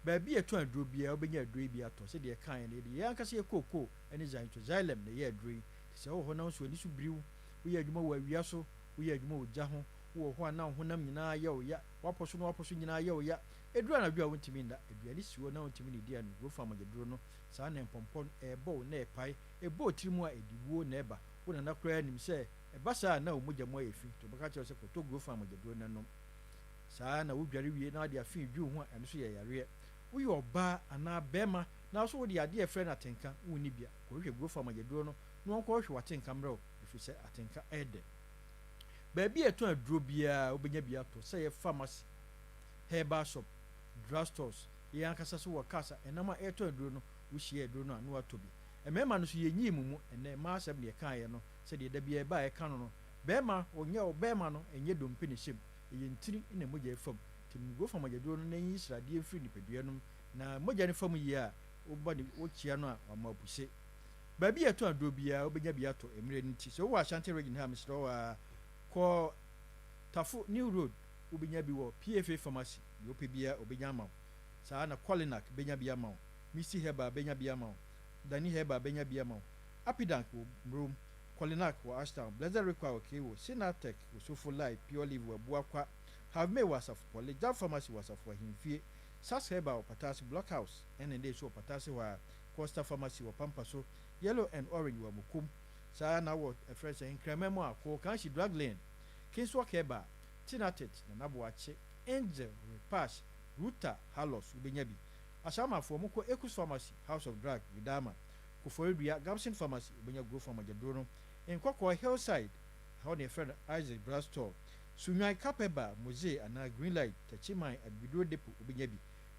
Baabi a yɛtɔn aduro biara, wobɛnya aduro yi bi atɔ. Sɛdeɛ yɛkaeɛ no, yɛde yɛn ankasa yɛn kookoo ne xylem na ɛyɛ aduro yi. Nti sɛ wowɔ hɔ na wo nso w'ani so biri wo, woyɛ adwuma wɔ awia so, woyɛ adwuma wɔ gya ho, wowɔ hɔ a na wo honam nyinaa yɛ wo ya, w'apɔ so ne w'apɔ so nyinaa yɛ wo ya, ɛduru anadwo a wontumi nna, aduane si hɔ na wontumi nnidi a, no fa mogyaduro no. Saa na mpɔmpɔ no ɛrebɔ wo na ɛrepae, ɛbɔ wo tiri mu a ɛde wuo na ɛba. Wo nana koraa nim sɛ ɛba saa a na wo mogya mu ayɛ fi, nti ɔbɛka akyerɛ wo sɛ kɔtɔ Grofa mogyaduro na nom. Saa ara na wodware wie na wode afe redwi wo ho a, ɛno nso yɛ yareɛ. Woyɛ ɔbaa anaa barima na wo nso wode adeɛ a yɛfrɛ no atenka, wonni bi a, kɔhwehwɛ Grofa mogyaduro no na wɔnkɔhwehwɛ w'atenka mmrɛ wo, ɛfiri sɛ atenka yɛ dɛ. Baabi a yɛtɔn aduro biara wobɛnya bi atɔ, sɛ ɛyɛ pharmacy, herbal shop, drug stores, yɛn ankasa nso wɔ cars a ɛnam a ɛretɔn aduro no, wohyia aduro no a na woatɔ bi. Mmarima no nso yɛnyii mo mu, ɛnnɛ mmaa asɛm na yɛkaeɛ no, sɛdeɛ da biara ɛba a yɛka no no, barima, ɔnyɛ ɔbarima no, ɛnyɛ dompe na ɛhyɛ mu. Ɛyɛ ntini na mogya fa mu. Nti no fa mogyaduro no na nyi sradeɛ mfiri nipadua no mu. Na mogya no fa mu yie a, wobɔ ne, wokyea no a, wama apuse. Baabi a yɛtɔn aduro biara, wobɛnya bi atɔ mmerɛ no nti. Sɛ wowɔ Ashanti Region ha a, mesrɛ wo ara, kɔ Tafo New Road, wobɛnya bi wɔ PFA Pharmacy. Deɛ wopɛ biara, wɔbɛnya ama wo. Saa ara na Kolinak bɛnya bi ama wo. Misty Herbal bɛnya bi ama wo. Dani Herbal bɛnya bi ama wo. Apidank wɔ Murom. Kolinak wɔ Ashtown, Blessed Require wɔ Kewo, Sinatec wɔ Sofo Lai, Pure Live wɔ Abuakwa, Havmay wɔ Asafo Pɔle, Jab Pharmacy wɔ Asafo Ahemfie, Sas Herbal wɔ Patase, Block House ɛne Ndɛ nso wɔ Patase hɔ ara, Costa Pharmacy wɔ Pampa so, Yellow and Orange wɔ Amokom. Saa ara na wɔ ɛfrɛ no sɛ Nkraman mu a, Kookanhyi Drug Lane, Kingswalk Herbal, Tinatet, Nana Boakye, Angel, Repash, Ruta, Halos wobɛnya bi. Ashaimanfoɔ mokɔ Ekus Pharmacy, House of Drug, Widama, Koforidua, Gabson Pharmacy, wobɛnya Growth mogyaduro no. Nkɔkɔɔ, Hillside, ɛhɔ na yɛfrɛ no Isaac Drug Store. Sunnwan, Kapɛba, Mozee anaa Green Light, Takyiman, Abibiduro Depot, wobɛnya bi.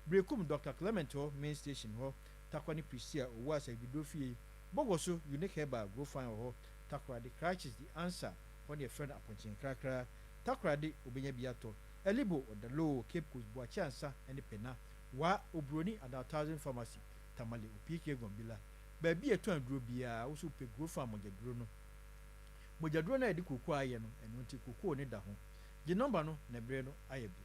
Berekum, Dɔkta Clement hɔ, Main Station hɔ, Tarkwa ne Prestea, Owuasa Abibiduro Fie, Bogoso, Unique Herbal, Growth-Fine wɔ hɔ. Takoradi, Crutches, The Answer, hɔ na yɛfrɛ no Apɔnkyenkrakra. Takoradi, wobɛnya bi atɔ. Elibo, Odaloo, Cape Coast, Boakye Ansa ne Pena, Wa, Oburoni anaa Thousand Pharmacy. Tamale, Opiikee Gombila, baabi a yɛtɔn aduro biara, wo nso wopɛ Grofan mogyaduro no. Mogyaduro no a yɛde kokoo ayɛ no, ɛno nti kokoo no da ho. Gye nɔmba no na bere no ayɛ bi.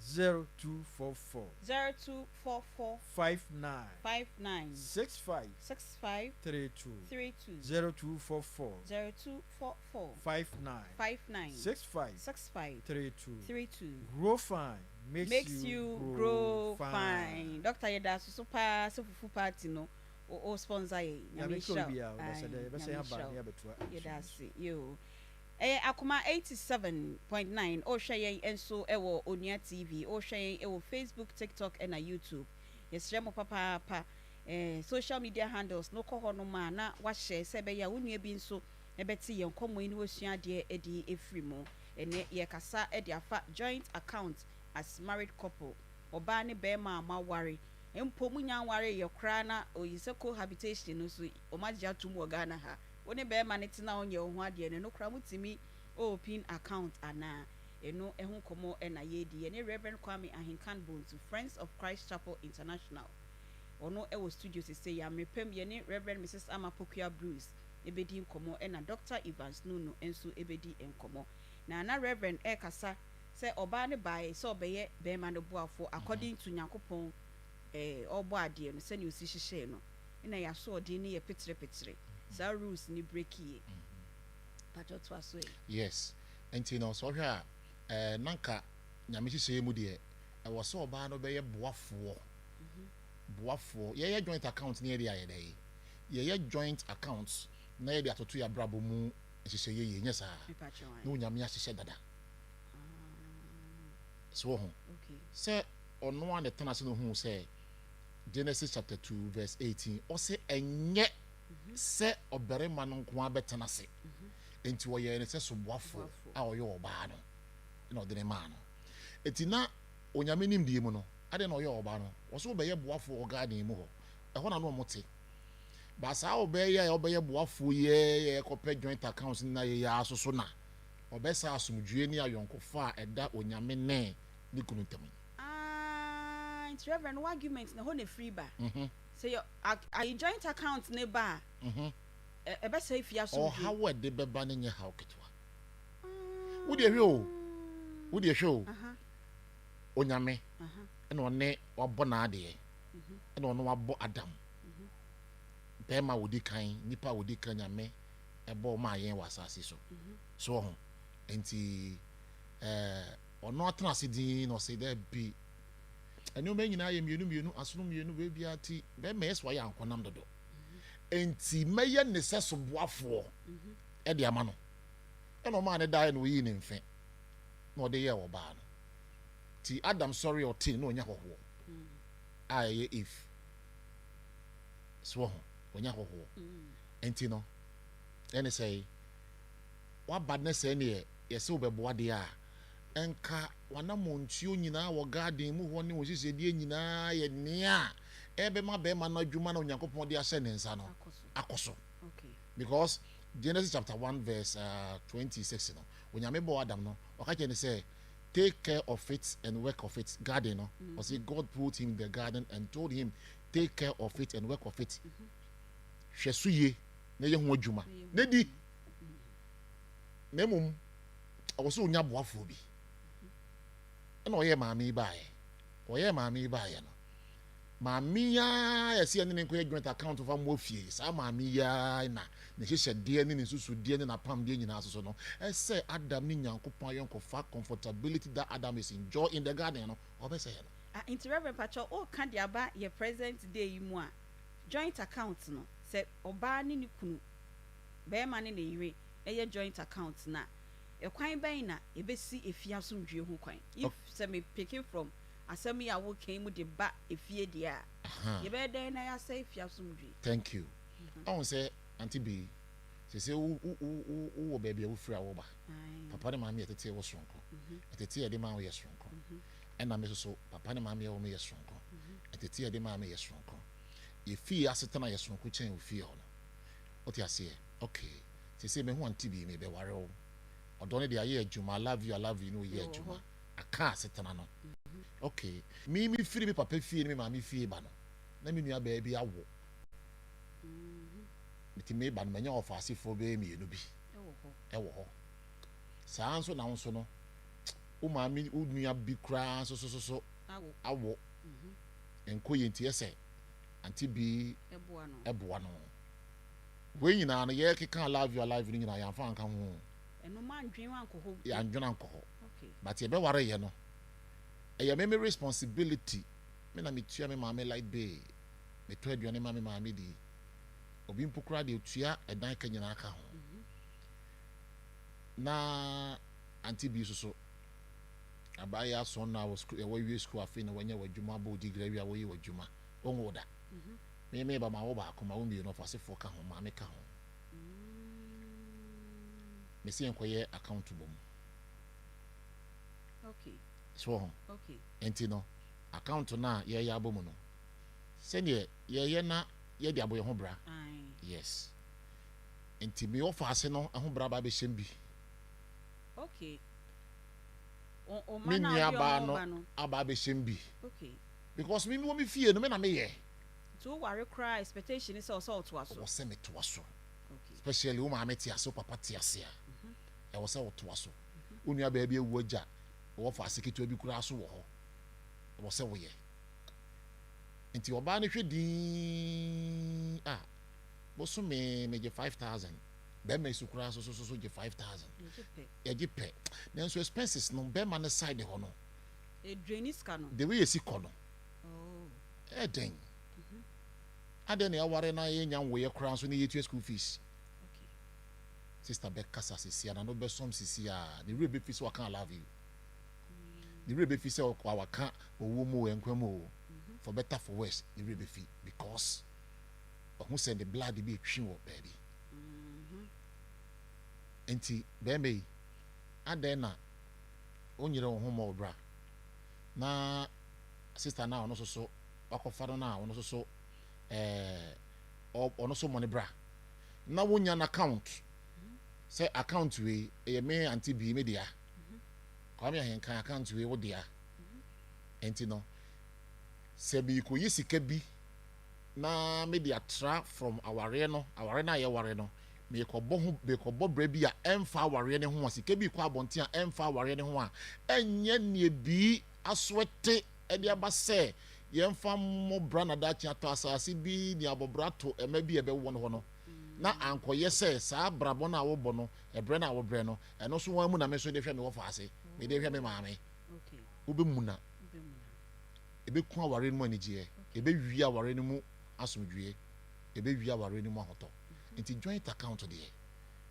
0244. 0244. 59. 59. 65. 65. 32. 32. 0244. 0244. 59. 59. 65. 65. 32. 32. Grofan makes, makes you grow fine. Doctor yɛda ase so paa sɛ fufu party no o sponsor yɛn. Nyame nhyira wo. Nyame nhyira wo. Yɛda ase yoo. Ɛyɛ Akoma 87.9 wohwɛ yɛn nso wɔ Onua TV, wohwɛ yɛn wɔ Facebook, TikTok ɛna YouTube. Yɛsrɛ mo papaapa eh, social media handles no kɔ hɔ nom a na wahyɛ sɛ ɛbɛyɛ a wo nua bi nso ɛbɛte yɛn nkɔmmɔ yi na wasua adeɛ de afiri mu. Ɛnnɛ yɛrekasa de afa joint account as married couple, ɔbaa ne barima a moaware, mpo monnya nwareeɛ koraa na oyi sɛ cohabitation no nso wɔagye atom wɔ Ghana ha, wo ne barima no tena a ɔnyɛ wo ho adeɛ no, ɛno koraa motumi open account anaa? Ɛno ho nkɔmmɔ na yɛredi. Yɛne Rev. Kwame Ahenkan Bonsu, Friends of Christ Chapel International, ɔno wɔ studio sesei yi. Mmerɛ pam yɛne Rev. Mrs. Ama Pokuah Bruce bɛdi nkɔmmɔ ɛna Dɔkta Evans Nunu nso bɛdi nkɔmmɔ. Na na Rev. rekasa sɛ ɔbaa no baeɛ sɛ ɔbɛyɛ barima no boafoɔ according to Nyankopɔn eh, ɔrebɔ adeɛ no sɛdeɛ ɔsi hyehyɛɛ no ɛna yɛn asoɔden no yɛ peterepetere saa rules no breakiiɛ. Mpakyɛw toa so ɛ. Yes, nti no sɛ ɔhwɛ a eh, na nka Nyame nhyehyɛeɛ mu deɛ ɛwɔ sɛ ɔbaa no bɛyɛ boafoɔ, boafoɔ. Yɛyɛ joint account no yɛde ayɛ dɛn? Yɛyɛ joint account na yɛde atoto yɛn abrabɔ mu nhyehyɛeɛ yie, nyɛ saa? Na Onyame ahyehyɛ dada. So wɔ ho? Sɛ ɔno a na ɛtena ase na ohuu sɛ Genesis chapter 2 verse 18 ɔse ɛnyɛ. sɛ ɔbarima no nko ara bɛtena ase. Enti ɔyɛɛ no sɛ soboafoɔ a ɔyɛ ɔbaa no na ɔde no maa no. Enti na Onyame nimdeɛ mu no, adɛn na ɔyɛɛ ɔbaa no? Ɔse wobɛyɛ boafoɔ wɔ garden mu hɔ. Ɛhɔ na na wɔn te. But saa ɔbaa yi a ɔbɛyɛ boafoɔ yi a yɛkɔpɛ joint accounts no na yɛyɛ ara soso na ɔbɛsa asomdwoeɛ ne ayɔnkofa a ɛda Onyame ne ne kunu ntam yi. Ah, nti Reverend wo argument no ɛhɔ na ɛfiri ba? Sɛ yɛ ayi joint account no ba a, ɛbɛsɛe fie asomdwoeɛ. Ɔhaw a ɛde bɛba no nyɛ haw ketewa. Wo deɛ hwɛ o, wo deɛ hwɛ o, Onyame ɛna ɔne wabɔ n'adeɛ, ɛna ɔno wabɔ Adam, bɛrima a wɔdi kan, nipa a wɔdi kan Nyame ɛbɔ maa yɛn wɔ asase so. So wɔ ho, nti ɛɛ ɔno atena ase din na ɔse daabi, nneɛma nyinaa yɛ mmienu mmienu, asono mmienu, baabiara ti, bɛrima yɛ so ayɛ ankɔnam dodo. Nti mɛyɛ ne sɛ soboafoɔ ɛde ama no. Ɛna ɔmaa no daeɛ na ɔyii ne mfe na ɔde yɛɛ ɔbaa no. Nti Adam sɔre a ɔtee no na ɔnya hɔhoɔ a ɛyɛ Eve. So wɔ ho, ɔnya hɔhoɔ. Nti no, ɛne sɛ waba ne sɛ neɛ yɛsɛ wobɛboa deɛ a, ɛnka w'anammɔntuo nyinaa wɔ garden mu hɔ ne wo nhyehyɛdeɛ nyinaa yɛ nea ɛbɛma bɛrima no adwuma na Onyankopɔn de ahyɛ ne nsa no akɔ so. Because Genesis chapter 1 verse 26 no, Onyame bɔɔ Adam no, ɔka kyerɛ no sɛ, take care of it and work of it, garden no. Ɔse God put him in the garden and told him, take care of it and work of it. Hwɛ so yie na yɛ ho adwuma na di. Na mmom, ɛwɔ sɛ onya boafoɔ bi. Ɛna ɔyɛɛ maame yi baeɛ. Ɔyɛɛ maame yi baeɛ no, maame yi ara yɛsɛ yɛne ne nkɔyɛ joint account fa mmoa fie. Saa maame yi ara na ne hyehyɛdeɛ ne ne nsusudeɛ ne n'apamdeɛ nyinaa soso no, ɛsɛ Adam ne Nyankopɔn ayɔnkofa comfortability that Adam is enjoy in the garden no, ɔbɛsɛe no. Ah nti Reverend pakyɛw woka de aba yɛ present day yi mu a, joint account no sɛ ɔbaa ne ne kunu, barima ne ne yere yɛ joint account no a, ɛkwan bɛn na ɛbɛsi efie asomdwie ho kwan? If sɛ me picking from asɛm yi a woka yi mu de ba efie deɛ a, yɛbɛyɛ dɛn na yɛasɛe efie asomdwie? Thank you. Ɔhu sɛ Auntie Bee, seesei wo wo wo wowɔ baabi a wofiri a woba. Papa ne maame yɛ tetee wo soronko. Ntetee a yɛde maa wo yɛ soronko. Ɛna me nso so, papa ne maame a ɛwɔ me yɛ soronko. Ntetee a yɛde maa me yɛ soronko. Yɛ fie asetena yɛ soronko kyɛn wo fie hɔ no. Wote aseɛ? Okay. Seesei mahu Auntie Bee, mebɛware wo. Ɔdɔ no deɛ ayɛ adwuma, I love you, I love you no yɛ adwuma. Aka asetena no. Okay. Me mefiri me papa fie ne me maame fie ba no, na me nua baa bi awo. Nti meba no, manya ɔfaasefoɔ bɛyɛ mmienu bi wɔ hɔ. Saa nso na wo nso no, wo maame, wo nua bi koraa nso so so so awo. Nkɔ yie nti ɛsɛ ante bi boa no. Wei nyinaa no yɛkeka I love you I love you no nyinaa yɛamfa anka ho. Ɛno moandwen ankɔ hɔ. Yɛandwen ankɔ hɔ. But yɛbɛwareyɛ no, ɛyɛ me me responsibility. Me na metua me maame light bill, metɔ aduane ma me maame di. Obi mpo koraa deɛ otua ɛdan ka nyinaa ka ho. Na ante bi nso so, abaayɛ ason na wɔ sukuu, ɛwɔ wie sukuu afei na wanya w'adwuma abɔ degree awie a wɔyɛ w'adwuma. Wonwoo da. Me me ba ma wo baako ma wo mmienu ɔfasefoɔ ka ho maame ka ho. Mesi yɛn kɔyɛ account bɔ mu. Okay. So ho. Okay. Nti no account no a yɛyɛ abɔ mu no sɛdeɛ yɛyɛ na yɛde abɔ yɛn ho bra. Yes. Nti me ɔfaase no ho bra ba bɛhyɛm bi. Okay. Me nua baa no aba abɛhyɛm bi. Okay. Because me wɔ me fie no me na meyɛ. Nti wo ware koraa expectation ne sɛ ɔsɛ ɔtoa so. Ɔwɔ sɛ me toa so. Especially wo maame te ase wo papa te ase a. Ɛwɔ sɛ wo toa so. Wo nua baa bi awu agya ɔwɔ faase ketewa bi koraa so wɔ hɔ. Ɛwɔ sɛ woyɛ. Nti ɔbaa no hwɛ dinn a bosome megye 5000 bɛrima yi so koraa so so so gye 5000. Yɛgye pɛ. Nanso expenses no bɛrima no side hɔ no. Ɛdraini sika no. The way esi kɔ no. Ɛyɛ den. Adɛn na yɛaware na yɛnnya nwoeɛ koraa nso na yɛtua school fees? Sister bɛkasa sisi a, n'ano bɛsɔm sisi a, ne werɛ bɛfi sɛ waka I love you. Ne werɛ bɛfi sɛ waka owuo mu o, nkwa mu o, for better for worse, ne werɛ bɛfi because Wahu sɛ ne blood bi retwe wɔ baabi. Nti bɛrima yi, adɛn na wonyere wo ho mmɔ wo bra na sister no a ɔno nso so wakɔfa no no a ɔno nso so ɛɛ ɔno nso mmɔ ne bra na wonya n'account sɛ account wei ɛyɛ me ante bii me dea Kwame Ahenkan account wei wo dea nti no sɛ merekɔyi sika bi na mede atra from awareɛ no, awareɛ no a yɛware no, merekɔbɔ ho, merekɔbɔ bra bi a ɛmfa awareɛ no ho a, sika bi rekɔ abɔnten a ɛmfa awareɛ no ho a, ɛnyɛ neɛ bii asoɛte de aba sɛ yɛmfa mmɔ bra na daakye atɔ asase bi ne abɔ bra to ɛma bi a ɛbɛwɔ no hɔ no, na ankɔyɛ sɛ saa brabɔ no a wobɔ no, ɛbrɛ no a wobrɛ no, ɛno nso wɔn mu na me nso de hwɛ me wɔfaase, mede hwɛ me maame. Wobɛmuna. Ɛbɛku awareɛ no mu anigyeɛ, ɛbɛwie awareɛ no mu asomdwoeɛ, ɛbɛwie awareɛ no mu ahotɔ. Nti joint account deɛ,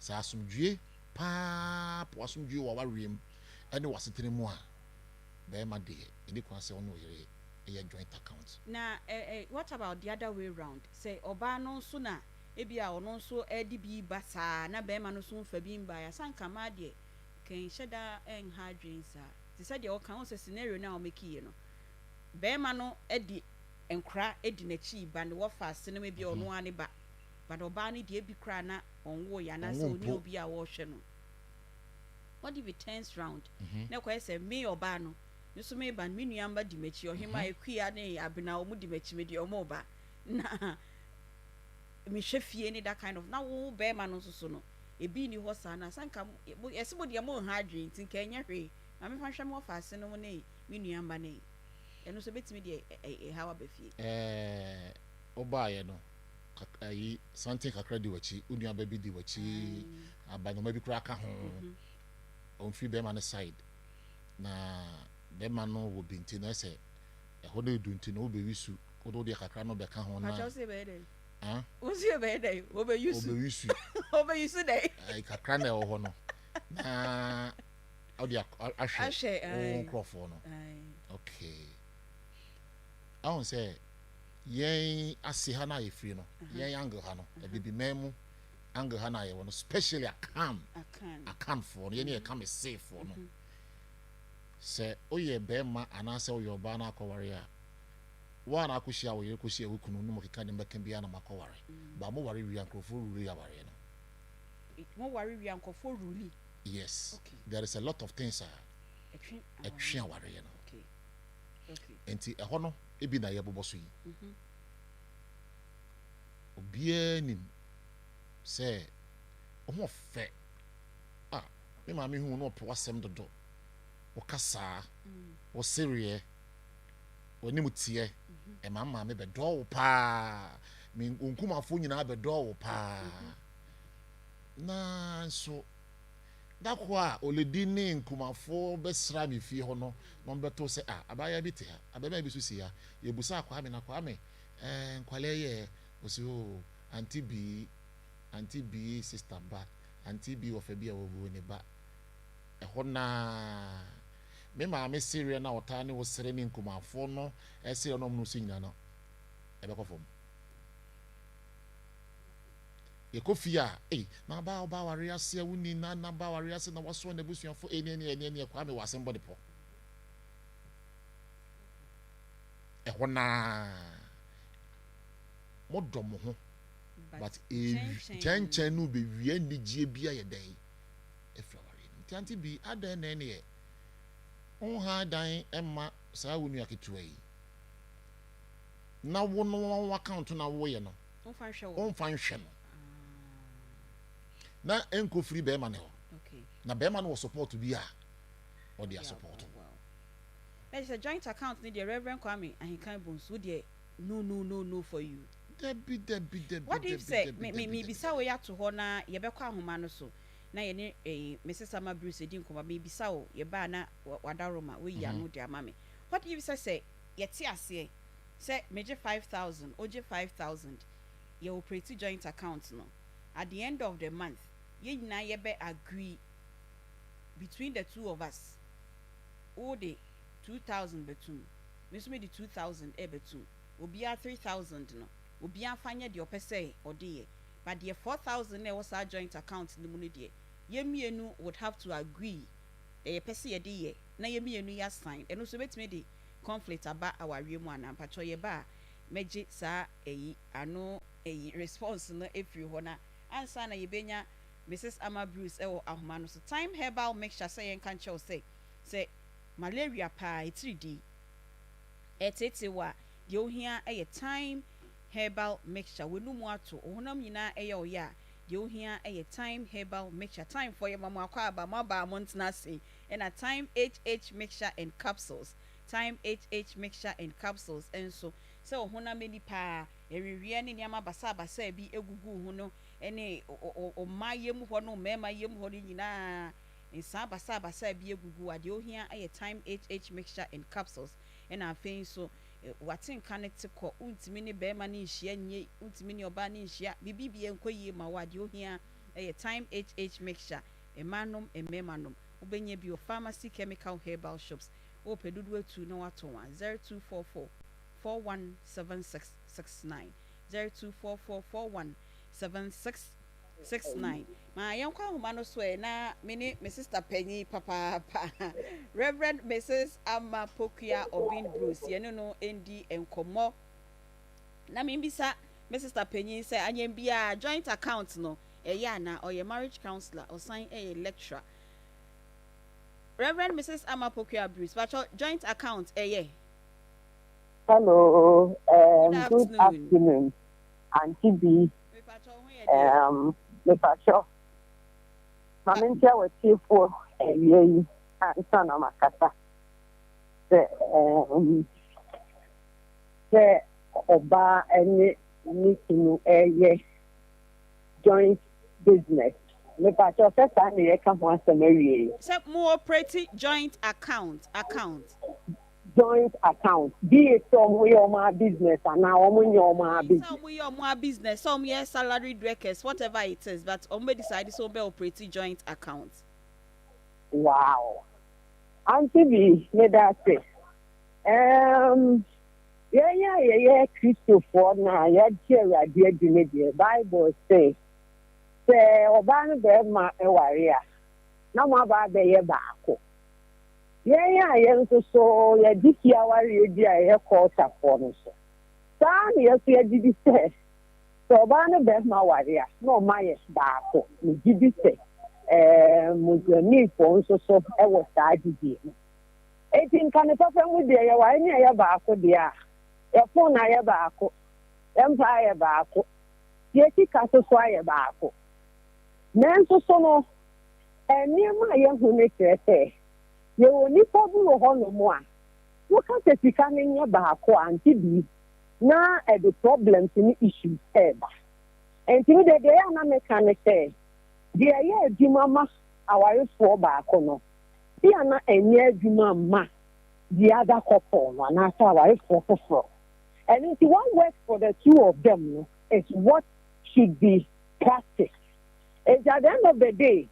sɛ asomdwoeɛ paa po asomdwoeɛ wɔ awareɛ mu ɛne w'asetena mu a, bɛrima deɛ, ɛni kwan sɛ wo ne wo yere yɛ joint account. Na eh, what about the other way round, sɛ ɔbaa no nso na ebia ɔno nso de bi ba saa na bɛrima no nso mfa bi mbaeɛ a, sɛ anka mmaa deɛ nka ɛnhyɛ da nha adwene saa. Te sɛ deɛ woka, wohu sɛ scenario no a wɔmekiiɛ no, barima no de nkora di n'akyi ba, ne wɔfa ase nom ebia ɔno ara ne ba, but ɔbaa no deɛ ebi koraa na ɔnwoeɛ anaasɛ Ɔnwo ɔnni mpo. obi a ɔrehwɛ no. What if it turns round na ɛkɔyɛ sɛ me ɔbaa no, me nso meba no, me nua mma di m'akyi, Ɔhemaa Akua ne Abena wɔn di m'akyi, me deɛ wɔn reba na mehwɛ fie ne that kind of, na wo barima no nso so no, ebi nni hɔ saa no a, sɛ anka mo, yɛse mo deɛ monha adwene nti nka ɛnyɛ hwee, ma memfa nhwɛ me wɔfa ase nom ne me nua mma no ɛ, ɛno nso ɛbɛtumi de ɛhaw aba fie. Ɛɛ, wobaeɛ no, kak, ayi, santen kakra di w'akyi, wo nuaba bi di w'akyi, abanoma bi koraa ka ho, ɔmfiri bɛrima no side, na bɛrima no wɔ bi nti no, ɛsɛ ɛhɔ no edu nti no, wobɛwi su, wode wodeɛ kakra no bɛka ho na. Pakyɛ wo se ɛbɛyɛ dɛn? Ah? Wo se ɛbɛyɛ dɛn? Wobɛyi su. Wobɛwi su. Wobɛyi su dɛn? Ayi, kakra na ɛwɔ hɔ no, na wode ahwɛ wo nkurɔfoɔ no. Okay. Ahun sɛ yɛn ase ha no a yɛfiri no, yɛn angle ha no, abibiman mu angle ha no a yɛwɔ no, especially Akan, Akanfoɔ no, yɛne yɛka meseefoɔ no. Sɛ woyɛ bɛrima anaasɛ woyɛ ɔbaa na akɔware a, wo a na akɔhyia wo yere kɔhyia wo kunu no mo keka ne mbɛka biara na moakɔware. Ba mo ware wie a nkurɔfoɔ rule awareɛ no. Mo ware wie a nkurɔfoɔ rule. Yes there is a lot of things a ɛtwe awareɛ no nti ɛhɔ no ebi na yɛbobɔ so yi mhm. Obiara nim sɛ ɔho ɔfɛ a me maame hu no ɔpɛ w'asɛm dodo ɔkasaa mm. ɔsereɛ w'anim teɛ mhm. Ɛma maame bɛdɔɔ wo paa me nkumafoɔ nyinaa bɛdɔɔ wo paa mhm. Nanso, da koro a Oledi ne nkumafo bɛsraa me fie hɔ no, na wɔbɛtoo sɛ, ah, abaayewa bi te ha, abarimaa bi nso si ha. Yɛbisaa Kwame, na Kwame, eh, nkwadaa yi ɛ? Ɔse, oh, Auntie Bii, Auntie Bii sista ba, Auntie Bii wɔfa bi a wawu ne ba. Ɛhɔ no ara, me maame sereɛ no a ɔtaa ne wo sere ne nkumafoɔ no sereɛ no a wɔne wo sere nyinaa no, ɛbɛkɔ fam. Yɛkɔ fie a, ei, na aba a ɔba aware ase a wonni na na ba aware ase na wasoa n'abusuafo, ei, ne ɛneɛ, ɛneɛ, ɛneɛ, Kwame wɔ asɛm bɔ ne pɔ. Ɛhɔ no ara, modɔ mo ho, but kyɛnkyɛn no bɛwie anigyeɛ bi ayɛ dɛn afiri awareɛ no mu. Nti Auntie Bee, adɛn na ɛneɛ wonhan dan mma saa wo nua ketewa yi na wo no wo account na woyɛ no womfa nhwɛ no na ɛnkɔ firi bɛrima no hɔ na bɛrima no wɔ support bi a ɔde asupɔto. Na kyerɛ sɛ joint account no deɛ Reverend Kwame Ahenkan Bonsu wo deɛ no no no no for you. Dabi dabi dabi What if dabi sɛ dabi me me dabi dabi mebisa dabi. wei ato hɔ na yɛbɛkɔ ahoma no so na yɛne eh, Mrs. Ama Bruce adi nkɔmmɔ mebisa wo yɛbaa na wadaroma woayi ano de ama me what if sɛ sɛ yɛte aseɛ sɛ megye 5000 ogye 5000 yɛ operate joint account no at the end of the month yɛn nyinaa yɛbɛ agree between the two of us wo de 2000 bɛtum me nso mede 2000 ɛbɛtum obiara 3000 no. Obiara mfa nyɛ deɛ ɔpɛ sɛ ɔde yɛ. But deɛ 4,000 no a ɛwɔ saa joint account no mu no deɛ, yɛn mmienu would have to agree deɛ yɛpɛ sɛ yɛde yɛ na yɛn mmienu yɛ assign. Ɛno nso ɛbɛtumi de conflict aba awareɛ mu anaa? Mpakyɛw yɛba a mɛgye saa ɛyi ano ɛyi response no afiri hɔ na ansa na yɛbɛnya Misis Ama Bruce wɔ ahoma no so. Thyme herbal mixture sɛ yɛnka nkyerɛ wo sɛ, sɛ malaria paa, atiridii, reteetee wo a, deɛ wohia yɛ thyme herbal mixture. W'anum ato, wo honam nyinaa yɛ wo ya a, deɛ wohia yɛ thyme herbal mixture. Thyme foɔ yɛma mo akwaaba, mo aba a montena ase. Ɛna thyme HH mixture and capsules, thyme HH mixture and capsules nso, sɛ wo honam ani paa, ɛweweɛ ne nneɛma basaabasaa bi gugu wo ho no, ne mmaa yam hɔ no mmarima yam hɔ no nyinaa nsaa basaabasaa bi agugu a, deɛ ohia yɛ Thyme HH mixture and capsules. Ɛna afei nso w'atenka no te kɔ, wontumi ne barima no nhyia nyie, wontumi ne ɔbaa no nhyia, biribi biara nkɔ yie ma wo a, deɛ ohia yɛ Thyme HH mixture. Mmaa nom, mmarima nom. Wobɛnya bi wɔ pharmacy, chemical, herbal shops. Wopɛ dodoɔ atu na woatɔn a, 0244 417669, 0244 41 7669. Ma yɛnkɔ ahoma no so ɛ na me ne me sista panyin papaapa, Rev. Mrs. Ama Pokuya Obin Bruce, yɛne no ndi nkɔmmɔ. Na membisa me sista panyin sɛ anyɛ biara joint account no ɛyɛ anaa? Ɔyɛ marriage counselor, ɔsan yɛ lecturer. Rev. Mrs. Ama Pokuya Bruce, pakyɛ joint account ɛyɛ? Hello, Good good afternoon. afternoon, Auntie B. Um, mepakyɛ ma menkyia w'atiefoɔ awia yi ansa na makasa sɛ um, sɛ ɔbaa ne ne kunu ɛyɛ joint business. Mepakyɛ sɛ saa na yɛka ho asɛm awie yi. Sɛ mo operate joint account account. Joint account, be it sɛ ɔmo yɛ ɔmo ara business anaa ɔmo nyɛ ɔmo ara Sɛ business. ɔmo yɛ ɔmo ara business, sɛ ɔmo yɛ salaried workers, whatever it is, but ɔmo bɛ decide sɛ ɔmo bɛ operate joint account. Wow. Auntie bi, meda ase. Um, yɛn a yɛyɛ Kristofoɔ na yɛagye Awurade adi no deɛ, Bible se, sɛ ɔbaa ne barima ware a, na mo aba abɛyɛ baako. Yɛn a yɛn nso so yɛgye fie awareɛ di a yɛyɛ kɔɔtafoɔ no nso, saa ara na yɛn nso yɛgye di sɛ, sɛ ɔbaa ne barima ware a, na wɔn ayɛ baako. Megye di sɛ ɛɛ Muslimfoɔ nso so wɔ saa gyidie no. Enti nka ne papa mu deɛ, yɛware ne yɛyɛ baako deɛ a, yɛn fon ayɛ baako, yɛn mpa ayɛ baako, yɛn sika nso so ayɛ baako. Nanso so no, Nneɛma a yɛahu no kyerɛ sɛ yɛwɔ nnipa bi wɔ hɔnom a, woka sɛ sika no nyɛ baako a, ante bi na ɛde problems ne issues reba. Enti me deɛ, deɛ ɛyɛ a na meka ne sɛ, deɛ ɛyɛ adwuma ma awarefoɔ baako no, bi a na ɛnyɛ adwuma mma the other couple no anaasɛ awarefoɔ foforɔ. Ɛno nti what works for the two of them no is what should be practiced. Enti at the end of the day,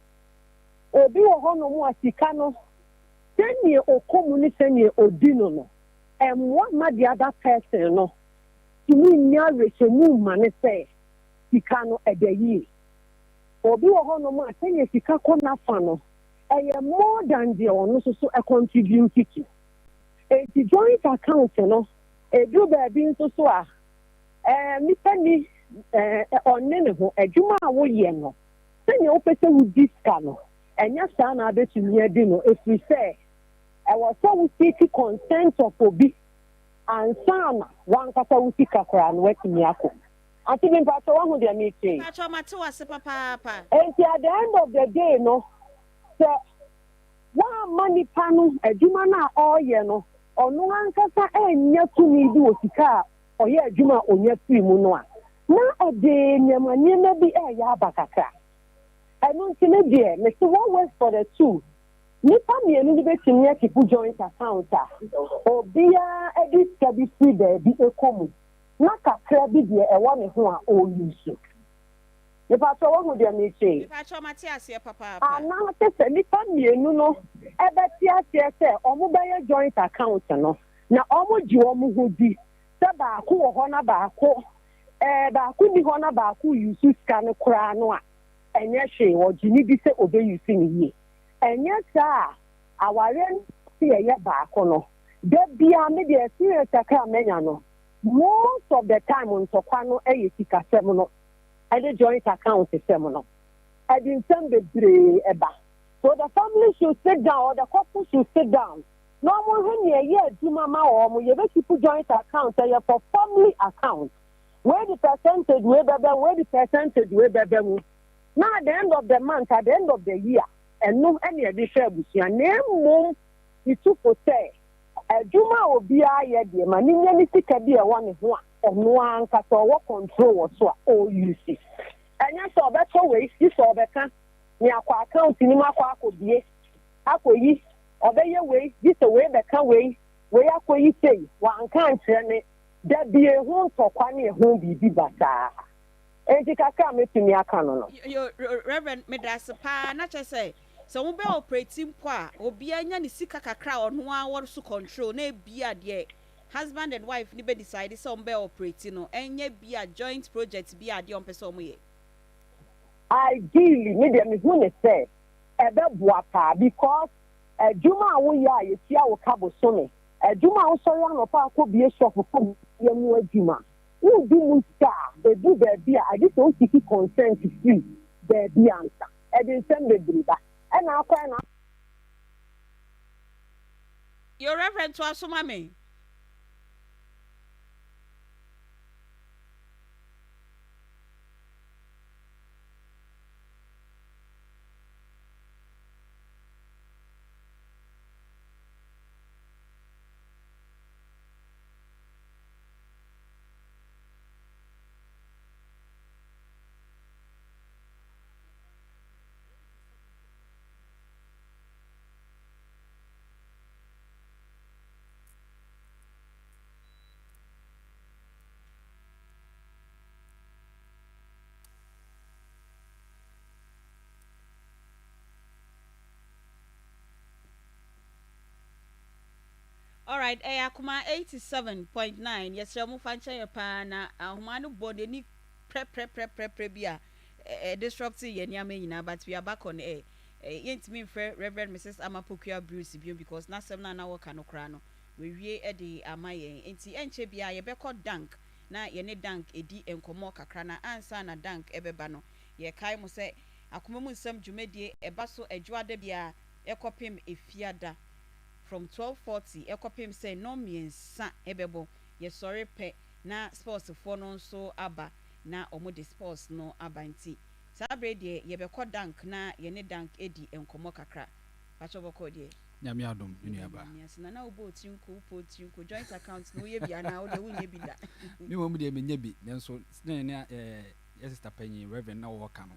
obi wɔ hɔnom a sika no, sɛdeɛ ɔkɔ mu ne sɛdeɛ ɔdi no no, ɛmmoa mma the other person no tumi nnya awerɛhyɛmu mma no sɛ sika no ɛda yie. Obi wɔ hɔnom a sɛdeɛ sika kɔ n'afa no, ɛyɛ more than deɛ ɔno nso so contribute to. Enti joint account no, ɛduru baabi nso so a, Ɛɛ, nipa ni, ɛɛ, ɔnne ne ho. Adwuma a woyɛ no, sɛnea wopɛ sɛ wodi sika no, ɛnyɛ saa na abɛtumi adi no, ɛfiri sɛ ɛwɔ sɛ wo seek consent of obi ansa na w'ankasa wo sika koraa no woatumi akɔ mu. Ante bi mpakyɛ woahu deɛ merekyerɛ yi? Mpakyɛ mate wo ase papaapa. Enti at the end of the day no, sɛ woamma nipa no adwuma no a ɔreyɛ no, ɔno ankasa annya tumi bi wɔ sika a ɔyɛ adwuma a onya firi mu no a, na ɛde nneɛma nneɛma bi reyɛ aba kakra. Ɛno nti me deɛ, mese what works for the two, nnipa mmienu no bɛtumi akipu joint account a obiara de sika bi firi baabi kɔ mu na kakra bi deɛ ɛwɔ ne ho a ɔreuse. Mepakyɛw woahu deɛ merekyerɛ yi? Mepakyɛw mate aseɛ papaapa. Anaasɛ sɛ nnipa mmienu no bɛte aseɛ sɛ wɔbɛyɛ joint account no na wɔgye wɔn ho di sɛ baako wɔ hɔ na baako Ɛɛ baako nni hɔ na baako use sika no koraa no a, ɛnyɛ hwee, wɔgye no di sɛ ɔbɛ use no yie. Ɛnyɛ saa a, awareɛ no sɛ yɛyɛ baako no, da biara me deɛ experience kakra a manya no, most of the time ntɔkwa no yɛ sikasɛm no ne joint account sɛm no. Ɛde nsɛm bebree ba. So the family should sit down or the couple should sit down na wɔn hwɛ nea ɛyɛ adwuma ma wɔn. Yɛbɛ keep joint account, ɛyɛ for family account. Wei de percentage wei bɛbɛ mu, wei de percentage wei bɛbɛ mu. Na at the end of the month, at the end of the year, ɛno ɛna yɛde hwɛ abusua. Na mmom, metu fo sɛ adwuma a obiara yɛ deɛ, ma ne nya ne sika bi a ɛwɔ ne ho a ɔno ara ankasa ɔwɔ control wɔ so a ɔreuse. Ɛnyɛ sɛ ɔbɛtɔ wei, gye sɛ ɔbɛka me akɔ account no mu akɔ akɔbue, akɔyi, ɔbɛyɛ wei, gye sɛ wei bɛka wei, wei akɔyi sei, wanka ankyerɛ me. Da bi ɛho ntɔkwa ne ɛho biribi basaa. Enti kakra a mɛtumi aka no no. Yo, Reverend, medase paa, na kyerɛ sɛ, sɛ wo bɛ operate mpo a, obiara nya ne sika kakra a ɔno ara wɔ so control, na ebia deɛ husband and wife no bɛ decide sɛ wɔn bɛ operate no, ɛnyɛ bia joint project bi a adeɛ a wɔn pɛ sɛ wɔn yɛ. Ideally, me deɛ mehu no sɛ ɛbɛboa paa because adwuma a woyɛ a yɛtua wo ka bosome, adwuma a wosɔre anɔpa akɔbue shop kɔ yɛ mu adwuma, wodi mu sika a, ɛduru baabi a agye sɛ wo seek consent firi baabi ansa. Ɛde nsɛm bebree ba. Ɛna akwan na. Yo Reverend toa so ma me. Alright, ɛyɛ Akoma 87.9. Yɛsrɛ mo fa nkyɛ yɛ paa na ahoma no bɔ n'ani prɛprɛprɛprɛprɛ bi a ɛ disrupt yɛ nneɛma nyinaa but we are back on air. Yɛntumi mfrɛ Reverend Mrs. Ama Pokuaa Bruce bio because n'asɛm no a na wɔka no koraa no wawie de ama yɛn. Nti ɛnkyɛ biara yɛbɛkɔ Dank na yɛne Dank adi nkɔmmɔ kakra na ansa na Dank bɛba no yɛkae mo sɛ Akoma mu Nsɛm dwumadie ɛba so Adwoada biara kɔpem Efiada from 12:40 kɔpem sɛ nnɔnmiɛnsa bɛbɔ. Yɛsɔre pɛ na sports foɔ no nso aba na wɔde sports no aba nti saa berɛ yi deɛ yɛbɛkɔ Dank na yɛne Dank adi nkɔmmɔ kakra. Pakyɛ bɔkɔɔ deɛ? Nyame adom me Meda nua baa. Nyame ase. Nana wobɔ otiri nko wopɛ otiri nko joint account no woyɛ bi anaa wodeɛ wonyɛ bi da? Me mmom deɛ menyɛ bi nanso sɛdeɛ ne yɛ sister panyin Reverend na ɔɔka no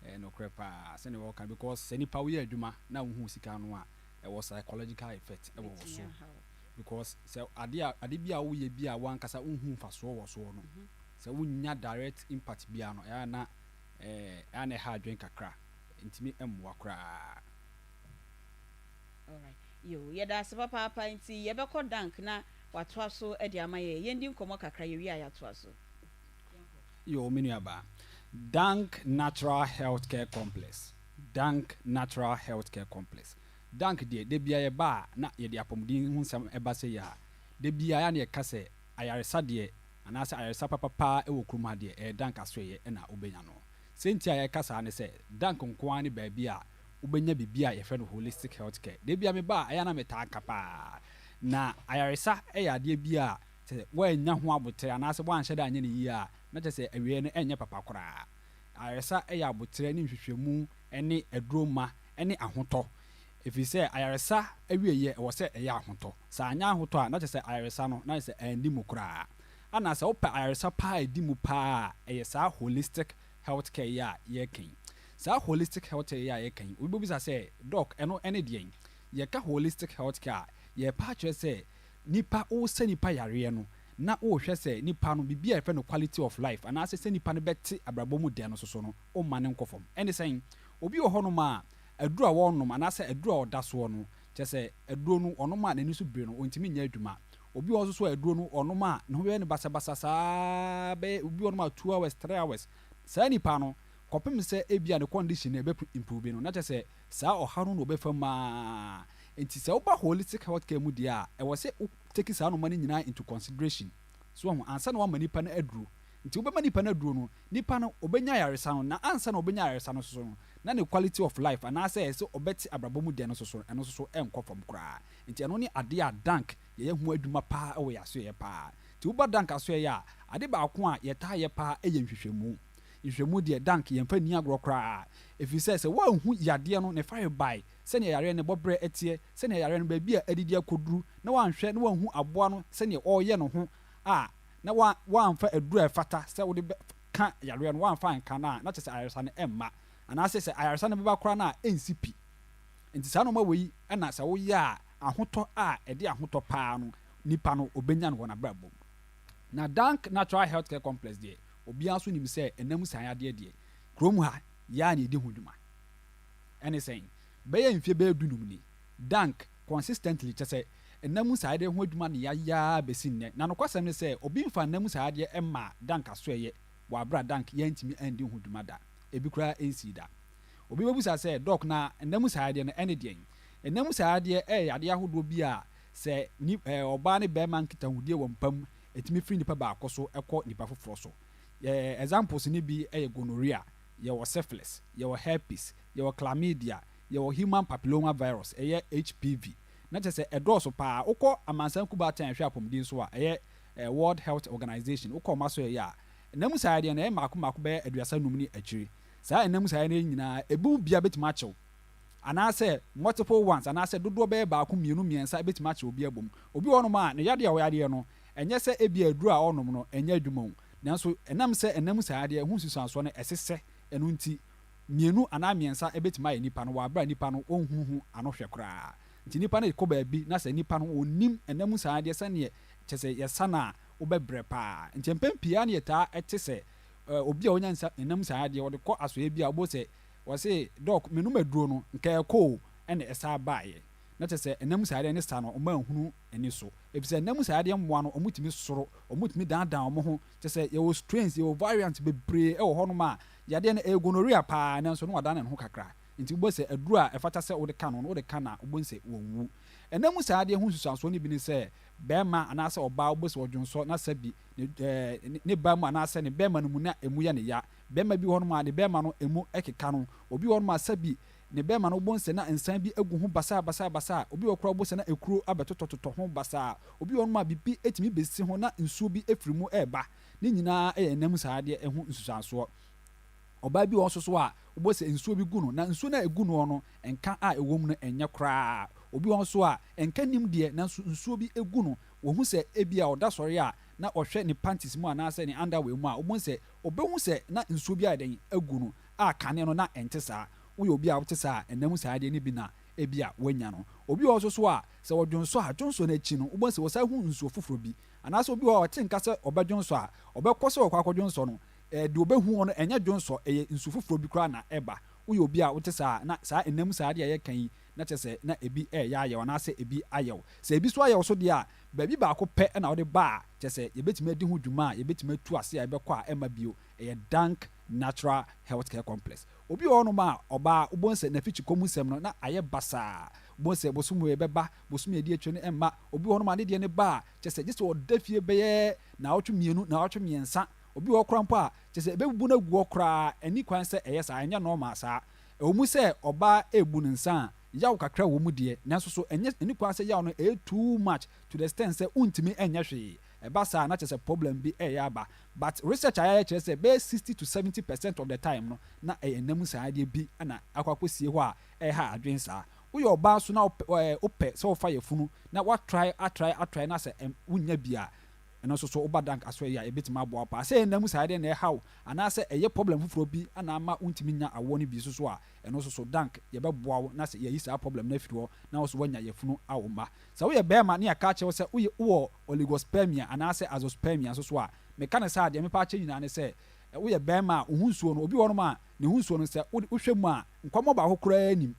ɛyɛ nokorɛ paa sɛdeɛ ɔɔka no because sɛ nipa woyɛ adwuma na wohu sika no a ɛwɔ psychological effect ɛwɔ wo Ɛtumi so aha wo. because sɛ adeɛ a ade bi a woyɛ bi a wankasa wonhu mfasoɔ wɔ soɔ no sɛ wonnya direct impact biara no ɛyɛ a na ɛyɛ a na ɛha adwene kakra ɛntumi mmoa koraa. Alright yoo yɛda ase papaapa nti yɛbɛkɔ dank na watoa so de ama yɛn yɛndi nkɔmmɔ kakra yɛwie a yɛatoa so. Yɛnkɔ. Yoo me nua baa. Dank Natural Health Care Complex Dank Natural Health Care Complex Dank deɛ da biara yɛba a na yɛde apɔmuden ho nsɛm ba sei a, da biara yɛ a na yɛka sɛ ayaresa deɛ anaasɛ ayaresa papa paa wɔ kurom ha deɛ ɛyɛ Dank asoɛeɛ na wobɛnya no. Sɛ nti a yɛka saa ne sɛ Dank nko ara ne baabi a wobɛnya biribi a yɛfrɛ no holistic health care. Da biara meba a ɛyɛ a na metaa ka paa. Na ayaresa yɛ adeɛ bi a sɛ woannya ho aboterɛ anaasɛ woanhyɛ da anyɛ no yie a na kyerɛ sɛ awieɛ no ɛnyɛ papa koraa. Ayaresa yɛ aboterɛ ne nhwehwɛmu ne aduro ma ne ahotɔ. Ɛfiri sɛ ayaresa awieɛ ɛwɔ sɛ ɛyɛ ahotɔ. Sɛ anyɛ ahotɔ a na kyerɛ sɛ ayaresa no na kyerɛ sɛ anni mu koraa. Ɛna sɛ wopɛ ayaresa paa a ɛdi mu paa a ɛyɛ saa holistic health care yi a yɛreka yi. Saa holistic health care yi a yɛreka yi, obi bɛbisa sɛ, Doc, ɛno ne deɛn? Yɛka holistic health care a, yɛrepɛ akyerɛ sɛ nipa, woresɛ nipa yareɛ no, na worehwɛ sɛ nipa no, biribi a yɛfrɛ no quality of life, anaasɛ sɛ nipa no bɛte abrabɔ mu dɛ no soso no, womma no nkɔ fam. Ɛne sɛn? Obi wɔ hɔnom a, aduro a wɔrenom anaasɛ aduro a ɔda soɔ no, kyerɛ sɛ aduro no, ɔnom a n'ani so bire no, ɔntumi nyɛ adwuma. Obi wɔ hɔ nso so a aduro no ɔnom a ne ho bɛyɛ no basabasa saa ara bɛyɛ obi wɔ hɔnom a 2 hours, 3 hours. Saa nipa no, kɔpem sɛ ebia ne condition no ɛbɛ improve no, na kyerɛ sɛ saa ɔhaw no na ɔbɛfa mu aa. Nti sɛ woba holistic health care mu deɛ a, ɛwɔ sɛ wo take saa nnoɔma no nyinaa into consideration. So wahu, ansa na wama nipa no aduro. Nti wobɛma nipa no aduro no, nipa no ɔbɛnya ayaresa no, na ansa na ɔbɛnya ayaresa no nso no, na ne quality of life anaasɛ ɛsɛ ɔbɛte abrabɔ mu dɛ no nso so, ɛno nso so ɛnkɔ fam koraa. Nti ɛno ne adeɛ a Dank yɛyɛ ho adwuma paa wɔ yɛn asoɛeɛ paa. Nti woba Dank asoɛeɛ a, ade baako a yɛtaa yɛ paa yɛ nhwehwɛmu. Nhwehwɛmu deɛ, Dank yɛmfa nni agorɔ koraa. Ɛfiri sɛ, sɛ woanhu yadeɛ no ne farebae, sɛdeɛ yareɛ no bɔberɛ teɛ, sɛdeɛ yareɛ no baabi a adidi akɔduru, na woanhwɛ na woanhu aboa no sɛdeɛ ɔreyɛ ne ho a, na woamfa aduru a ɛfata sɛ wode bɛka yareɛ no, woamfa anka no a, na kyerɛ sɛ ayaresa no mma. Anaasɛ sɛ ayaresa no bɛba koraa no a, ɛnsi pi. Nti saa nnoɔma wei na sɛ woyɛ a, ahotɔ a ɛde ahotɔ paa no, nipa no ɔbɛnya no wɔ n'abrabɔ mu. Na Dank Natural Health Care Complex deɛ, obiara nso nim sɛ ɛnam saa yadeɛ deɛ, kurom ha, yɛ ara na yɛdi ho dwuma. Ɛne sɛn? Bɛyɛ mfeɛ bɛyɛ dunum ni, Dank consistently, kyerɛ sɛ, nna mu saa yadeɛ ho adwuma na yɛayɛ ara bɛsi nnɛ. Na nokwasɛm ne sɛ, obi mfaa nna mu saa yadeɛ mmaa Dank asoɛeɛ wɔ aberɛ a Dank yɛantumi andi ho dwuma da. Ebi koraa nsii da. Obi bɛbisa sɛ, Doc, na nna mu saa yadeɛ no, ɛne deɛn? Nna mu saa yadeɛ yɛ yadeɛ ahodoɔ bi a sɛ ni ɛɛ ɔbaa ne barima nkitahodie wɔ mpa mu, ɛtumi firi nipa baako so kɔ nipa foforɔ so. Yɛ examples no bi yɛ gonorrhea, yɛwɔ syphilis, yɛwɔ herpes, yɛwɔ chlamydia, yɛwɔ human papilloma virus, ɛyɛ HPV. Na kyerɛ sɛ ɛdɔɔso paa. Wokɔ Amansan Kubaatan a ɛhwɛ apɔmuden so a, ɛyɛ World Health Organization, wokɔ wɔn asɔeɛ a, nna mu saa yadeɛ no ɛyɛ mmaako mmaako bɛyɛ 35 ne akyire. Saa nna mu saa yadeɛ no nyinaa, ebi mu biara bɛtumi akye wo. Anaasɛ multiple ones, anaasɛ dodoɔ bɛyɛ baako, mmienu, mmiɛnsa bɛtumi akye obi abom. Obi wɔ hɔnom a, ne yadeɛ a ɔyadeɛ no, ɛnyɛ sɛ ebia aduro a ɔrenom no ɛnyɛ adwuma o, nanso ɛnam sɛ ɛnam mu saa yadeɛ ho nsunsuansoɔ no ɛsesɛ, ɛno nti, mmienu anaa mmiɛnsa bɛtumi ayɛ nipa no wɔ aberɛ a nipa no ɔnhunu ho ano hwɛ koraa. Nti nipa no rekɔ baabi na sɛ nipa no ɔnnim ɛnam mu saa yadeɛ sɛdeɛ kyerɛ sɛ yɛsa no a, wobɛbrɛ paa. Nti mpɛn pii ara na yɛtaa te sɛ obi a ɔnya nsa ɛnam saa yadeɛ ɔde kɔ asɔeɛ bi a wobɛhu sɛ Wɔse, Doc, menom aduro no, nka ɛkɔ o, ɛna ɛsan baeɛ. Na kyerɛ sɛ, ɛnam saa adeɛ ne sa no, wɔn anhunu ani so. Efisɛ ɛnam saa adeɛ mmoa no, wɔtumi soro, wɔtumi dandan wɔn ho. Kyerɛ sɛ, yɛwɔ strains, yɛwɔ variants bebree wɔ hɔnom a, yadeɛ no, ɛyɛ gonorrhea paa, nanso na wadane ne ho kakra. Nti wobɛhu sɛ aduro a ɛfata sɛ wode ka no no, wode ka no a, wobɛhu sɛ wɔnwu. Ɛnam saa adeɛ ho nsusuansoɔ no bi ne sɛ, barima anaasɛ ɔbaa, wobɛhu sɛ ɔdwonsɔ na sɛbi ne, ɛɛ, ne ba mu anaasɛ ne bɛrima no mu na ɛmu yɛ no ya. Barima bi wɔ hɔnom a, ne bɛrima no, emu keka no. Obi wɔ hɔnom a, sɛbi ne bɛrima no, wobɛhu sɛ na nsa bi agu ho basaa-basaa-basaa. Obi wɔ hɔ koraa a, wobɛhu sɛ na ekuro abɛtotɔtotɔ ho basaa. Obi wɔ hɔnom a, biribi tumi bɛsi ho na nsuo bi firi mu reba. Ne nyinaa yɛ nna mu saa adeɛ ho nsusuansoɔ. Ɔbaa bi wɔ hɔ nso so a, wobɛhu sɛ nsuo bi gu no, na nsuo no a ɛgu noɔ no, nka a ɛwɔ mu no nyɛ koraa. Obi wɔ hɔ nso a, nka nnim deɛ, nanso nsuo bi gu no. Wɔhu sɛ ebia ɔda sɔre a, na ɔhwɛ ne panties mu anaasɛ ne underwear mu a, wobɛhu sɛ Obehu sɛ na nsuo bi ayɛ dɛn agu no a kane no na ɛnte saa. Woyɛ obi a wote saa a, ɛnna mu saa adeɛ no bi na ebia woanya no. Obi wɔ hɔ nso so a, sɛ ɔdwonsɔ a, dwonsɔ no akyi no, wobɛhu sɛ ɔsan hu nsuo foforɔ bi. Anaasɛ obi wɔ hɔ a ɔte nka sɛ ɔbɛdwonsɔ a, ɔbɛkɔ sɛ ɔrekɔ akɔdwonsɔ no, deɛ ɔbɛhu hɔ no, ɛnyɛ dwonsɔ, ɛyɛ nsu foforɔ bi koraa na ɛba. Woyɛ obi a wote saa a, na saa nna mu saa adeɛ a yɛreka yi, na kyerɛ sɛ na ebi reyɛ ayɛ wo anaasɛ ebi ayɛ wo. Sɛ ebi nso ayɛ wo so deɛ a, baabi baako pɛ na wode ba a, kyerɛ sɛ yɛbɛtumi adi ho dwuma a yɛbɛtumi atu ase a ɛbɛkɔ a ɛmma bio. Ɛyɛ Dank Natural Health Care Complex. Obi wɔ hɔnom a, ɔbaa, wobɛhu sɛ n'afikyikɔ mu nsɛm no, na ayɛ basaa. Wobɛhu sɛ bosome wei ɛbɛba, bosome a ɛdi akyire no ɛmma. Obi wɔ hɔnom a, ne deɛ no ba a, kyerɛ sɛ gye sɛ ɔda fie bɛyɛ naawɔtwe mmienu, naawɔtwe mmiɛnsa. Obi wɔ hɔ koraa mpo a, kyerɛ sɛ ɛbɛbubu no agu hɔ koraa. Ɛnni kwan sɛ ɛyɛ saa, ɛnyɛ normal saa. Ɛwɔ mu sɛ ɔbaa rebu ne nsa a, yaw kakra wɔ mu deɛ, nanso so ɛnyɛ ɛnni kwan sɛ yaw no ɛyɛ too much to the extent sɛ wontumi nyɛ hwee. Ɛba saa a na kyerɛ sɛ problem bi reyɛ aba. But research a yɛayɛ kyerɛ sɛ bɛyɛ 60 to 70 percent of the time no na ɛyɛ nna mu saa adeɛ bi na akɔ akɔsie hɔ a ɛreha adwene saa. Woyɛ ɔbaa nso na wopɛ wopɛ sɛ wofa yafunu na woatry atry atry na sɛ wonnya bi a, Ɛno nso so woba dank asoɛeɛ a ɛbɛtumi aboa wo paa. Sɛ ɛyɛ nna mu saa deɛ na ɛha wo anaasɛ ɛyɛ problem foforɔ bi na ama wontumi nnya awoɔ no bi nso so a, ɛno nso so dank yɛbɛboa wo na sɛ yɛayi saa problem no afiri hɔ na wo nso woanya yafunu awo mma. Sɛ woyɛ barima na yɛaka akyerɛ wo sɛ woyɛ wowɔ oligospermia anaasɛ azoospermia nso so a, meka no saa a deɛ mepɛ akyerɛ nyinaa ne sɛ woyɛ barima a wo ho nsuo no, obi wɔ hɔnom a ne ho nsuo no sɛ wohwɛ mu a nkɔmmɔ baako koraa nnim.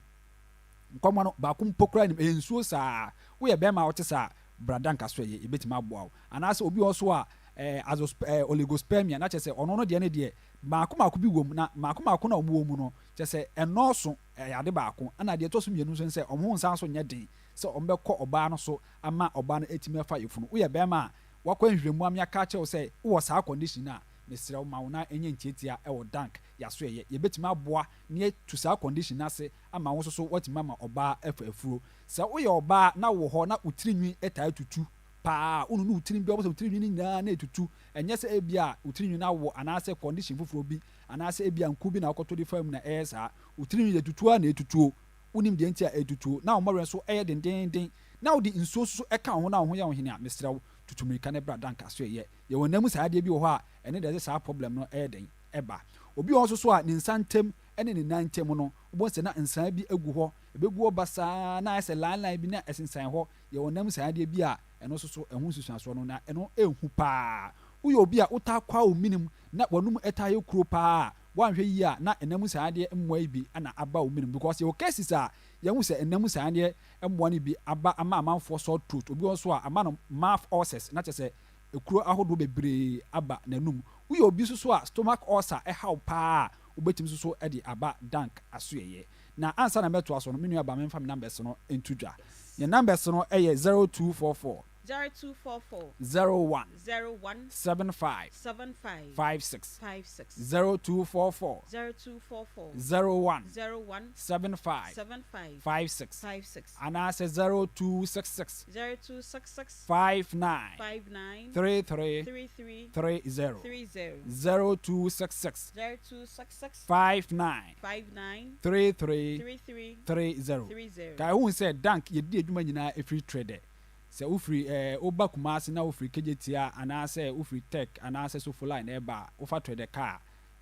Nkɔmmɔ no baako mpo koraa nnim, ɛyɛ nsuo saa. Woyɛ barima a wote saa a, bra Danka so ɛyɛ, yɛbɛtumi aboa wo. Anaasɛ obi wɔ hɔ nso a ɛɛ azosp ɛɛ oligospermia, na kyerɛ sɛ ɔno no deɛ ne deɛ mmaako mmaako bi wɔ mu, na mmaako mmaako no a wɔwɔ mu no, kyerɛ sɛ ɛnnɔɔso, ɛyɛ ade baako. Ɛna deɛ ɛtɔ so mmienu nso ne sɛ wɔn ho nsa nso nyɛ den sɛ wɔbɛkɔ ɔbaa no so ama ɔbaa no atumi afa yafunu. Woyɛ barima a wakɔ nhwehwɛmu ama yɛaka akyerɛ wo sɛ wowɔ saa condition no a, mesrɛ wo ma wo nan nyɛ ntiatia wɔ Dank Yasoɛyɛ. Yɛbɛtumi aboa na yɛatu saa condition no ase ama wo nso so woatumi ama ɔbaa afa afuro. Sɛ woyɛ ɔbaa na wowɔ hɔ na wo tiri nwi taa tutu paa a, wonunu wo tirim bi a wobɛhu sɛ wo tiri nwi no nyinaa na ɛtutu. Ɛnyɛ sɛ ebia wo tiri nwi no awo anaasɛ condition foforɔ bi anaasɛ ebia nku bi na wokɔtɔ de faa mu na ɛyɛ saa. Wo tiri nwi deɛ tutuo ara na ɛtutuo. Wonnim deɛ nti a ɛretutuo, na wo mmɔwerɛ nso yɛ dendeenden, na wode nsuo nso ka wo ho na wo ho yɛ wo hene a, mesrɛ wo, tutu mmirika na bra Danka so ɛyɛ. Yɛwɔ nna mu saa adeɛ bi wɔ hɔ a, ɛno deɛ ɛde saa problem no ɛyɛ dɛn? Ɛba. Obi wɔ hɔ nso so a, ne nsa ntam ne ne nan ntam no, wobɛhu sɛ na nsaa bi agu hɔ, ɛbɛgu hɔ basaa na ayɛ sɛ line line bi na ɛsensan hɔ. Yɛwɔ nna mu saa adeɛ bi a, ɛno nso so ɛho nsusuansoɔ no, na ɛno ɛnhu paa. Woyɛ obi a wotaa kwa wo menem na w'anum taa yɛ kuro paa a, Woanhwɛ yie a na ɛna mu saa adeɛ mmoa yi bi na aba wo menem because yɛwɔ cases a yɛahu sɛ ɛna mu saa adeɛ mmoa no bi aba ama amanfoɔ sore throat, obi wɔ hɔ nso a ama no mouth ulcers na kyerɛ sɛ ekuro ahodoɔ bebree aba n'anum. Woyɛ obi nso so a stomach ulcer ɛha wo paa a wobɛtumi nso so de aba Dank asoɛeɛ. Na ansa na mɛtoa so no me nua baa memfa me numbers no nto dwa. Yɛn numbers no yɛ 0244. 0244. 01. 01. 75. 75. 56. 56. 0244. 0244. 01. 01. 75. 75. 56. 56. Anaasɛ 0266. 0266. 59. 59. 33. 33. 30. 30. 0266. 0266. 59. 59. 33. 33. 30. 30. Kae hu sɛ Dank yɛdi adwuma nyinaa ɛfiri Trɛdɛ. Sɛ wofiri ɛɛ woba Kumasi na wofiri Kejetia anaasɛ wofiri Tech anaasɛ Sofoline na ɛreba a, wofa Trɛdɛ kaa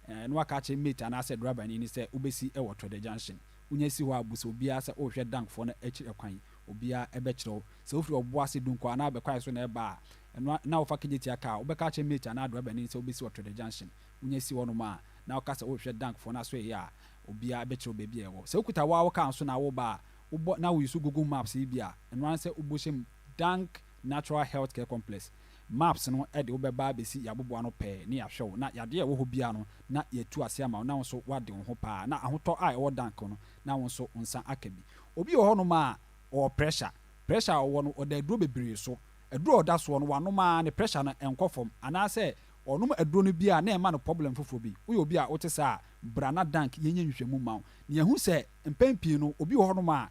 a, na woaka akyerɛ mate anaasɛ driverni no sɛ wobɛsi wɔ Trɛdɛ junction. Wonya si hɔ a, busa obiara sɛ worehwɛ Dankfoɔ no akyiri kwan. Obiara bɛkyerɛ wo. Sɛ wofiri Ɔboase, Dunkwa anaa Abɛkwae so na ɛreba a, ɛno a na wofa Kejetia kaa a, wobɛka akyerɛ mate anaa driverni no sɛ wobɛsi wɔ Trɛdɛ junction. Wonya si hɔnom a, na woka sɛ worehwɛ Dankfoɔ no asoɛeɛ a, obiara bɛkyerɛ wo baabi a ɛwɔ. Sɛ wokuta wo ara wo kaa nso na woreba a, wobɔ na wo use Google Maps yi bi a, ɛno ara ne sɛ wobɔhyɛ mu Dank Natural Health Care Complex maps no de wo bɛba abɛsi yɛaboboa ano pɛɛ ne yɛahwɛ wo na yadeɛ a ɛwɔ hɔ biara no na yɛatu ase ama wo na wo nso woade wo ho paa na ahotɔ a ɛwɔ Dank no na wo nso wo nsa aka bi. Obi wɔ hɔnom a ɔwɔ pressure, pressure a ɔwɔ no ɔda aduro bebree so, aduro a ɔda soɔ no wanom ara ne pressure no nkɔ fam anaasɛ ɔnom aduro no bi a na ɛma no problem foforɔ bi. Woyɛ obi a wote saa a bra na Dank yɛnyɛ nhwehwɛmu mma wo na yɛahu sɛ Mpɛn pii no, obi wɔ hɔnom a,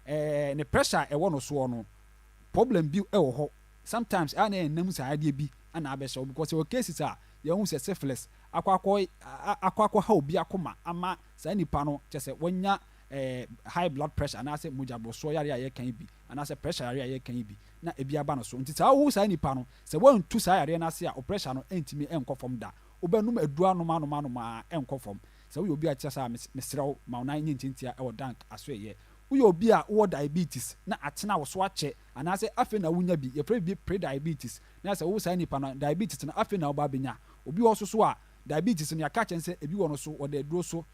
eh, ne pressure a ɛwɔ no soɔ no, problem bi wɔ hɔ. Sometimes, ɛyɛ a na ɛnam saa adeɛ bi na abɛhyɛ wo because yɛwɔ cases a yɛahu sɛ syphilis akɔ akɔ akɔ akɔha obi akoma ama saa nipa no kyerɛ sɛ wanya eh, high blood pressure anaasɛ mogya borosoɔ yareɛ a yɛreka yi bi anaasɛ pressure yareɛ a yɛreka yi bi na ebi aba no so. Nti saa wohu saa nipa no, sɛ woantu saa yareɛ no ase a, wo pressure no ntumi nkɔ fam da. Wobɛnom aduro anom anom anom ara ɛnkɔ fam. Sɛ woyɛ obi a ɛte saa a, mesrɛ wo, ma wo nan nyɛ ntiantia wɔ dank asoɛeɛ. Woyɛ obi a wowɔ diabetes na atena wo so akyɛ anaasɛ afei na wonya bi, yɛfrɛ biribi pre-diabetes, na sɛ wo saa nipa no, diabetes no afei na woba abɛnya. Obi wɔ hɔ nso so a, diabetes no yɛaka akyerɛ no sɛ ebi wɔ no so, ɔda aduro so.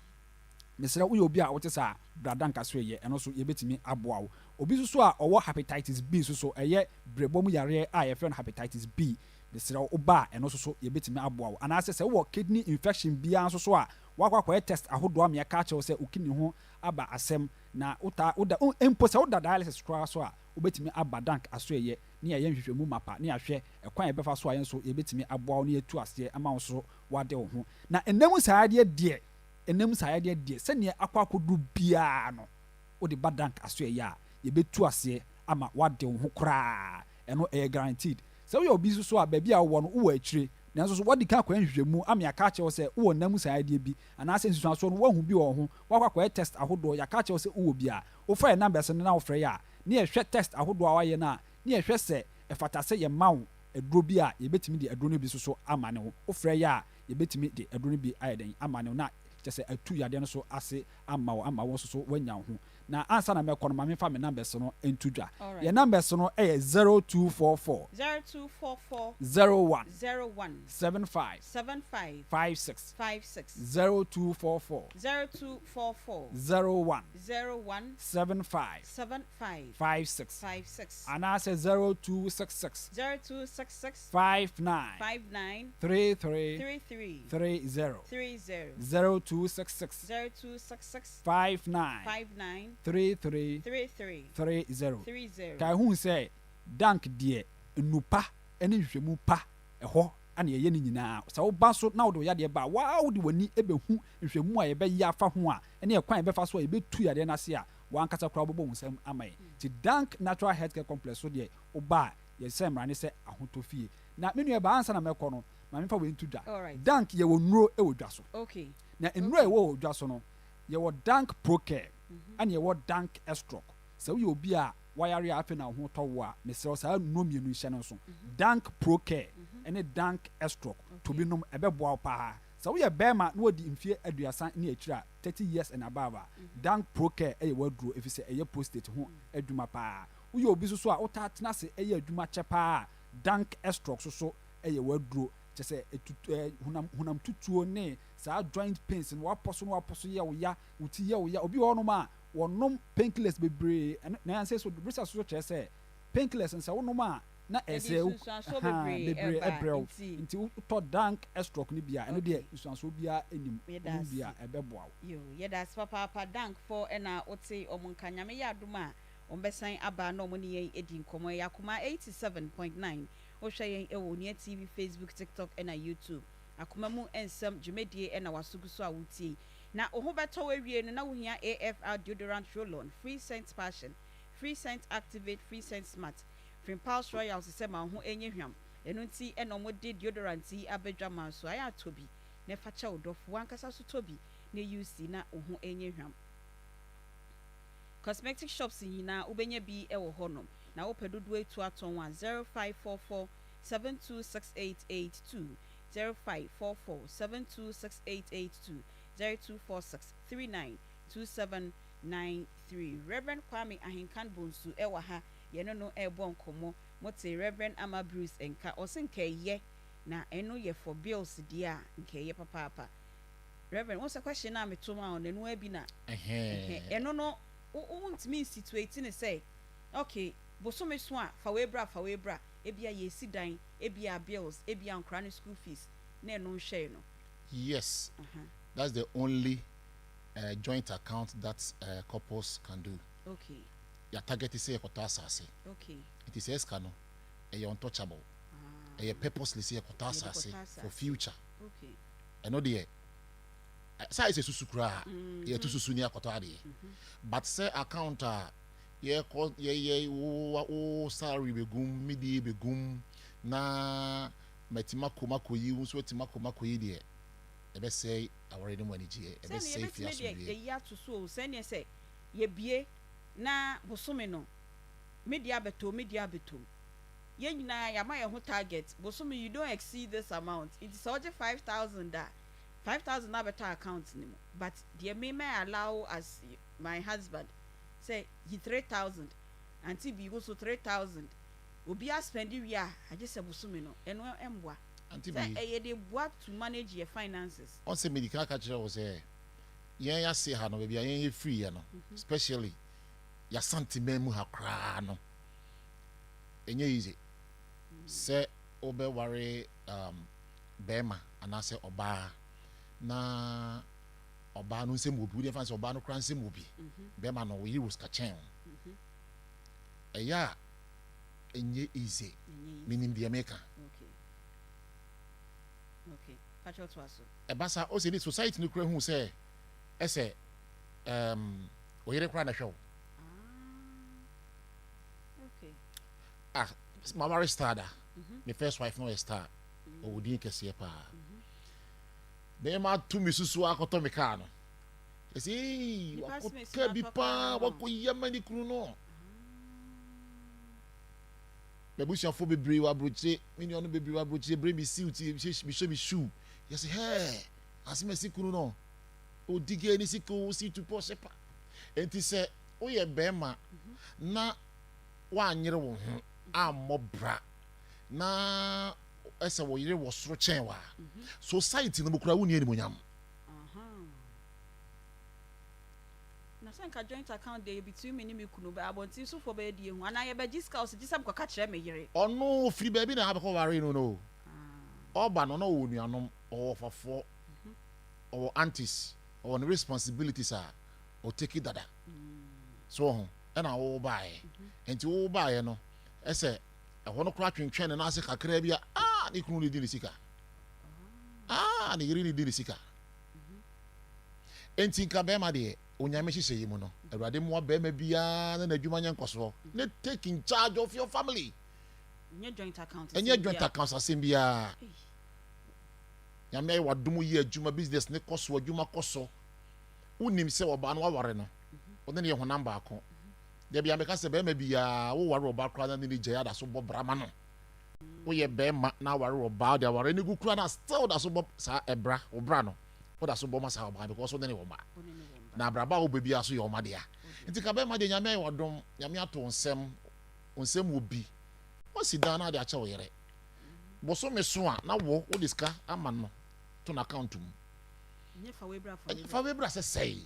Mesrɛ wo, woyɛ obi a wote saa a, bra dank asoɛeɛ, ɛno nso yɛbɛtumi aboa wo. Obi nso so a ɔwɔ hepatitis B nso so, ɛyɛ berɛbɔ mu yareɛ a yɛfrɛ no hepatitis B, Mesrɛ wo, woba a, ɛno nso so yɛbɛtumi aboa wo. Anaasɛ sɛ wowɔ kidney infection biara nso so a, woakɔ akɔyɛ test ahodoɔ ama yɛaka akyerɛ wo sɛ wo kidney ho aba asɛm, na wotaa, woda, mpo sɛ woda dialysis koraa so a, wobɛtumi aba Dank Asoɛeɛ ne yɛayɛ nhwehwɛmu mapa ne yɛahwɛ ɛkwan a yɛbɛfa so a yɛn nso yɛbɛtumi aboa wo na yɛatu aseɛ ama wo nso woade wo ho. Na ɛnna mu saa adeɛ deɛ, ɛnna mu saa adeɛ deɛ, sɛdeɛ akɔ akɔduru biara no, wode ba Dank Asoɛeɛ a, yɛbɛtu aseɛ ama woade wo ho koraa. Ɛno ɛyɛ guaranteed. Sɛ woyɛ obi nso so a, baabi a wowɔ no, wowɔ akyire, nanso so woadi kan akɔyɛ nhwehwɛmu ama yɛaka akyerɛ wo sɛ wowɔ nna mu saa adeɛ bi, anaasɛ nsusuansoɔ no woahu bi wɔ wo ho, woakɔ akɔyɛ test ahodoɔ, yɛaka akyerɛ wo sɛ wowɔ bi a, wofa yɛn numbers no na wofrɛ yɛn a, ne yɛhwɛ test ahodoɔ a woayɛ no a, ne yɛhwɛ sɛ ɛfata sɛ yɛma wo aduro bi a, yɛbɛtumi de aduro no bi nso so amane wo. Wofrɛ yɛn a, yɛbɛtumi de aduro no bi ayɛ dɛn amane wo na kyerɛ sɛ atu yadeɛ no so ase ama wo ama wo nso so woanya wo ho. Na ansa na mɛkɔ no, ma memfa me numbers no nto dwa. Yɛn numbers no yɛ 0244. 0244. 01. 01. 75. 75. 56. 56. 0244. 0244. 01. 01. 75. 75. 56. 56. Anaasɛ 0266. 0266. 59. 59. 33. 33. 30. 30. 0266. 0266. 59. 59. 33. 33. 30. 30. Kae hu sɛ Dank deɛ nnu pa ne nhwehwɛmu pa ɛhɔ na yɛyɛ ne nyinaa. Sɛ woba so na wode wo yadeɛ ba a, wo ara wode w'ani bɛhu nhwehwɛmu a yɛbɛyɛ afa ho a ɛne ɛkwan a yɛbɛfa so a yɛbɛtu yadeɛ no ase a, w'ankasa koraa wobɛbɔ wo nsam ama yɛn. Nti Dank Natural Healthcare Complex so deɛ woba a, yɛsɛ mmara ne sɛ ahotɔ fie. Na me nuabaa ansa na mɛkɔ no, ma memfa wei nto dwa. Dank yɛwɔ nnuro wɔ dwa so. Na nnuro a ɛwɔ wɔ dwa so no, yɛwɔ Dank Procare ɛna yɛwɔ Dank Estroc. Sɛ woyɛ obi a wayare a afei na wo ho tɔ wo a, mesrɛ wo saa nnuro mmienu yi hyɛ no nso. Dank Procare ne Dank Estroc. To bi nom, ɛbɛboa wo paa. Sɛ woyɛ barima na wadi mfeɛ 30 ne akyire a, 30 years and above a, Dank Procare yɛ w'aduro efisɛ ɛyɛ prostate ho adwuma paa. Woyɛ obi nso so a wotaa tena ase yɛ adwuma kyɛ paa a, Dank Estroc nso so yɛ w'aduro. Kyerɛ sɛ ɛtutu ɛɛ honam honam tutuo ne saa joint pains no, w'apɔ so na w'apɔ so yɛ wo ya, wo ti yɛ wo ya. Obi wɔ hɔnom a, wɔnom painkillers bebree. Ɛno na yɛn so research nso kyerɛ sɛ painkillers no sɛ wonom a na Ɛde ɛsɛ wo nsunsuansoɔ ahaa bebree bebree ɛba ɛbrɛ wo. nti. Nti wotɔ Dank Estroc no bi a, ɛno deɛ Okay. nsunsuansoɔ biara nnim. Yɛda Wonom bi ase. a ɛbɛboa wo. Yoo, yɛda ase papaapa Dank foɔ ɛna wote wɔn nka. Nyame yɛ adom a wɔn bɛsan aba na wɔn ne yɛn adi nkɔmmɔ. Ɛyɛ Akoma 87.9. Wohwɛ yɛn ɛwɔ Onua TV, Facebook, TikTok ɛna YouTube. Akoma mu nsɛm dwumadie ɛna w'aso gu so a wotie yi. Na wo ho bɛtɔ wo awie no na wohia AFR deodorant roll-on, free scent passion, free scent activate, free scent smart, firi Pulse Royals sɛ ma wo ho nyɛ hwam. Ɛno nti na wɔde deodorant yi aba dwaman so. Ayɛ a tɔ bi na fa kyɛ wo dɔfo. W'ankasa nso tɔ bi na use na wo ho nyɛ hwam. Cosmetic shops nyinaa wobɛnya bi wɔ hɔnom. Na wopɛ dodoɔ atu atɔn a, 0544 726882, 0544 726882, 0246 392793. Rev. Kwame Ahenkan Bonsu wɔ ha, yɛne no rebɔ nkɔmmɔ. Mote Rev. Ama Bruce nka, ɔse nka ɛyɛ, na ɛno yɛ for bills deɛ a, nka ɛyɛ papaapa. Rev. Wohu sɛ question no a meto maa wo no, ɛno ara bi na, ɛhɛ, ɛno no, wo, wontumi nsituate no sɛ, okay, bosome so a, fa wei bra, fa wei bra, ebia yɛresi dan, ebia bills, ebia nkwadaa no school fees, na ɛno nhwɛe no. Yes, that's the only uh, joint account that uh, couples can do. Okay. Yɛ target sɛ yɛkɔtɔ asase. Okay. Nti sɛ sika no ɛyɛ untouchable. Ah. Ɛyɛ purposely sɛ yɛkɔtɔ asase for future. Okay. Ɛno deɛ sɛ ayɛ sɛ susu koraa yɛto susu ne akɔtɔ adeɛ. But sɛ account a yɛkɔ yɛyɛ wo wo salary bɛgum me deɛ bɛgum na matumi akɔ mu akɔyi wo nso atumi akɔ mu akɔyi deɛ ɛbɛsɛe aware no mu anigyeɛ Sɛ no ɛbɛsɛe fie yɛbɛtumi de asomdwoeɛ. ayi ato so o, sɛ neɛ sɛ yɛbie na bosome no me deɛ abɛtɔ mu, me deɛ abɛtɔ mu. Yɛn nyinaa yɛama yɛn ho target, bosome you don't exceed this amount, nti sɛ wogye 5000 a, 5000 no abɛtɔ account no mu, but deɛ me mɛ allow as my husband sɛ yi 3000, auntie bi wo so 3000, obiara spend wie a agye sɛ bosome no, ɛno ɛmboa. Auntie Sɛ bi. ɛyɛ de boa to manage yɛ finances. Ɔn sɛ medi kan aka kyerɛ wo sɛ yɛn ase ha no baabi a yɛn yɛfiri yɛ no especially y'Asante man mu ha koraa no ɛnyɛ easy sɛ wobɛware um, bɛrima anaasɛ ɔbaa na ɔbaa no nsɛm wɔ bi wodeɛ fa sɛ ɔbaa no koraa nsɛm wɔ bi bɛrima no woyere wɔ sika kyɛn wo ɛyɛ a ɛnyɛ easy menim deɛ meka. Ɛba saa ɔsɛ ni society no kura hu sɛ ɛsɛ um, oyere koraa na ɛhwɛ wo. Ah, maware star da. Me first wife no yɛ star. Ɔwɔ din kɛseɛ paa. Bɛrima ato me susu akɔtɔ me kaa no. Ɛsɛ ee wakɔka bi paa wakɔyi ama ne kunu no. M'abusuafoɔ bebree wɔ aburokyire, me nuanom bebree wɔ aburokyire, bere me siw ti, mehyɛ me shoe. Yɛsɛ hɛɛ, asem asi kunu no. Odi gee ne sika o, si tu pɔ hyɛ pa. Enti sɛ. woyɛ bɛrima na woanyere wo ho ammɔ bra na ɛsɛ wo yere wɔ soro kyɛn wo a, society no mu koraa wonni animuonyam. Na sɛ nka joint account deɛ yɛ between me ne me kunu bɛ abɔnten sofoɔ bɛyɛ deɛ ehu anaa yɛbɛgye sika ɔsɛ gye sɛ mekɔka kyerɛ me yere. Ɔno ɔfiri baabi na abɛkɔ ware no no ɔba no na ɔwɔ nuanom ɔwɔ ɔfafoɔ ɔwɔ aunties ɔwɔ ne responsibilities a ɔteki dada so wɔ ho ɛna wo baeɛ nti wo baeɛ no ɛsɛ ɛhɔ no koraa twentwɛn ne nan ase kakraa bi a ah ne kunu ne di ne sika ah ne yere ne di ne sika Enti nka bɛɛma deɛ Onyame hyehyɛ yi mu no Awurade mmoa bɛɛma biara na n'adwuma nyɛ nkɔsoɔ ne take in charge of your family Ɛnyɛ joint account ɛnyɛ joint account asɛm biara Nyame ayɛ wadom yi adwuma business ne kɔ so adwuma kɔ so wonim sɛ ɔbaa no waware no ɔne ne yɛ honam baako da bia meka sɛ bɛɛma biara woware ɔbaa koraa na ne ne gyae ada so bɔ bra ma no woyɛ bɛɛma na aware ɔbaa de aware ne gu koraa na still da so bɔ saa ɛbra wo bra no woda so bɔ ma saa ɔbaa because wo ne ne wɔ mma na abrabɔ a wobɔ biara so yɛ ɔma dea nti ka bɛrima deɛ nyame ayɛ wadom nyame ato nsɛm nsɛm wɔ bi wasi dan na ade akyɛ wo yere bosome so a na wo wode sika ama no to n'account mu ɛnyɛ fa wei bra sɛ sɛe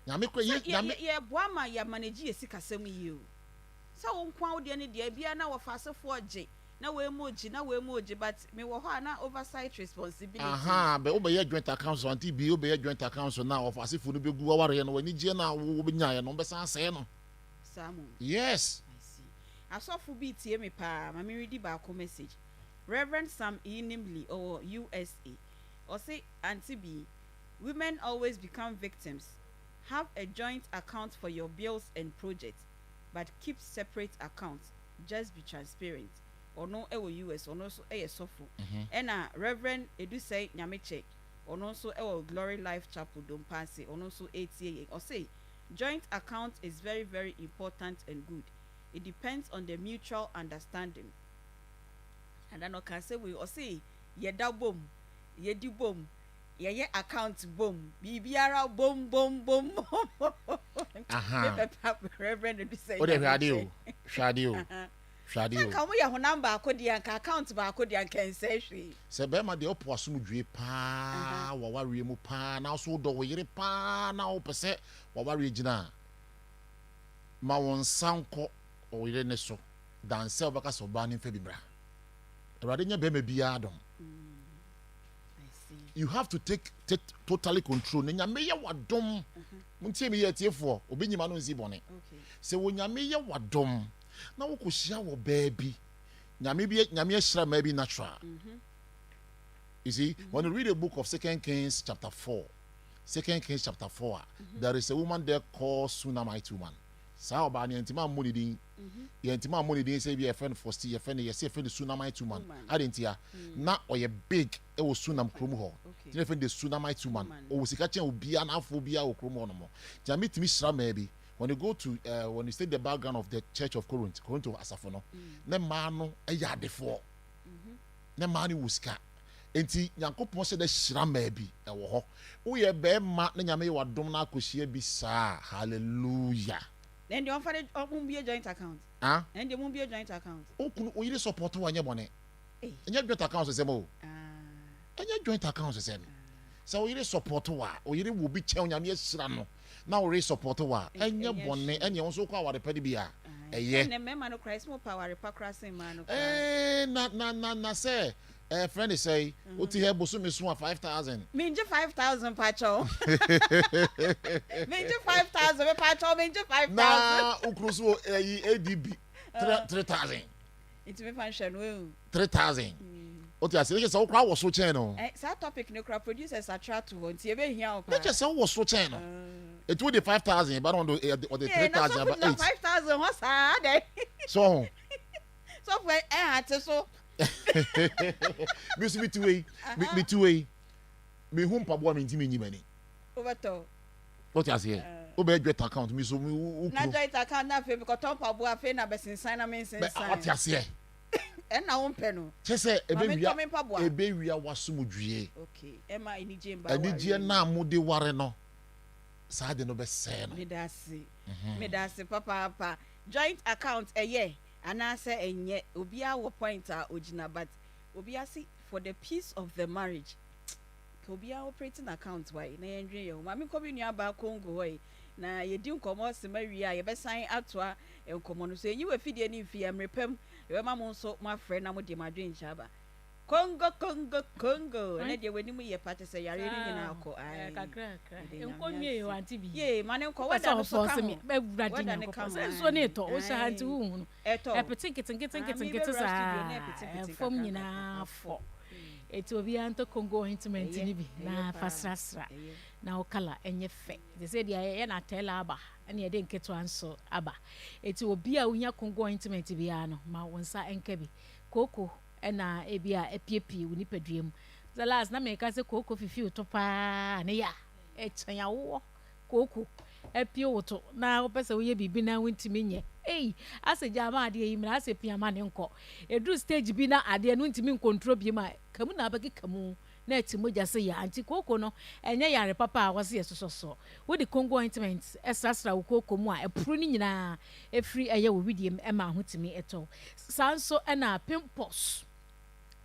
nyame kora yɛ nyame yɛ boa ma yɛ manage yɛ sikasɛm yie o sɛ wo nko a wo deɛ ne deɛ bia na wɔfa asefoɔ gye na wei mo gye na wei mo gye but me wɔ hɔ a na oversight responsibility. Ahaa bɛ wobɛyɛ joint account so auntie bi wobɛyɛ joint account so na ɔfaasefo no bɛgu w'awareɛ no w'anigyeɛ no a wo wobɛnyaeɛ no wɔbɛsan asɛe no. Saa mmom. Yes. I see. Asɔfo bi tie me paa ma me redi baako message. Rev. Sam E. Nimley ɔwɔ USA. Ɔse Auntie bi, women always become victims. Have a joint account for your bills and projects but keep separate accounts. Just be transparent ɔno wɔ US ɔno nso yɛ sɔfo ɛna Rev Edusei Nyamekyɛ ɔno nso wɔ Glory Life Chapel Dompa ase ɔno nso retie yɛn ɔse joint account is very very important and good it depends on the mutual understanding ada no ɔka asɛm wei ɔse yɛda bom yɛdi bom yɛyɛ account bom biribiara bom bom bom bom Aha. Me papa Reverend Odusɛ Wo deɛ hwɛ adeɛ Nyamekyɛ. o, hwɛ adeɛ o, hwɛ adeɛ Sɛ o. nka wɔn yɛ honam baako deɛ anka account baako deɛ anka ɛnsɛe hwee. Sɛ bɛrima deɛ ɔpo asomdwoe paa wɔ w'awareɛ mu paa na wo nso wodɔ wo yere paa na wopɛ sɛ w'awareɛ gyina a, ma wo nsa nkɔ wo yere no so than sɛ wobɛka sɛ ɔbaa no mfa bi mmra. Awurade nyɛ bɛrima biara adom. You have to take take totally control. Na nyame yɛ wadom. Muntie me yɛ atiefoɔ, obi nyima no nsi bɔne. Sɛ wɔ nyame yɛ wadom na wokɔhyia wɔ baa bi, nyame bi nyame ahyira mmaa bi natural. You see, when you read the book of Second Kings chapter 4, Second Kings chapter 4, there is a woman there called Sunamite woman. Saa ɔbaa no yɛntumi ammɔ ne din. Yɛntumi ammɔ ne din sɛ ebi yɛfrɛ no Fosti, yɛfrɛ no yɛsɛ yɛfrɛ no Sunamite woman. Adɛn ntia? Na ɔyɛ big wɔ Sunam kurom hɔ. Nti na yɛfrɛ no the Sunamite woman. Ɔwɔ sika kyɛn obiara, n'afoɔ biara wɔ kurom hɔ nom. Nti Nyame tumi hyira mmaa bi. When you go to uh, when you study the background of the church of Corinth, Corinth asafo no, ne mmaa no yɛ adefoɔ. Ne mmaa no wɔ sika. Enti Nyankopɔn hyɛ da hyira mmaa bi wɔ hɔ. Woyɛ bɛɛma na Nyame yɛ w'adom na akɔhyia bi saa a, hallelujah. Na ɛndeɛ ɔmfa ne ɔ mombue joint account. Ah? Ɛndeɛ mombue joint account. Wo kunu, wo yere support wo a ɛnyɛ bɔne. Ei. Ɛnyɛ joint account sɛm o. Ah. Ɛnyɛ joint account sɛm. Sɛ wo yere support wo a, wo yere wɔ bi kyɛn wo, Nyame ahyira no na wo yere support wo a, ɛnyɛ bɔne. Ɛnneɛ wo nso wokɔ aware pa no bi a, ɛyɛ. Ɛnnɛ mmarima no koraa, ɛsɛ sɛ wɔpɛ aware pa koraa sen mmaa no koraa. Eeh na na na na sɛ ɛɛ frɛ ne sɛe wote hɛ bosome so a 5000. Mengye 5000 pakyɛw. Mengye 5000 me pakyɛw mengye 5000. Na wo kunu so wɔ ɛyi ADB 3000. Nti me fa nhwɛ no ehu. 3000. Wote ase ne kyɛ sɛ wo koraa wɔ so kyɛn no. Eh saa topic no koraa producers atwerɛ ato hɔ nti ebe hia wo paa. Ne kyɛ sɛ wo wɔ so kyɛn no. Eti wo de 5000 ba na ɔde ɔde 3000 aba 8. 5000 hɔ saa adɛn. So ho. Sɔfo ɛha te so. Me so me ti wei me ti wei me hu mpaboa me ntumi nyi m'ani. Wobɛtɔ. Wote aseɛ wobɛyɛ joint account mi so wo kunu. Na joint account na afei mekɔtɔ mpaboa afei na bɛsensan na mensensan. Wote aseɛ. Ɛna wompɛ no. Kyɛ sɛ ebewia ebewia w'asomdwie. Okay ɛma anigye mba awareɛ. Anigyeɛ no a mode ware no. saa ade no bɛsɛe no. Medase. Medase papaapa. Joint account ɛyɛ anaasɛ ɛnyɛ? Obiara wɔ point a ogyina but obiara se for the peace of the marriage ka obiara operating account wae na yɛndwen yɛn ho. Ma menkɔ me nua baa Congo hɔ yi na yɛdi nkɔmmɔ sema wie a yɛbɛsan atoa nkɔmmɔ no so. Yɛnyi w'afidie no mfi yɛn mmerɛ pa mu yɛbɛma mo nso moafrɛ na mode mo adwenkyerɛ aba. Congo Congo Congo ɛnɛ deɛ w'anim yɛ pa kyɛ sɛ yareɛ no nyinaa kɔ ae kakra kakra mede nkɔ Nyame nwie o ase ante bi yee ma ne nkɔ wopɛ sɛ wɛda no so ɔfɔ ka sɛ ho me awurade wɛda no Nyankopɔn ka ho sɛ nsuo no ae etɔ wohyɛ ha nti ae wonhunu ɛtɔ ɛpete nketenkete ah nketenkete mebɛwura studio na saa ɛpete pete ɛfam kakra kakra nyinaa afɔ fɔ eti obiara ntɔ Congo ointment ɛyɛ no bi ɛyɛ na fa paa srasra ɛyɛ. na wo kala ɛnyɛ fɛ te sɛ deɛ yɛyɛ no atɛla aba ɛna yɛde nketewa nso aba eti obi a wohia Congo ointment biara no ma wo nsa nka bi kooko na ebia apiepie wo nipadua mu. Sɛ last na meka sɛ kooko fifi wo to paa ne ya ɛkyɛn awoɔ kooko apue wo to na wopɛ sɛ woyɛ biribi na wontumi nyɛ ei asɛ gya ma adeɛ yi mmra asɛ pia ma ne nkɔ ɛduru stage bi na adeɛ no wontumi nkontro bi ma kamu na abɛkeka mu na ɛte mogya sɛ yaa nti kooko no ɛnyɛ yare papa a wɔse yɛsosɔ soɔ wode Congo ointment srasra wo kooko mu a ɛporo no nyinaa ɛfiri ɛyɛ wo wedeɛ mu ɛma ho tumi ɛtɔ wo Saa nso na pimples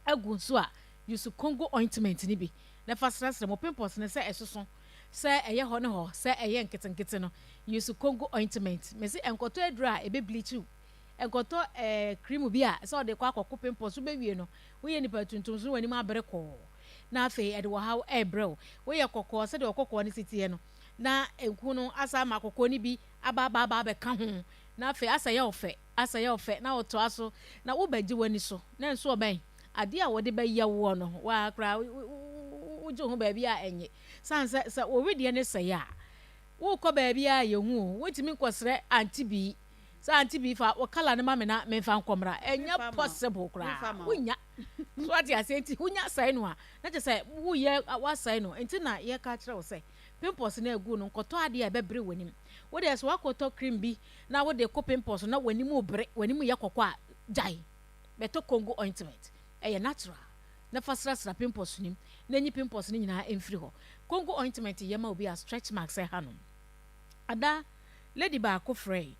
agu nso a, use Congo ointment no bi na fa srɛsrɛ mo pimples no sɛ ɛsoso, sɛ ɛyɛ hɔ ne hɔ, sɛ ɛyɛ nketenkete no, use Congo ointment. Mese nkɔtɔ aduro a ɛbɛ bleach wo, nkɔtɔ eh, cream bi a sɛ ɔde kɔ akɔko pimples, wobɛwie no woyɛ nipa tuntum so na w'anim abere kɔɔ na afei ɛde ɔhaw ɛrebrɛ wo. Woyɛ kɔkɔɔ sɛdeɛ ɔkɔkɔɔ no si teɛ no na nku no asa ama kɔkɔɔ no bi aba aba aba abɛka ho na afei asɛ yɛ wo fɛ. Asɛyɛ wo fɛ na wotoa so na wobɛgye w'ani so na nso ɔbɛn adeɛ a wɔde bɛyɛ woɔ no wo ara koraa wogye wo ho baabi a ɛnye sane sɛ sɛ wo wedeɛ no sɛe a wokɔ baabi a yɛhu o wontumi nkɔsrɛ ante bii sɛ ante bii fa wo kala no ma me na memfa nkɔmmra ɛnyɛ possible koraa wonya so ate aseɛ nti wonya sɛe no a na kyɛ sɛ woyɛ wasɛe no nti na yɛka kyerɛ wo sɛ pimples no agu no nkɔtɔ adeɛ a ɛbɛbere w'anim wo deɛ sɛ wakɔtɔ cream bi na wode kɔ pimples na w'anim rebere, w'anim yɛ kɔkɔɔ a, gyae. Bɛtɔ Congo ointment. Ɛyɛ natural. Na fa srasra pimples no mu na nyi pimples no nyinaa mfiri hɔ. Congo ointment yɛ ma obi a stretch marks ɛha no. Ada, lady baako frɛe.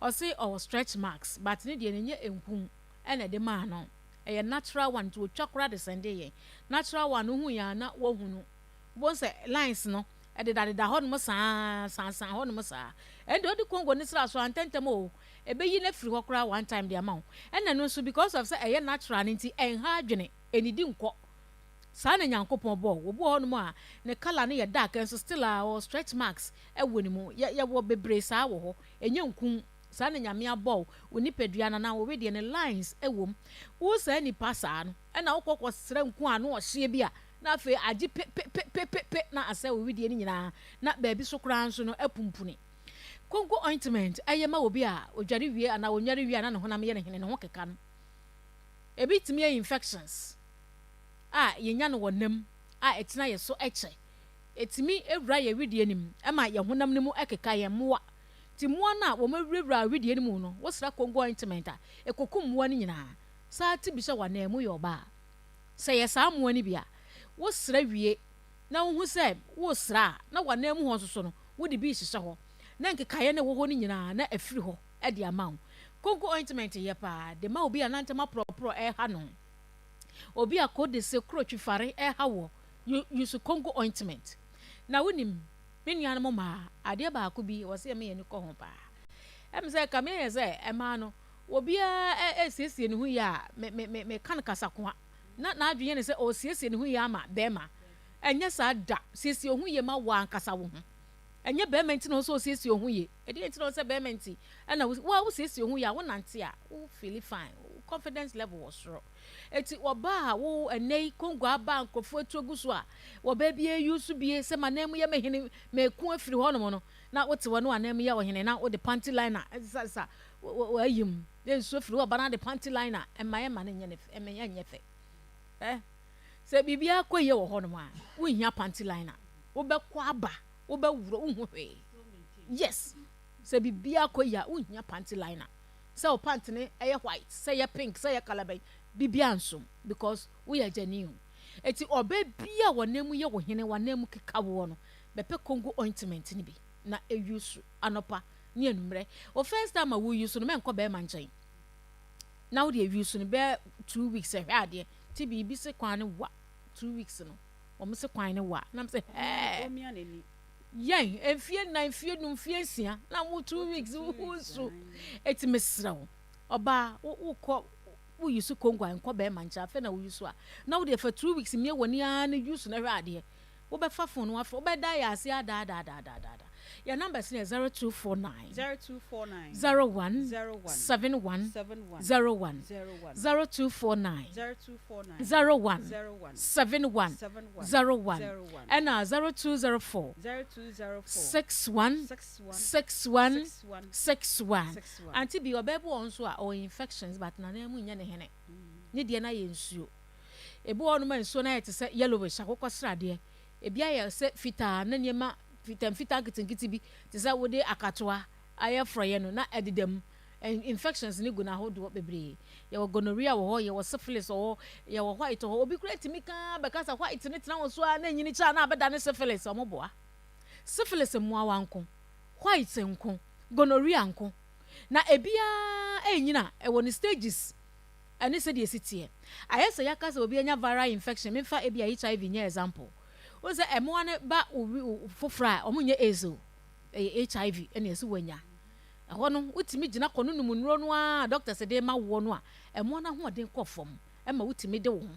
Ɔse ɔwɔ stretch marks but ne deɛ no ɛnyɛ nku na ɛde maa no. Ɛyɛ natural one nti otwa koraa de sɛndee yɛn. Natural one no wohui a na woahunu. Wobɛhu sɛ lines no ɛdedadeda hɔnom saa, sansan hɔnom saa. Ɛnde ɔde Congo no sra so a, ntɛntɛm o, ɛbɛyi no afiri hɔ koraa one time de ama wo. Ɛna ɛno nso because of sɛ ɛyɛ natural no nti, ɛnha adwene, ɛnnidi nkɔ. Saa na Nyankopɔn bɔɔ wo. Obi wɔ hɔnom a, ne colour no yɛ dark nso still a ɔwɔ stretch marks wɔ ne mu. Yɛ, yɛwɔ bebree saa wɔ hɔ. Ɛnyɛ nku. Saa na Nyame abɔ wo, wo nipadua no anaa wo wedeɛ no, lines wɔ mu. Wo saa nipa saa no, ɛna wokɔ kɔsra nku a ano ɔhyeɛ bi a, na afei agye pe-pe-pe-pe-pe na asɛe wo wedeɛ no nyinaa, na baabi so koraa nso no apumpuni. Konko ointment yɛ ma obi a ɔdware wie anaa ɔnnware wie a na ne honam yɛ no hene, ne ho keka no. Ebi tumi yɛ infections a yɛnya no wɔ nam a ɛtena yɛ so kyɛ. Ɛtumi wura yɛn wedeɛ no mu ma yɛn honam no mu keka yɛn mmoa. Nti mmoa no a wɔawurawura wedeɛ no mu no, wosra konko ointment a, ɛkɔkum mmoa no nyinaa. Saa ti bi hyɛ w'ananmu yɛ ɔbaa. Sɛ ɛyɛ saa mmoa no bi a, wosra wie na wohu sɛ woresra a, na w'ananmu hɔ nso so no, wode bi rehyehyɛ hɔ, na nkekaeɛ no a ɛwɔ hɔ no nyinaa na afiri hɔ de ama wo. Konko ointment yɛ paa de ma obi a nantam aporɔporɔ reha no, obi a kodese, korotwifare, reha woɔ, use konko ointment. Na wonim, me nuanom mmaa, adeɛ baako bi ɛwɔ sɛ yɛma yɛn ani kɔ ho paa. Ɛm sɛ ɛkame ayɛ sɛ mmaa no, Obiara resiesie ne ho yie a, me, me, me, meka no kasakoa. Na n'adwene yɛ no sɛ ɔresiesie ne ho yie ama barima. Ɛnyɛ saa da. Siesie wo ho yie ma wo ankasa wo ho. Ɛnyɛ barima nti na ɔsɛ ɔsiesie wo ho yie. Ɛdeɛn nti na ɔsɛ barima nti ɛna wo, wo a wosiesie wo ho yie a, wonante a, wo feeli fine. Wo confidence level wɔ soro. Eti ɔbaa a wo ɛnnɛ yi Congo aba a nkurɔfoɔ atu agu so a, ɔbaa bi use bie sɛ m'anan mu yɛ me hene, meko afiri hɔnom no, na wote hɔ na w'anan mu yɛ ɔhene na wode panty liner sesa w'ayi mu na nsuo firi hɔ ba na de panty liner ɛma ɛma no nyɛ ne fɛ ɛma ɛnyɛ fɛ ɛ sɛ biribiara kɔ yie wɔ hɔnom a wonhia panty liner wobɛkɔ aba wobɛworɔ wonhu hwee yes sɛ biribiara kɔ yie a wonhia panty liner sɛ wo pant no ɛyɛ white sɛ ɛyɛ pink sɛ ɛyɛ colour bɛn biribiara nsom because woyɛ agyani o eti ɔbɛ bi a wɔn nan mu yɛ wo hene wɔn nan mu keka woɔ no. Bɛpɛ Congo ointment no bi na use anɔpa ne anwummerɛ. Wo first time a wo use no mɛnkɔ bɛrima nkyɛn. Na wode use no bɛyɛ 2 weeks hwɛ adeɛ. Nti biribi se kwan no wa 2 weeks no. Wɔn se kwan no wa. Na m sɛ hɛɛ. Omia n'ani. Yɛn mfie 4, mfie 5, mfie 6 na wo 2 weeks wo so. Eti mesrɛ wo, ɔbaa wokɔ wo use Congo a, nkɔ bɛrima nkyɛn. Afei na wo use a, na wode fa 2 weeks mmie w'ani ara na use na hwɛ adeɛ. Wobɛfa phone no wafrɛ, wobɛda yɛ ase adaadaadaadaada. Yɛn numbers no yɛ 0249 0249 01 01 71 71 01 01 0249 0249 01 01 71 71 01 01 ɛna 0204 0204 61 61 61 61 61. 61. Auntie bi, ɔbaa bi wɔ hɔ nso a ɔwɔ infections but nanan mu nyɛ ne hene. Ne deɛ no ayɛ nsuo. Ebi wɔ hɔnom a nsuo no ayɛ te sɛ yellowish, akokɔ sradeɛ. Ebi ayɛ sɛ fitaa na nneɛma fitaa mfitaa nketenkete bi te sɛ wode akatoa ayɛ frɔyɛ no na ɛdeda mu. Infections ne gu n'ahodoɔ bebree. Yɛwɔ gonorrhea wɔ hɔ, yɛwɔ syphilis wɔ hɔ, yɛwɔ white wɔ hɔ. Obi kura tumi kaa bɛka sɛ white ne tena wɔ so a na enyini kyɛ a na abɛda ne syphilis. Ɔmo boa. Syphilis mmoawa nko, white nko, gonorrhea nko. Na ebiara ɛnyina ɛwɔ ne stages ɛne sɛdeɛ esi teɛ. Ayɛ sɛ yɛaka sɛ obi anya viral infection, memfa ebi a HIV nyɛ example. Wo sɛ ɛmoa no ba owi foforɔ a ɔmo nyɛ AIDS o, ɛyɛ HIV ɛna ɛsɛ wanya. Ɛhɔ no wotumi gyina kɔ no num nnuro no a doctors de ma woɔ no a, ɛmoa no ahoɔden kɔ fam ɛma wotumi de wo ho.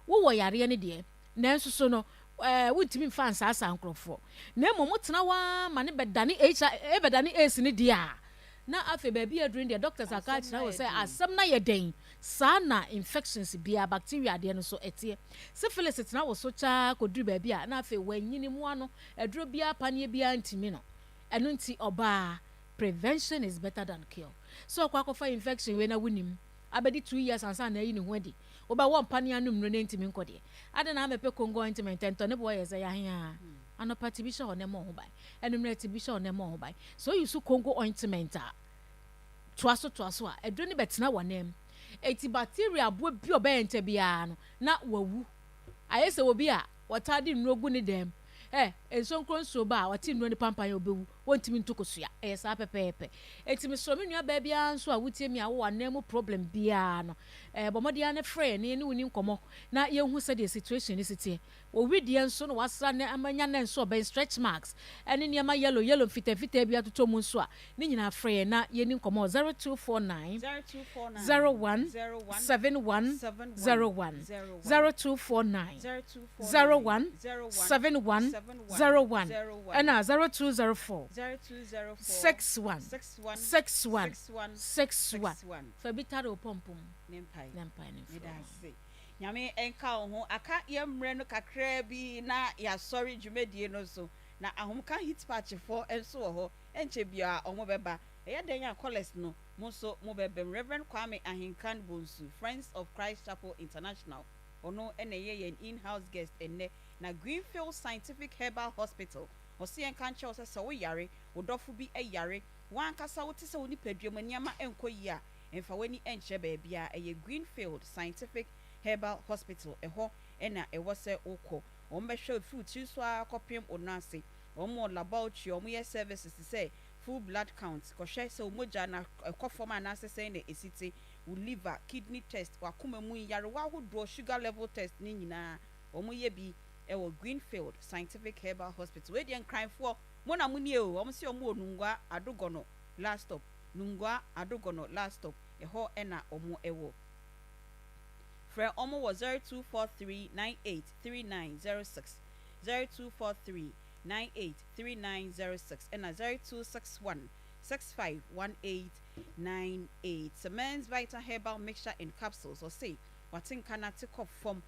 Wowɔ yareɛ no deɛ, nanso so no wontumi mfa nsaasaa nkurɔfoɔ. Na mmom wotena hɔ ara ma ne bɛdane HIV, ɛbɛdane AIDS no deɛ a, na afei baabi aduru no deɛ, doctors aka Asɛm akyerɛ no wo ayɛ sɛ den. Asɛm no ayɛ den. Saa na infections biara, bacteria adeɛ no so ɛteɛ. Syphilis tena wo so kyaa kɔduru baabi a, na afei wanyini mmoa no, aduro biara, paneɛ biara ntumi no. Ɛno nti ɔbaa, prevention is better than cure. Sɛ ɔkɔ akɔfa infection wei na wonim abɛdi 2 years ansa na ayi ne ho adi, wobɛwɔ mpaneɛ anom nnuro na ntumi nkɔ deɛ ade na amɛpɛ Congo ointment ntɔ ne boɔ yɛ sɛ yɛahea. Anɔpa ti bi hyɛ hɔ na ɛmɔ ho ban, anwummerɛ ti bi hyɛ hɔ na ɛmɔ ho ban. Sɛ oyi so Congo ointment a, toa so toa so a, aduro no bɛtena wɔ nan eti bacteria aboa bi a ɔbɛyɛ nkyɛ biara no na wawu. Ayɛ sɛ obi a wɔtaa de nnuro gu ne dɛm ɛ nsuo nkuro nsuo ba a wɔte nnuro ne pampan a ɔbɛwu, wɔntumi nto kosua. Ɛyɛ saa pɛpɛɛpɛ. Eti mesrɛ me nua baa biara nso a wotie mi a wowɔ anan mu problem biara no, bɔ mmɔden ara ne frɛ ne ne wo ni nkɔmmɔ na yɛnhu sɛdeɛ situation ne si teɛ. Owi deɛ nso na wasra ne ama nya ne nso ɔbɛn stretch marks ɛne nneɛma yellow yellow mfitaa bi atotɔ mu nso a, ne nyinaa frɛ yɛn na yɛni nkɔmmɔ 0249 0249 01 01 71 71 01 01 0249 0249 01 01 71 71 01 01 ɛna 0204 0204 61 61 61 61 61. 61. Fa bi tare wo pɔmpɔ mu Ne mpae. Ne mpae ne Meda mfrɛ. ase. Nyame nka wo ho. Aka yɛ mmerɛ no kakraa bi na yɛasɔre dwumadie no so, na Ahomka Heat Patchfoɔ nso wɔ hɔ. Ɛnkyɛ biara ɔmo bɛba. Ɛyɛ dɛn a callers no mo nso mo bɛbɛm. Reverend Kwame Ahenkan Bonsu, Friends of Christ Chapel International, ɔno ɛna ɛyɛ yɛn in-house guest ɛnnɛ. Na Greenfield Scientific Herbal Hospital ɔsi yɛn ka nkyɛw sɛ sɛ woyare, wo dɔfo bi ɛyare, wankasa wote sɛ wo nipadua mu nneɛma ɛnkɔ yie a, mfa w'ani nkyerɛ baabi a ɛyɛ Greenfield Scientific Herbal Hospital. Ɛhɔ ɛna ɛwɔ sɛ wokɔ. Wɔn bɛhwɛ ofiri tiri so ara kɔpem wo nan ase. Wɔn wɔ laboratory, wɔn yɛ services te sɛ full blood count, kɔhwɛ sɛ wo mogya na ɛkɔ fam anaasɛ sɛn na esi te, wo liver, kidney test, wakoma mu nyarewa ahodoɔ, sugar level test ne nyinaa wɔn yɛ bi ɛwɔ Greenfield Scientific Herbal Hospital. Wei deɛ, Nkranfoɔ mo na mo nie o. Wɔn si wɔn wɔ Nungua Adogɔnɔ last stop, Nungua Adogɔnɔ last stop, ɛhɔ ɛna wɔn ɛwɔ. Frɛ wɔn wɔ 0243983906, 0243983906 ɛna 0261651898. Cements Vital Herbal Mixture and Capsules, ɔse wate nka na te kɔ fam,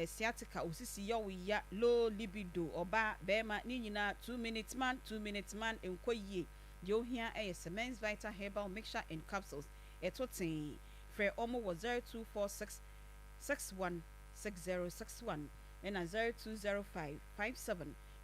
sciatica, osisi yɛ, low libido, ɔbaa, bɛrima ne nyinaa, 2 minutes man, 2 minutes man nkɔ yie deɛ, ohia ɛyɛ Cements Vital Herbal Mixture and Capsules. Ɛto tee, frɛ ɔmo wɔ 0246616061 ɛna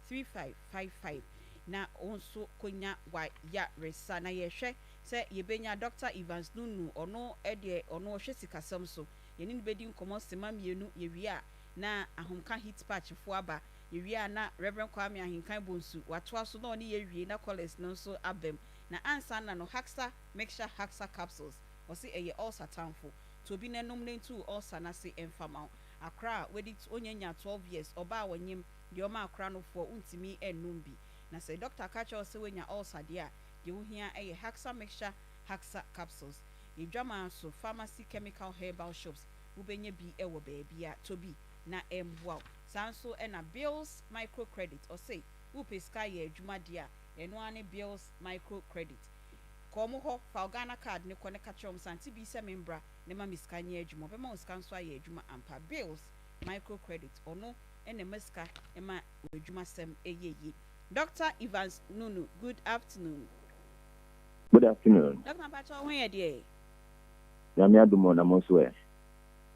0205573555 na wɔn nso konya wayaresa. Na yɛhwɛ sɛ yɛbɛnya Dr Evans Nunu, ɔno ɛdeɛ ɔno ɔhwɛ sikasɛm so, yɛne no bɛdi nkɔmmɔ sema 2. Yɛwie a, na Ahomka Heat Patch foɔ aba. Yɛwie a na Rev. Kwame Ahenkan Bonsu watoa so na ɔne yɛ wie na callers no nso aba mu. Na ansa na no Haxa Mixture Haxa Capsules ɔse ɛyɛ ulcer tamfo. Tɔ bi na nom na ntu wo ulcer no ase mfa ma wo. Akora a wadi onya nya 12 years, ɔbaa a ɔnyem, deɛ ɔma akora no foɔ wontumi nnom bi. Na sɛ doctor ka kyerɛ wo sɛ woanya ulcer deɛ a, deɛ wohia yɛ Haxa Mixture Haxa Capsules. Yɛdwamaa so, pharmacy, chemical, herbal shops, wobɛnya bi wɔ baabia. Tɔ bi na ɛmboa wo. Saa nso na Bills Micro Credit, ɔse wopɛ sika ayɛ adwuma deɛ a, ɛno ara ne Bills Micro Credit. Kɔ wɔn hɔ, fa wo Ghana card no kɔ na ka kyerɛ wɔn sɛ Auntie bi sɛ membra na ma me sika nyɛ adwuma. Ɔbɛma wo sika nso ayɛ adwuma ampa. Bills Micro Credit, ɔno na ɛma sika ma w'adwumasɛm yɛ yie. Doctor Evans Nunu, good afternoon. Good afternoon. Doctor mpakyɛ wo ho yɛ deɛ? Nyame adom o, na mo nso ɛ?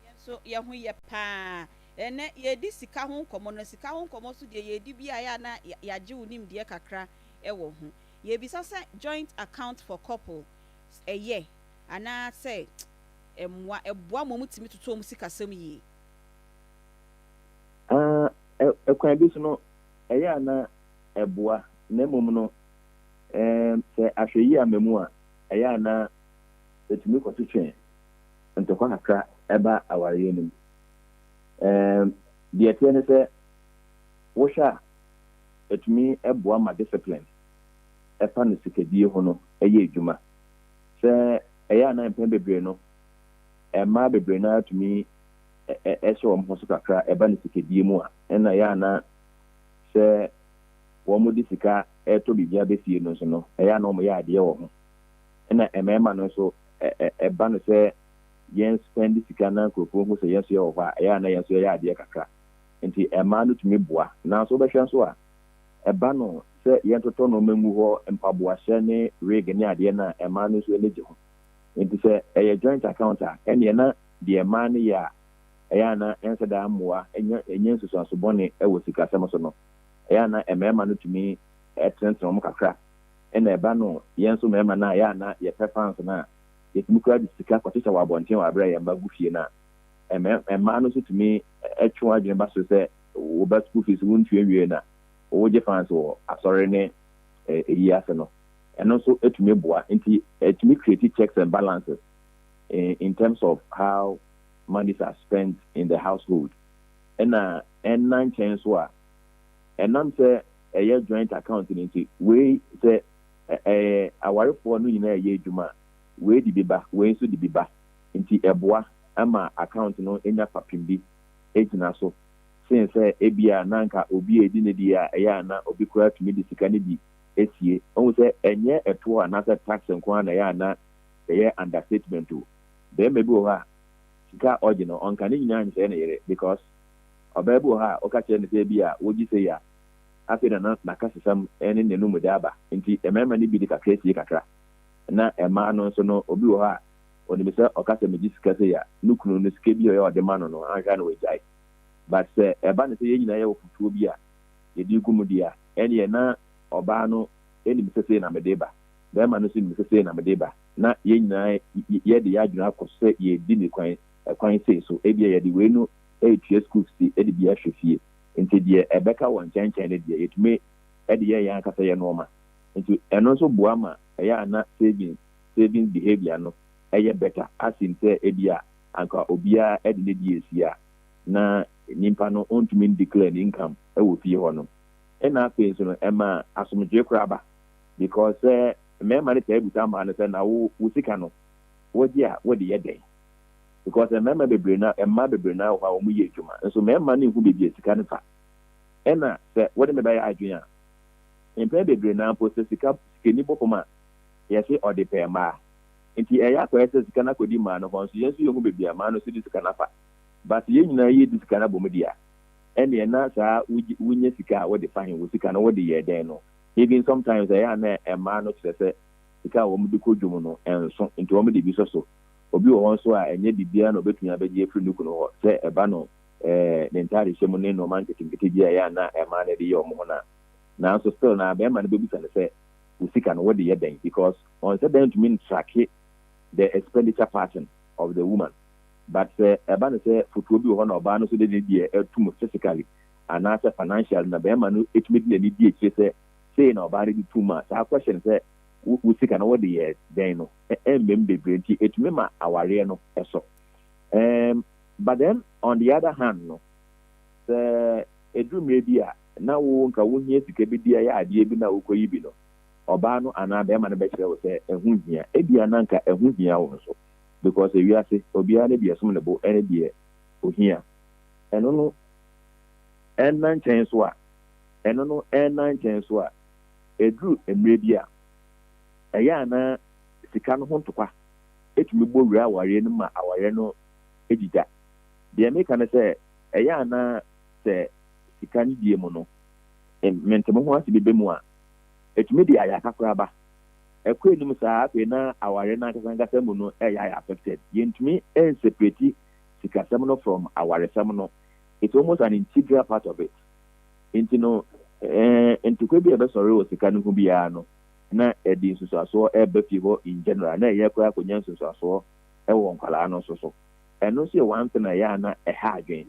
Yɛn nso yɛn ho yɛ paa. Ɛnnɛ yɛredi sika ho nkɔmmɔ, na sika ho nkɔmmɔ nso deɛ yɛredi bi a ɛyɛ a na yɛagye wo nimdeɛ kakra wɔ ho. Yɛrebisa sɛ joint account for couple ɛyɛ anaa sɛ ɛmmoa? Ɛboa ma wɔtumi toto wɔn sikasɛm yie? Ah, ɛkwan bi so no, ɛyɛ a na ɛboa, na mmom no, sɛ ahwɛyie amma mu a, ɛyɛ a na ɛtumi kɔtwetwe ntɔkwa kakra ba awareɛ no mu. Ɛɛm, deɛ ɛteɛ ne sɛ, wohwɛ a, ɛtumi boa ma discipline ɛfa no sikadie ho no yɛ adwuma. Sɛ ɛyɛ a na mpɛn bebree no, mmaa bebree no ara tumi hyɛ wɔn ho so kakra ɛba no sikadie mu a, ɛna ɛyɛ a na sɛ wɔde sika retɔ biribi aba fie no nso no, ɛyɛ a na wɔyɛ adeɛ wɔ ho. Ɛna mmarima no nso, ɛba no sɛ yɛn spend sika na nkurɔfoɔ hu sɛ yɛn nso yɛwɔ hɔ a, ɛyɛ a na yɛn nso yɛyɛ adeɛ kakra. Nti mmaa no tumi boa. Nanso wobɛhwɛ nso a, ɛba no sɛ yɛntotɔ nnoɔma ngu hɔ, mpaboahyɛ ne wig ne adeɛ no a, mmaa no nso ani gye ho. Nti sɛ ɛyɛ joint account a, ɛnneɛ na deɛ mmaa no yɛ a ɛyɛ a na ɛnsɛ daa mmoa, ɛnya nsusuanso bɔne wɔ sikasɛm so no, ɛyɛ a na mmarima no tumi tenetene wɔn kakra. Ɛna ɛba no yɛn nso mmarima no a, ɛyɛ a na yɛpɛ fans no a, yɛtumi koraa de sika kɔkyekyɛ wɔ abɔnten wɔ aberɛ a yɛn mma gu fie no a, mmaa no nso tumi twe wɔn adwene ba so sɛ wo ba school fees wontua nwie na wogye fans wɔ asɔre ne eyi ase no, ɛno nso tumi boa. Nti ɛtumi create checks and balances in terms of how monies are spent in the household. Ɛna ɛnna nkyɛn nso a, ɛnam sɛ ɛyɛ joint account no nti, wei sɛ ɛyɛ awarefoɔ no nyinaa ɛyɛ adwuma a, wei de bi ba, wei nso de bi ba. Nti ɛboa ma account no nya fapem bi gyina so sen sɛ ebia na anka obi redi ne deɛ a ɛyɛ a na obi koraa tumi de sika no bi sie. Wohu sɛ ɛnyɛ ɛtoɔ anaasɛ tax nko ara na ɛyɛ a na ɛyɛ understatement o. Barima bi wɔ hɔ a, sika a ɔgye no, ɔnka ne nyinaa nkyerɛ ne yere because ɔbaa bi wɔ hɔ a woka kyerɛ no sɛ ebia wogye sei a, afei na na n'akasasɛm ne n'anum de aba. Nti mmarima no bi de kakra sie kakra. Na mmaa no nso no, obi wɔ hɔ a, onim sɛ ɔka sɛ megye sika sei a, ne kunu no sika bi a ɔyɛ a ɔde ma no no, anhwɛ a na wagyae. But sɛ ɛba no sɛ yɛn nyinaa yɛwɔ fotuo bi a yɛde gu mu deɛ a, ɛnneɛ na ɔbaa no nim sɛ sei na mede ba, barima no nso nim sɛ sei na mede ba, na yɛn nyinaa yɛde yɛn adwene akɔ so sɛ yɛredi ne kwan kwan sei so. Ebia yɛde wei no retua school fees de bi ahwɛ fie, nti deɛ ɛbɛka wɔ nkyɛnkyɛn no deɛ yɛtumi de yɛ yɛn ankasa yɛn nnoɔma. Nti ɛno nso boa ma ɛyɛ a na savings savings behaviour no yɛ better asen sɛ ebia anka obiara de ne deɛ resi a na nyimpa no ɔnntumi nndeclare ne income wɔ fie hɔ no. Nna afei nso no ɛma asomdwee koraa ba because sɛ mmarima no taa bisa mmaa no sɛ na wo wo sika no wogye a wode yɛ dɛn? Because mmarima bebree no mmaa bebree no ara wɔ hɔ a wɔyɛ adwuma nso mmarima no nhu baabi a sika no fa. Ɛna sɛ wode me bɛyɛ adwene a mpɛn bebree no ara mpo sɛ sika sikani bɔ fam a yɛse ɔde pɛɛ mmaa. Nti ɛyɛ akɔyɛ sɛ sika no akɔdi mmaa no hɔ nso yɛn nso yɛhu baabi a mmaa no nso de sika no afa. But yɛn nyinaa yɛdi sika no abom deɛ a, ɛnneɛ na saa wogye wonya sika a wode fa he, wo sika no wode yɛɛ dɛn no. Even sometimes ɛyɛ a na mmaa no kyerɛ sɛ sika a wɔde kɔ dwom no ɛnso nti wɔde bi sɔ so. Obi wɔ hɔ nso a ɛnyɛ biribiara na ɔbɛtumi abɛgye afiri ne kunu hɔ sɛ ɛba no ne ntaadehyɛ mu ne nnoɔma nketenkete bi a ɛyɛ a na mmaa no de yɛ wɔn ho no a. Nanso still no ara barima no bɛbisa no sɛ wo sika no wode yɛ dɛn because ɔnsɛ dɛn ntumi ntracke the expenditure pattern of the woman but sɛ ɛba no sɛ fotoɔ bi wɔ hɔ na ɔbaa no nso de ne deɛ atum physically. anaasɛ financially na bɛrima no tumi de n'ani di akyire sɛ sei na ɔbaa no de tum a, saa question sɛ wo sika no wode yɛɛ dɛn no ɛmma mu bebree nti ɛtumi ma awareɛ no sɔ. Ɛɛm but then on the other hand no, sɛ ɛduru mmerɛ bi a na wo nka wohia sika bi de ayɛ adeɛ bi na wokɔyi bi no, ɔbaa no anaa bɛrima no bɛkyerɛ wo sɛ ɛho nhia. Ebia na nka ɛho hia wo nso because ewiase obiara ne deɛ ɛsom ne bo ne deɛ ohia. Ɛno no ɛnna nkyɛn nso a, ɛno no ɛnna nkyɛn nso a, ɛduru mmerɛ bi a, ɛyɛ a na sika no ho ntokwa tumi bɔ wura awareɛ no mu ma awareɛ no gyigya. Deɛ meka ne sɛ, ɛyɛ a na sɛ sika no die mu no, mente-me-ho-ase bi ba mu a, ɛtumi de ayaka koraa ba. Ɛkɔ anim saa a, afei na awareɛ no ankasa ankasa mu no reyɛ ayɛ affected. Yɛntumi nseparati sikasɛm no from awaresɛm no. It's almost an integral part of it. Nti no, eh, ntokwa bi a ɛbɛsɔre wɔ sika no ho biara no, na ɛde nsunsuansoɔ reba fie hɔ in general, na ɛyɛ koraa kɔnya nsunsuansoɔ wɔ nkwadaa no nso so. Ɛno nso yɛ one thing a ɛyɛ a na ɛha adwene.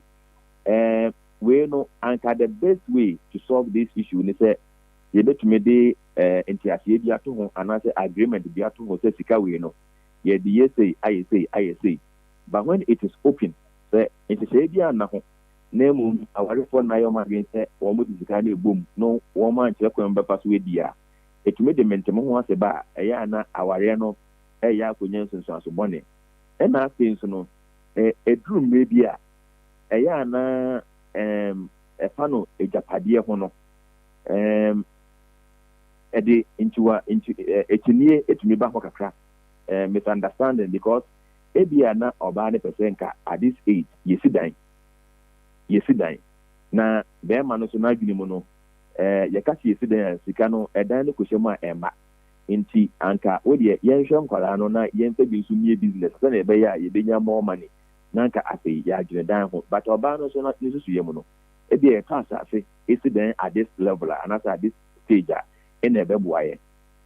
Eh, wei no, anka the best way to solve this issue ne sɛ yɛbɛtumi de eh, nteaseɛ bi ato ho anaasɛ agreement bi ato ho sɛ sika wei no, yɛde yɛ sei, ayɛ sei, ayɛ sei. But when it is open, sɛ nhyehyɛeɛ biara nna ho, na mmom awarefoɔ no ayɛ wɔn adwene sɛ wɔde sika no rebɔ mu na wɔankyerɛ kwan bɛfa so adi a, ɛtumi de mente-me-ho-ase ba a, ɛyɛ a na awareɛ no reyɛ akɔnya nsunsuanso bɔne. Ɛnna afei nso no, ɛduru mmerɛ bi a, ɛyɛ a na ɛfa no agyapadeɛ ho no, ɛde nkyiwa, nkyi, akyinnye tumi ba hɔ kakra, misunderstanding, because ebia na ɔbaa no pɛ sɛ nka at this age yɛsi dan, yɛsi dan, na bɛrima no nso n'adwene mu no, yɛka sɛ yɛsi dan a, sika no, ɛdan no kɔhyɛ mu a ɛmma. Nti anka wo deɛ yɛnhwɛ nkwadaa no na yɛmfa bi nso mmie business sɛdeɛ ɛbɛyɛ a yɛbɛnya more money na anka afei yɛadwene dan ho. But ɔbaa no nso ne nsusuiɛ mu no, ebia yɛtɔ asase si dan at this level a anaasɛ at this stage a ɛna ɛbɛboa yɛn.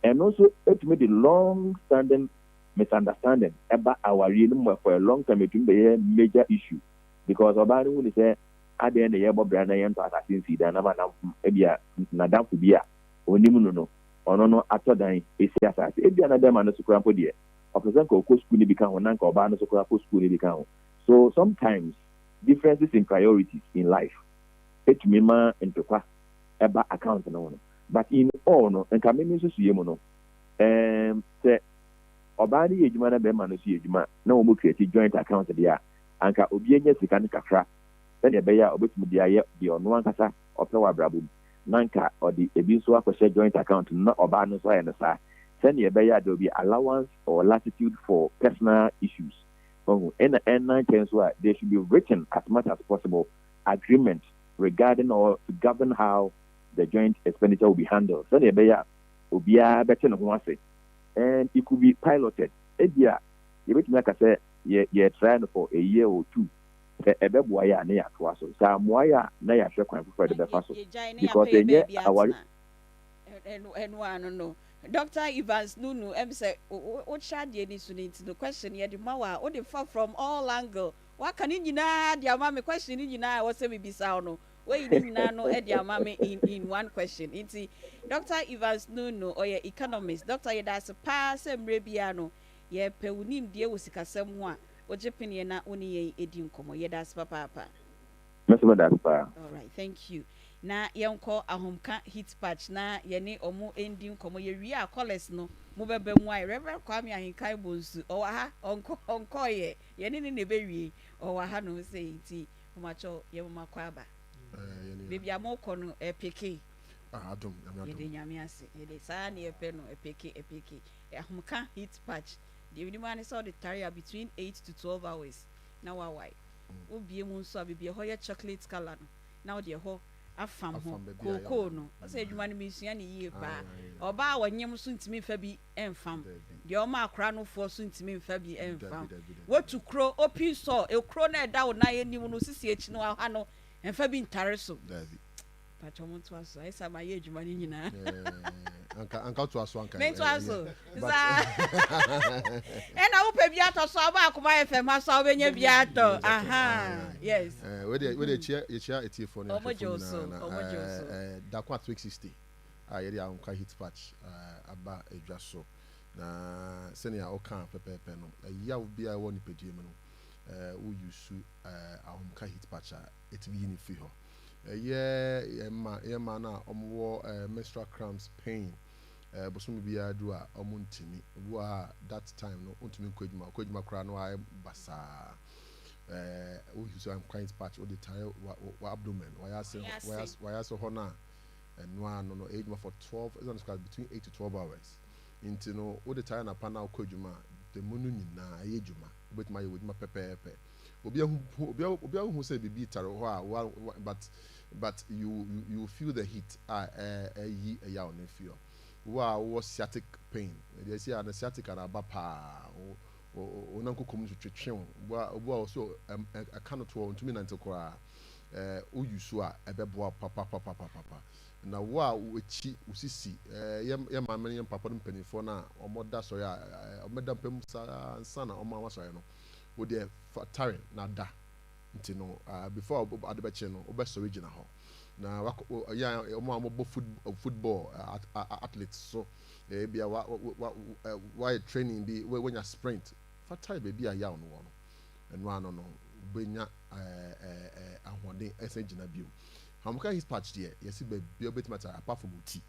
Ɛno nso tumi de long standing misunderstanding ba awareɛ no mu for a long time, ɛtumi bɛyɛ major issue because ɔbaa no hu no sɛ adɛn na yɛrebɔ bra na yɛntɔ asase nsii dan na ma ebia n'adamfo bi a ɔnim no no ɔno no atɔ dan si asase. Ebia na bɛrima no so koraa mpo deɛ ɔpɛ sɛ nka ɔkɔ sukuu no bi ka ho na nka ɔbaa no so koraa kɔ sukuu no bi ka ho. So sometimes differences in priorities in life tumi ma ntokwa ba account no ho no. But in all no, nka me me nsusuiɛ mu no, ɛɛm sɛ ɔbaa no yɛ adwuma na bɛrima no nso yɛ adwuma na wɔn create joint account deɛ a, anka obiara nya sika no kakra sɛdeɛ ɛbɛyɛ a ɔbɛtumi de ayɛ deɛ ɔno ankasa ɔpɛ wɔ abrabɔ mu na anka ɔde ebi nso akɔhyɛ joint account no na ɔbaa no nso ayɛ no saa sɛdeɛ ɛbɛyɛ a there will be allowance or latitude for personal issues. Wahu? Ɛna ɛnna nkyɛn nso a there should be written as much as possible agreement regarding or to govern how the joint expenditure will be handled sɛdeɛ ɛbɛyɛ a obiara bɛte ne ho ase and it could be piloted. Ebia yɛbɛtumi aka sɛ yɛ yɛ try no for a year or two Sɛ ɛbɛboa yɛ a na yɛatoa so, sɛ ammoa yɛ a na yɛahwɛ kwan foforɔ a yɛde Na bɛfa so yɛgyae na because yɛapɛ yɛ ɛnyɛ baabi aware. atena. Ɛno ano no. Doctor Evans Nunu, ɛm sɛ wokyerɛ adeɛ ni so no nti no question yɛde ma wo a wode fa from all angle. Woaka ne nyinaa de ama me question no nyinaa a ɛwɔ sɛ mebisa wo no woayi ne nyinaa no de ama me in in one question. Nti Doctor Evans Nunu ɔyɛ economist. Doctor yɛda ase paa sɛ mmerɛ biara no yɛpɛ wo nimdeɛ wɔ sikasɛm ho a Wogye peneɛ na wo ne yɛn di nkɔmmɔ. Yɛda ase papaapa. Me nso meda ase paa. Alright, thank you. Na yɛnkɔ Ahomka Heat Patch na yɛne ɔmo ndi nkɔmmɔ. Yɛwie a callers no mo bɛba mu ayɛ. Reverend Kwame Ahenkan Bonsu, ɔwɔ ha, ɔnkɔ ɔnkɔɔyɛ. Yɛne no na ɛbɛwie. Ɔwɔ ha nom sei nti momakyɛw yɛmoma kɔ aba. Baabi a mokɔ no ɛpeke. Ah, adom, nyame adom. Yɛde nyame ase. Yɛde saa ne yɛpɛ no ɛpeke ɛpeke. Ahomka Heat Patch. Deɛ menim ara ne sɛ wode tare a between 8 to 12 hours na woawae. Wobue mu nso a baabi a ɛhɔ yɛ chocolate colour no na wode ɛhɔ afam ho kookoo no. Ɔsɛ adwuma no mesua no yie paa. Ɔbaa a ɔnyem nso ntumi mfa bi mfam. Deɛ ɔma akora nofoɔ nso ntumi mfa bi mfam. Woatu kuro, open sore, ekuro no a ɛda wo nan anim no, sisi akyi no aha no, mfa bi ntare so. Mpakyɛ mo ntoa so. Ayɛ sɛ mayɛ adwuma no nyinaa. Anka anka to aso anka. Mento aso. Saa. Ɛna wopɛ bi atɔ so a woba Akoma FM ha so a wobɛnya bi atɔ. Aha. Yes. Eh, wei deɛ wei deɛ kyia yɛkyia atiefoɔ ne Ɔmo gye ahwɛfoɔ wo so. nyinaa na Ɔmo gye wo so. eh, eh, Dako at 360 a yɛde Ahomka Heat Patch eh, aba adwa so. Na sɛnea wokaa pɛpɛɛpɛ no, ɛyaw biara ɛwɔ nipadua mu no, eh, wo use eh, Ahomka Heat Patch a ɛtumi yi no firi hɔ. Ɛyɛ yɛn mma yɛn mmaa no a wɔwɔ eh, menstrual cramps pain eh, bosome biara duru a wɔntumi. Obi wɔ ha a that time no ɔntumi nkɔ adwuma, ɔkɔ adwuma koraa no ayɛ basaa. Eh, wo use Ahomka Heat Patch wode tare wa, wa abdomen, wayase, wayase, wayase hɔ no a, ɛno ara no no ɛyɛ adwuma for 12, ɛsɛ sɛ between 8 to 12 hours. Nti no wode tare anapa na wokɔ adwuma a, da mu no nyinaa ɛyɛ adwuma. Wobɛtumi ayɛ w'adwuma pɛpɛɛpɛ. Obi ahu obi obi ahu sɛ biribi tare hɔ a wa wa but but you you you feel the heat a ɛyi ɛyaw no afi hɔ. Wo a wowɔ sciatic pain, ɛdeɛ ɛsi a no sciatic na aba paa. Wo wo wo nan kokom nso twetwe wo. Obi a obi a ɔso ɛka no toɔ ntumi nante koraa. Ɛɛ wo use a ɛbɛboa papapapapapa. Na wo a w'akyi, wo sisi, ɛɛ yɛ yɛ maame ne yɛn papa no mpanimfoɔ no a wɔda sɔre a ɛɛ wɔbɛda mpa mu saa ansa na wɔn asɔre no, wo deɛ fa tare na da. Nti no ah before ade bɛkye no wobɛsɔre gyina hɔ. Na wakɔ yɛ a wɔn a wɔbɔ foot football athletes so ebia wa wa wayɛ training bi wanya sprint fa tare baabi a yaw no wɔ no. Ɛno ano no wobɛnya ɛɛ ahoɔden ɛsan gyina bio. Ahomka his patch deɛ yɛsi baabi a wobɛtumi atare apart from wo ti.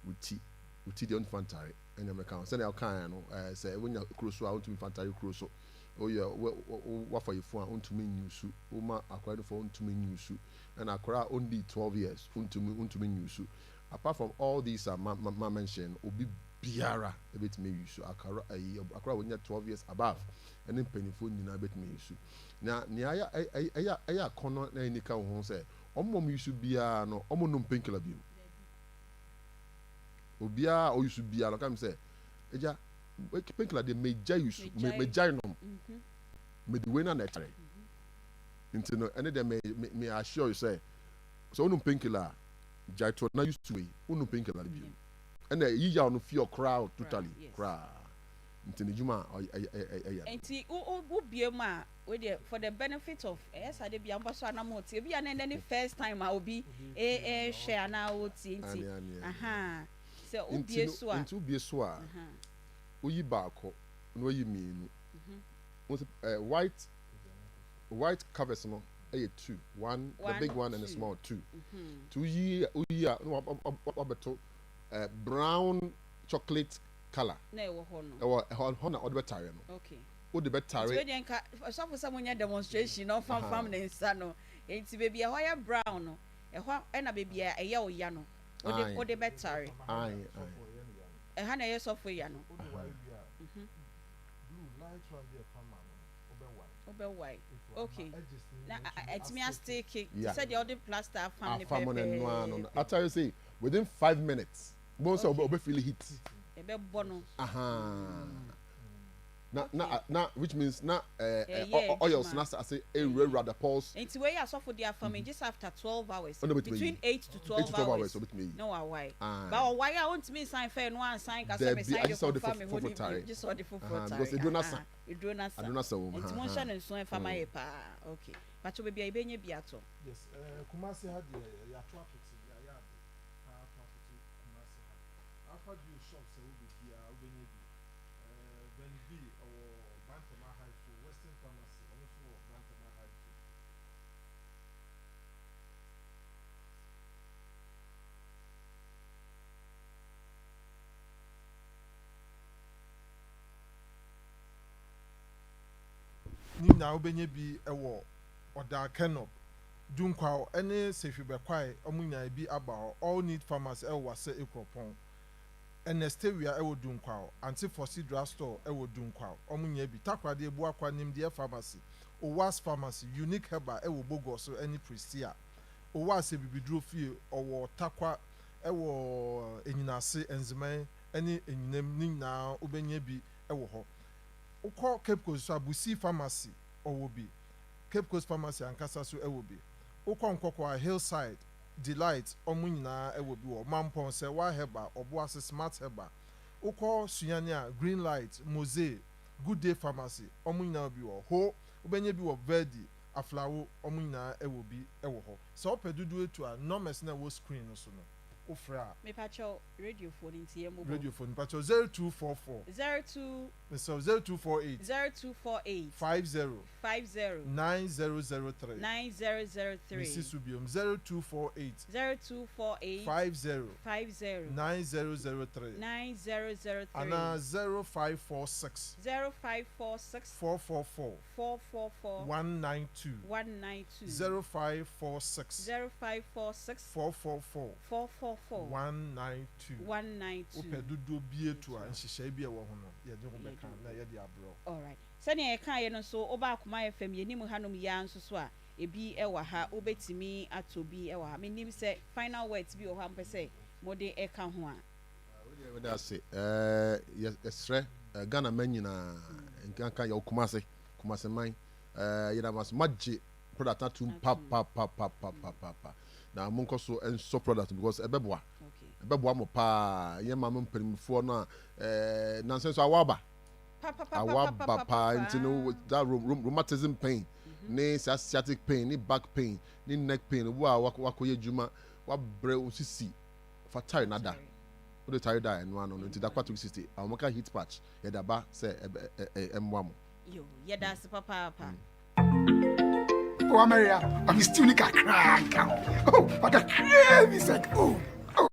Wo ti wo ti deɛ wontumi ntare ɛna mɛka ho sɛnea wokaeɛ no ɛɛ sɛ wonya kuro so a wontumi mfa ntare kuro so. Woyɛ wo wo wafa yefunu a wontumi nyusu, woma akwadaa no fo a wontumi nyusu, ɛna akwadaa a ɔndii 12 years wontumi wontumi nyusu. Apart from all these a ma ma ma mention no, obi biara ebetumi ayusu. Akara ayi akwadaa a wonya 12 years above ɛne mpanyinfoɔ nyinaa betumi ayusu. Na nea ɛyɛ ɛyɛ ɛyɛ ɛyɛ akɔnɔ na ɛnika wɔ ho sɛ wɔn a wɔyusu biara no wɔn nnom painkiller bio. Obiara a ɔyusu biara no ɔka mi sɛ agya painkiller deɛ megyae use megyae nom mede wei na na ɛtare nti no ɛne deɛ me me me assure you sɛ sɛ wonom painkiller a gyae to na use wei wonom painkiller no bio ɛna ɛyi yaw no fi koraa totally koraa nti ne dwuma a ɛyɛ no. Nti wo wo bue mu a wei deɛ for the benefit of ɛyɛ saa de bia mobɔ so anam ɔtie ebi a na ɛnɛ ne first time a obi ɛɛhwɛ anaa ɔtie nti ahaa. Sɛ wobue so a. Nti wobue so a, woyi baako na wayi mmienu. Wohu sɛ eh, white white covers no yɛ two, one, the big one and the small two. Nti woyi woyi a na wabɛto eh, brown chocolate colour. Na ɛwɔ hɔ no. Ɛwɔ ɛhɔ hɔ na ɔde bɛtare no. Okay. Wode bɛtare. Nti wei deɛ nka ɔsɔfo sɛ monyɛ demonstration na ɔfamfam ne nsa no. Nti baabi a ɛhɔ yɛ brown no, ɛhɔ na baabi a ɛyɛ wo ya no. Wode wode bɛtare. Ɛha na ɛyɛ sɔfo ya no. Wobɛwae. Okay. Na ɛtumi asteke te sɛ deɛ wode plaster afam ne pɛpɛɛpɛ. Atare sɛ within 5 minutes. Wobɛhu sɛ ɔbɛ feel heat. Ɛbɛbɔ no. Ahaa. Na na na which means na ɛɛ oils na ase ewurawura the pores. Nti wei asɔfo de afam yi gye sɛ after 12 hours. Between 8 to 12 hours. Na wawae. Ba ɔwae a ontumi nsan fɛ no ansan ka sɛ mesan de kɔfa me hɔ ne bio gye sɛ ɔde foforɔ tare. Because eduro na sa. Eduro na sa. Eduro na sa wɔ mu. Nti monhyɛ no nso ɛfa ma yɛ paa. Okay. Pacho baabi a yɛbɛnya bi atɔ. Yes, Kumasi ha deɛ yɛato apete yɛayɛ ade paa ato apete Kumasi ha. Alpha View shops a ɛwɔ baabiara wobɛnya bi. Ben V ɔwɔ Bantama High School, Western Pharmacy ɔno nso wɔ Bantama High School. Ne nyinaa wobɛnya bi wɔ Ɔdaa Kenob, Dunkwaw ne Sehwi Bɛkwae wɔn nyinaa ebi aba hɔ. All Need Pharmacy wɔ Wassa Ekuropɔn. Ernest Tewia wɔ Dunkwaw, Aunty Fossey Drug Store wɔ Dunkwaw, wɔn nyinaa bi. Takoradi Abuakwa Nimdeɛ Pharmacy, Owas Pharmacy, Unique Herbal wɔ Bogoso ne Prestea. Owas Abibiduro Fie, ɔwɔ Tarkwa wɔ Enyinase, Nzeman ne Enyinam, ne nyinaa wobɛnya bi wɔ hɔ. Wokɔ Cape Coast nso a, Busi Pharmacy ɔwɔ bi. Cape Coast Pharmacy ankasa nso wɔ bi. Wokɔ Nkɔkɔɔ a, Hillside. Delight, wɔn nyinaa wɔ bi wɔ hɔ. Mampɔn, Sɛwa Herbal, Ɔboase, Smart Herbal. Wokɔ Sunyani a, Green Light, Mose, Good Day Pharmacy, wɔn nyinaa wɔ bi wɔ hɔ. Ho, wobɛnya bi wɔ Verdi, Aflawo, wɔn nyinaa wɔ bi wɔ hɔ. Sɛ wopɛ dodoɔ etu a, numbers no a ɛwɔ screen no so no, wofrɛ a. Mepakyɛw, radio foɔ no nti yɛn mmobɔ. Radio foɔ no, mepakyɛw, 0244. 02. Mesrɛ wo, 0248. 0248. 50. 50. 9003. 9003. Mesi so biom, 0248. 0248. 50. 50. 9003. 9003. Anaa 0546. 0546. 444. 444. 192. 192. 0546. 0546. 444. 444. 192. 192. Wopɛ dodoɔ bi etu a, nhyehyɛe bi a ɛwɔ ho no, yɛde ho bɛka na yɛde abrɛ wo. Alright. Sɛnea yɛkaeɛ no nso, woba Akoma FM yɛn anim hanom yi ara nso so a, ebi wɔ ha. Wobɛtumi atɔ bi wɔ ha. Mennim sɛ final words bi wɔ hɔ a mopɛ sɛ mode ka ho a. Wei deɛ meda ase. Ɛɛ yɛsrɛ Ghana man nyinaa, nkanka yɛwɔ Kumase, Kumase man. Ɛɛ yɛda mo ase, moagye product no atum papapapapapapa. Na monkɔ so nsɔ product no because ɛbɛboa. Ɛbɛboa mo paa. Yɛn maame mpanimfoɔ no a ɛɛ nansa nso awɔ aba. Awɔ aba paa nti no that rheumatism pain ne saa sciatic pain ne back pain ne neck pain wo a wakɔyɛ adwuma wabrɛ wo sisi fa tare na da wode tare da a ɛno ano no nti Dakwa 360 ahomeka heat patch yɛde aba sɛ ɛmmoa mo. Yo, yɛda ase papaapa. Oh, Amaria, I'm still ni kakra nka ho. Oh, but kakra bi sɛ, oh, oh.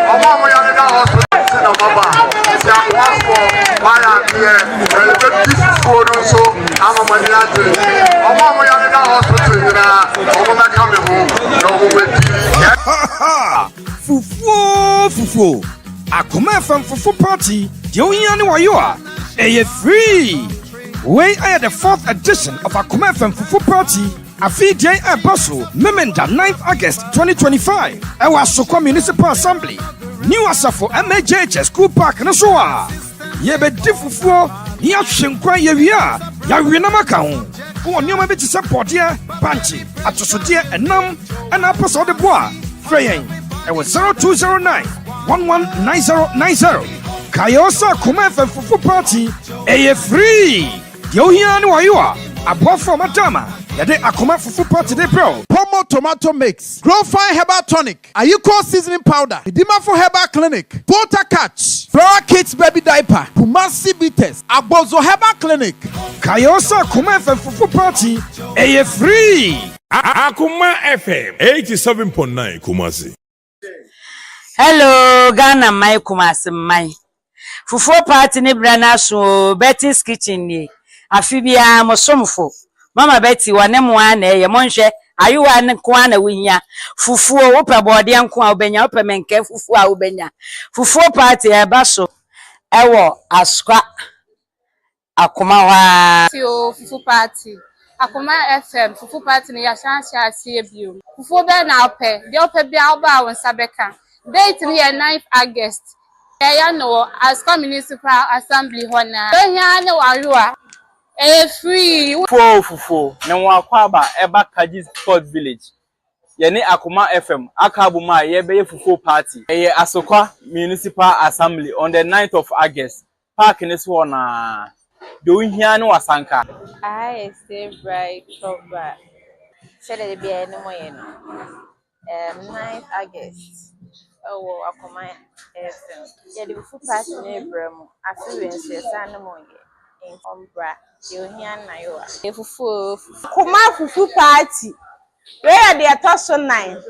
Ɔmo a wɔyare da hospital nti na wɔaba. Nti akomafoɔ moayɛ adeɛ. Na yɛbɛdi fufuo no nso ama mo ani agye. Ɔmo a wɔyare da hospital nyinaa, ɔmo mmɛka me ho na ɔmo mmɛdi. Fufuo fufuo Akoma FM fufu party deɛ wohia ne wayo a ɛyɛ free. Wei ayɛ the fourth edition of Akoma FM fufu party. Afei deɛn ɛreba so Memenda 9th August 2025 ɛwɔ Asokwa Municipal Assembly, New Asafo MAJHS School Park no so a yɛbɛdi fufuo na yɛahwe nkwan yɛwie a yɛawe nam aka ho. Wowɔ nneɛma bi te sɛ bɔdeɛ, bankye, atosodeɛ, ɛnam ɛna apɛ sɛ wode boa a, frɛ yɛn ɛwɔ 0209 119090. Kae o sɛ Akoma FM Fufu Party ɛyɛ free! Deɛ wohia ara ne w'ayewa, aboafo a wɔada ama yɛde akoma fufu party de brɛ wo. Pomo tomato mix, Growfine herbal tonic, Ayiko seasoning powder, Medimafo herbal clinic, Volta catch, Flora kids baby diaper, Kumasi bitters, Agbozo herbal clinic. Kae o sɛ Akoma FM fufu party ɛyɛ free. Akoma FM 87.9 Kumasi. Hello Ghana man Kumasi man Fufuo party ne berɛ no aso oo Betty's kitchen nie Afe biara mo somfo Mama Betty wɔne mo ara na ɛyɛ Monhwɛ ayowa nko ara na wohia Fufuo wopɛ bɔɔdeɛ nko a wobɛnya Wopɛ mɛnkɛ fufuo a wobɛnya Fufuo party ɛreba so ɛwɔ Asukwa Akoma hɔ ara. Party oo fufu party. Akoma FM fufu party no yɛasan ahyɛ aseɛ bio. Fufuo bɛn na wopɛ? Deɛ wopɛ biara woba a wo nsa bɛka. Date no yɛ ninth August. Yɛyɛ no wɔ Asukwa Municipal Assembly hɔ no ara. Deɛ ohia ara ne w'ayowa. Ɛyɛ free. Fufuo oo fufuo, ne ho akwaaba ɛba Kagye Sport Village. Yɛne Akoma FM aka abom a yɛrebɛyɛ fufuo party. Ɛyɛ Asokwa Municipal Assembly on the ninth of August. Park no so hɔ no ara. Deɛ wohia ne w'asanka. Aha yɛ Stay Bright Chop Bar. Sɛdeɛ da biara yɛne mo yɛ no, um, 9th August ɛwɔ Akoma FM. Yɛde fufu party no rebrɛ mo. Afe wei nso yɛsan ne mo yɛ. Nti ɔmbra, deɛ ohia no na yoa. Fufu oo fufu. Akoma fufu party. Wei yɛ deɛ ɛtɔ so nan.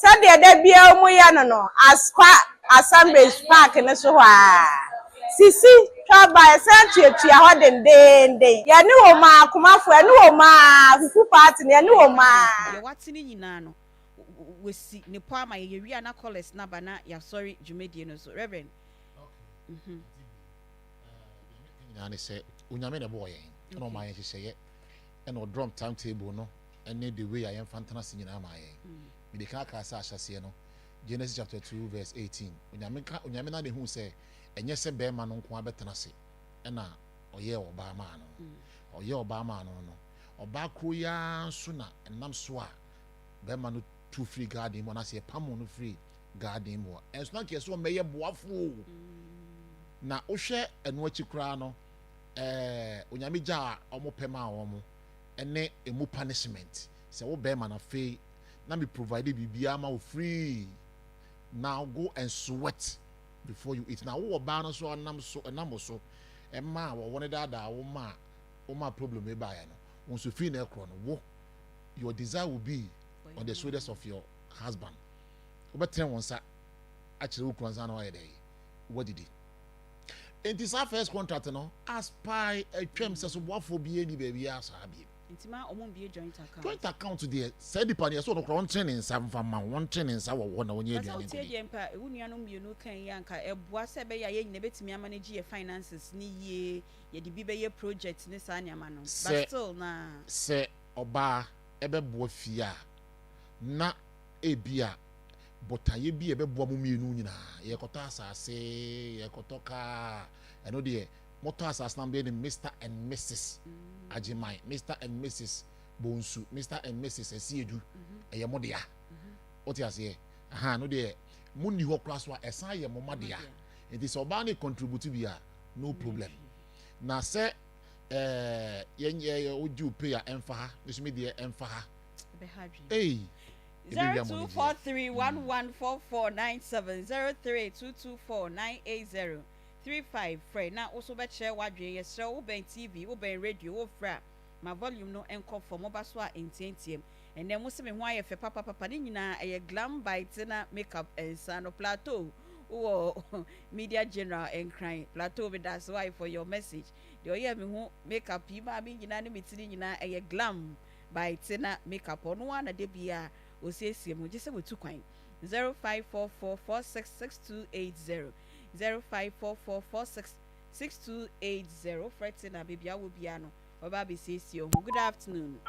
Sɛdeɛ da biara wɔyɛ no no, Asukwa Assemblies Park no so hɔ ara. Sisi, Twaba, yɛsan tuatua hɔ dendeenden. Yɛne wɔn ara, Akomafoɔ, yɛne wɔn ara, Fufu Party no, yɛne wɔn ara. Deɛ wate no nyinaa no, wasi ne pɔ ama yɛn. Yɛwie a na callers no aba na yɛasɔre dwumadie no so. Reverend. Okay. Mhm. Deɛ meka nyinaa ne sɛ, Onyame na ɛbɔɔ yɛn, ɛna ɔmaa yɛn nhyehyɛeɛ, ɛna ɔdrɔm time table no ne the way a yɛmfa ntena ase nyinaa maa yɛn. Mede kan kaa sɛ ahyɛaseɛ no, Genesis chapter 2 verse 18, Onyame ka Onyame na ehuu sɛ ɛnyɛ sɛ bɛrima no nko ara bɛtena ase ɛna ɔyɛɛ ɔbaa maa no. Ɔyɛɛ ɔbaa maa no no, Ɔbaa koro yi ara nso na ɛnam so a bɛrima no tu firi garden mu anaasɛ yɛpamoo no firi garden mu hɔ. Ɛnso na anka yɛsɛ ɔmmɛyɛ boafo o. Na wohwɛ ɛno akyi koraa no, ɛɛ Onyame gya a wɔpɛ maa wɔn ɛne emu punishment. Sɛ wo bɛrima no afei na me provide biribiara ma wo free, now go and sweat before you eat. Na wo ɔbaa no nso anam so ɛnam wo so ɛmaa wɔwɔ no daadaa wo maa wo maa problem yi baeɛ no, wo nso fii na ɛkorɔ no wo your desire will be on the shoulders of your husband. Wobɛtene wo nsa akyerɛ wo kunu ansa na wayɛ dɛ wadidi. Enti saa first contract no aspire atwam sɛ soboafoɔ biara ni baabiara saa biem. Nti ma ɔmo mbue joint account. Joint account deɛ saa nipa no yɛsɛ ɔno koraa ɔntene ne nsa mfa mma wo, ɔntene ne nsa wɔ hɔ na ɔnyɛ But sɛ aduane wotie nkɔdi. deɛ mpa wo nuanom mmienu ka yi a nka ɛboa sɛ ɛbɛyɛ a yɛn nyinaa bɛtumi amanage yɛ finances no yie, yɛde bi bɛyɛ project ne saa nneɛma no but Sɛ still na. sɛ ɔbaa ɛbɛboa fie a na ebia botaeɛ bi a ɛbɛboa mo mmienu nyinaa, yɛrekɔtɔ asase, yɛrekɔtɔ kaa, ɛno deɛ motɔ asase na mobɛyɛ no Mister and Mrs. Agyeman, Mister and Mrs. Bonsu, Mister and Mrs. Asiedu, ɛyɛ mo dea. Wote aseɛ? Aha, ɛno deɛ monni hɔ koraa so a, ɛsan yɛ mo ma dea. Nti sɛ ɔbaa no contribute bi a, no problem. Na sɛ ɛɛ yɛn yɛ wogye wo pay a ɛmfa ha, me nso me deɛ ɛmfa ha. Ei! 0243114497 03224980 35 Frɛ na wo nso wobɛkyerɛ w'adwene. Yɛsrɛ wo, wobɛn TV, wobɛn radio, wofrɛ a, ma volume no nkɔ fam. Woba so a, nteateam. Ɛnnɛ, mose me ho ayɛ fɛ papapapa. Ne nyinaa, ɛyɛ Glam by Tina Makeup nsa no. Plateau, wowɔ Media General Nkran. Plateau, medase wai for your message. Deɛ ɔyɛɛ me ho makeup yi maa me nyinaa ne me tiri nyinaa, ɛyɛ Glam by Tina Makeup. Ɔno ara na da biara ɔsiesie me ho, gye sɛ watu kwan. 0544466280. 0544466280 wofrɛ Tina baabi a wɔ biara no ɔbɛba abɛsiesie wo ho. Good afternoon.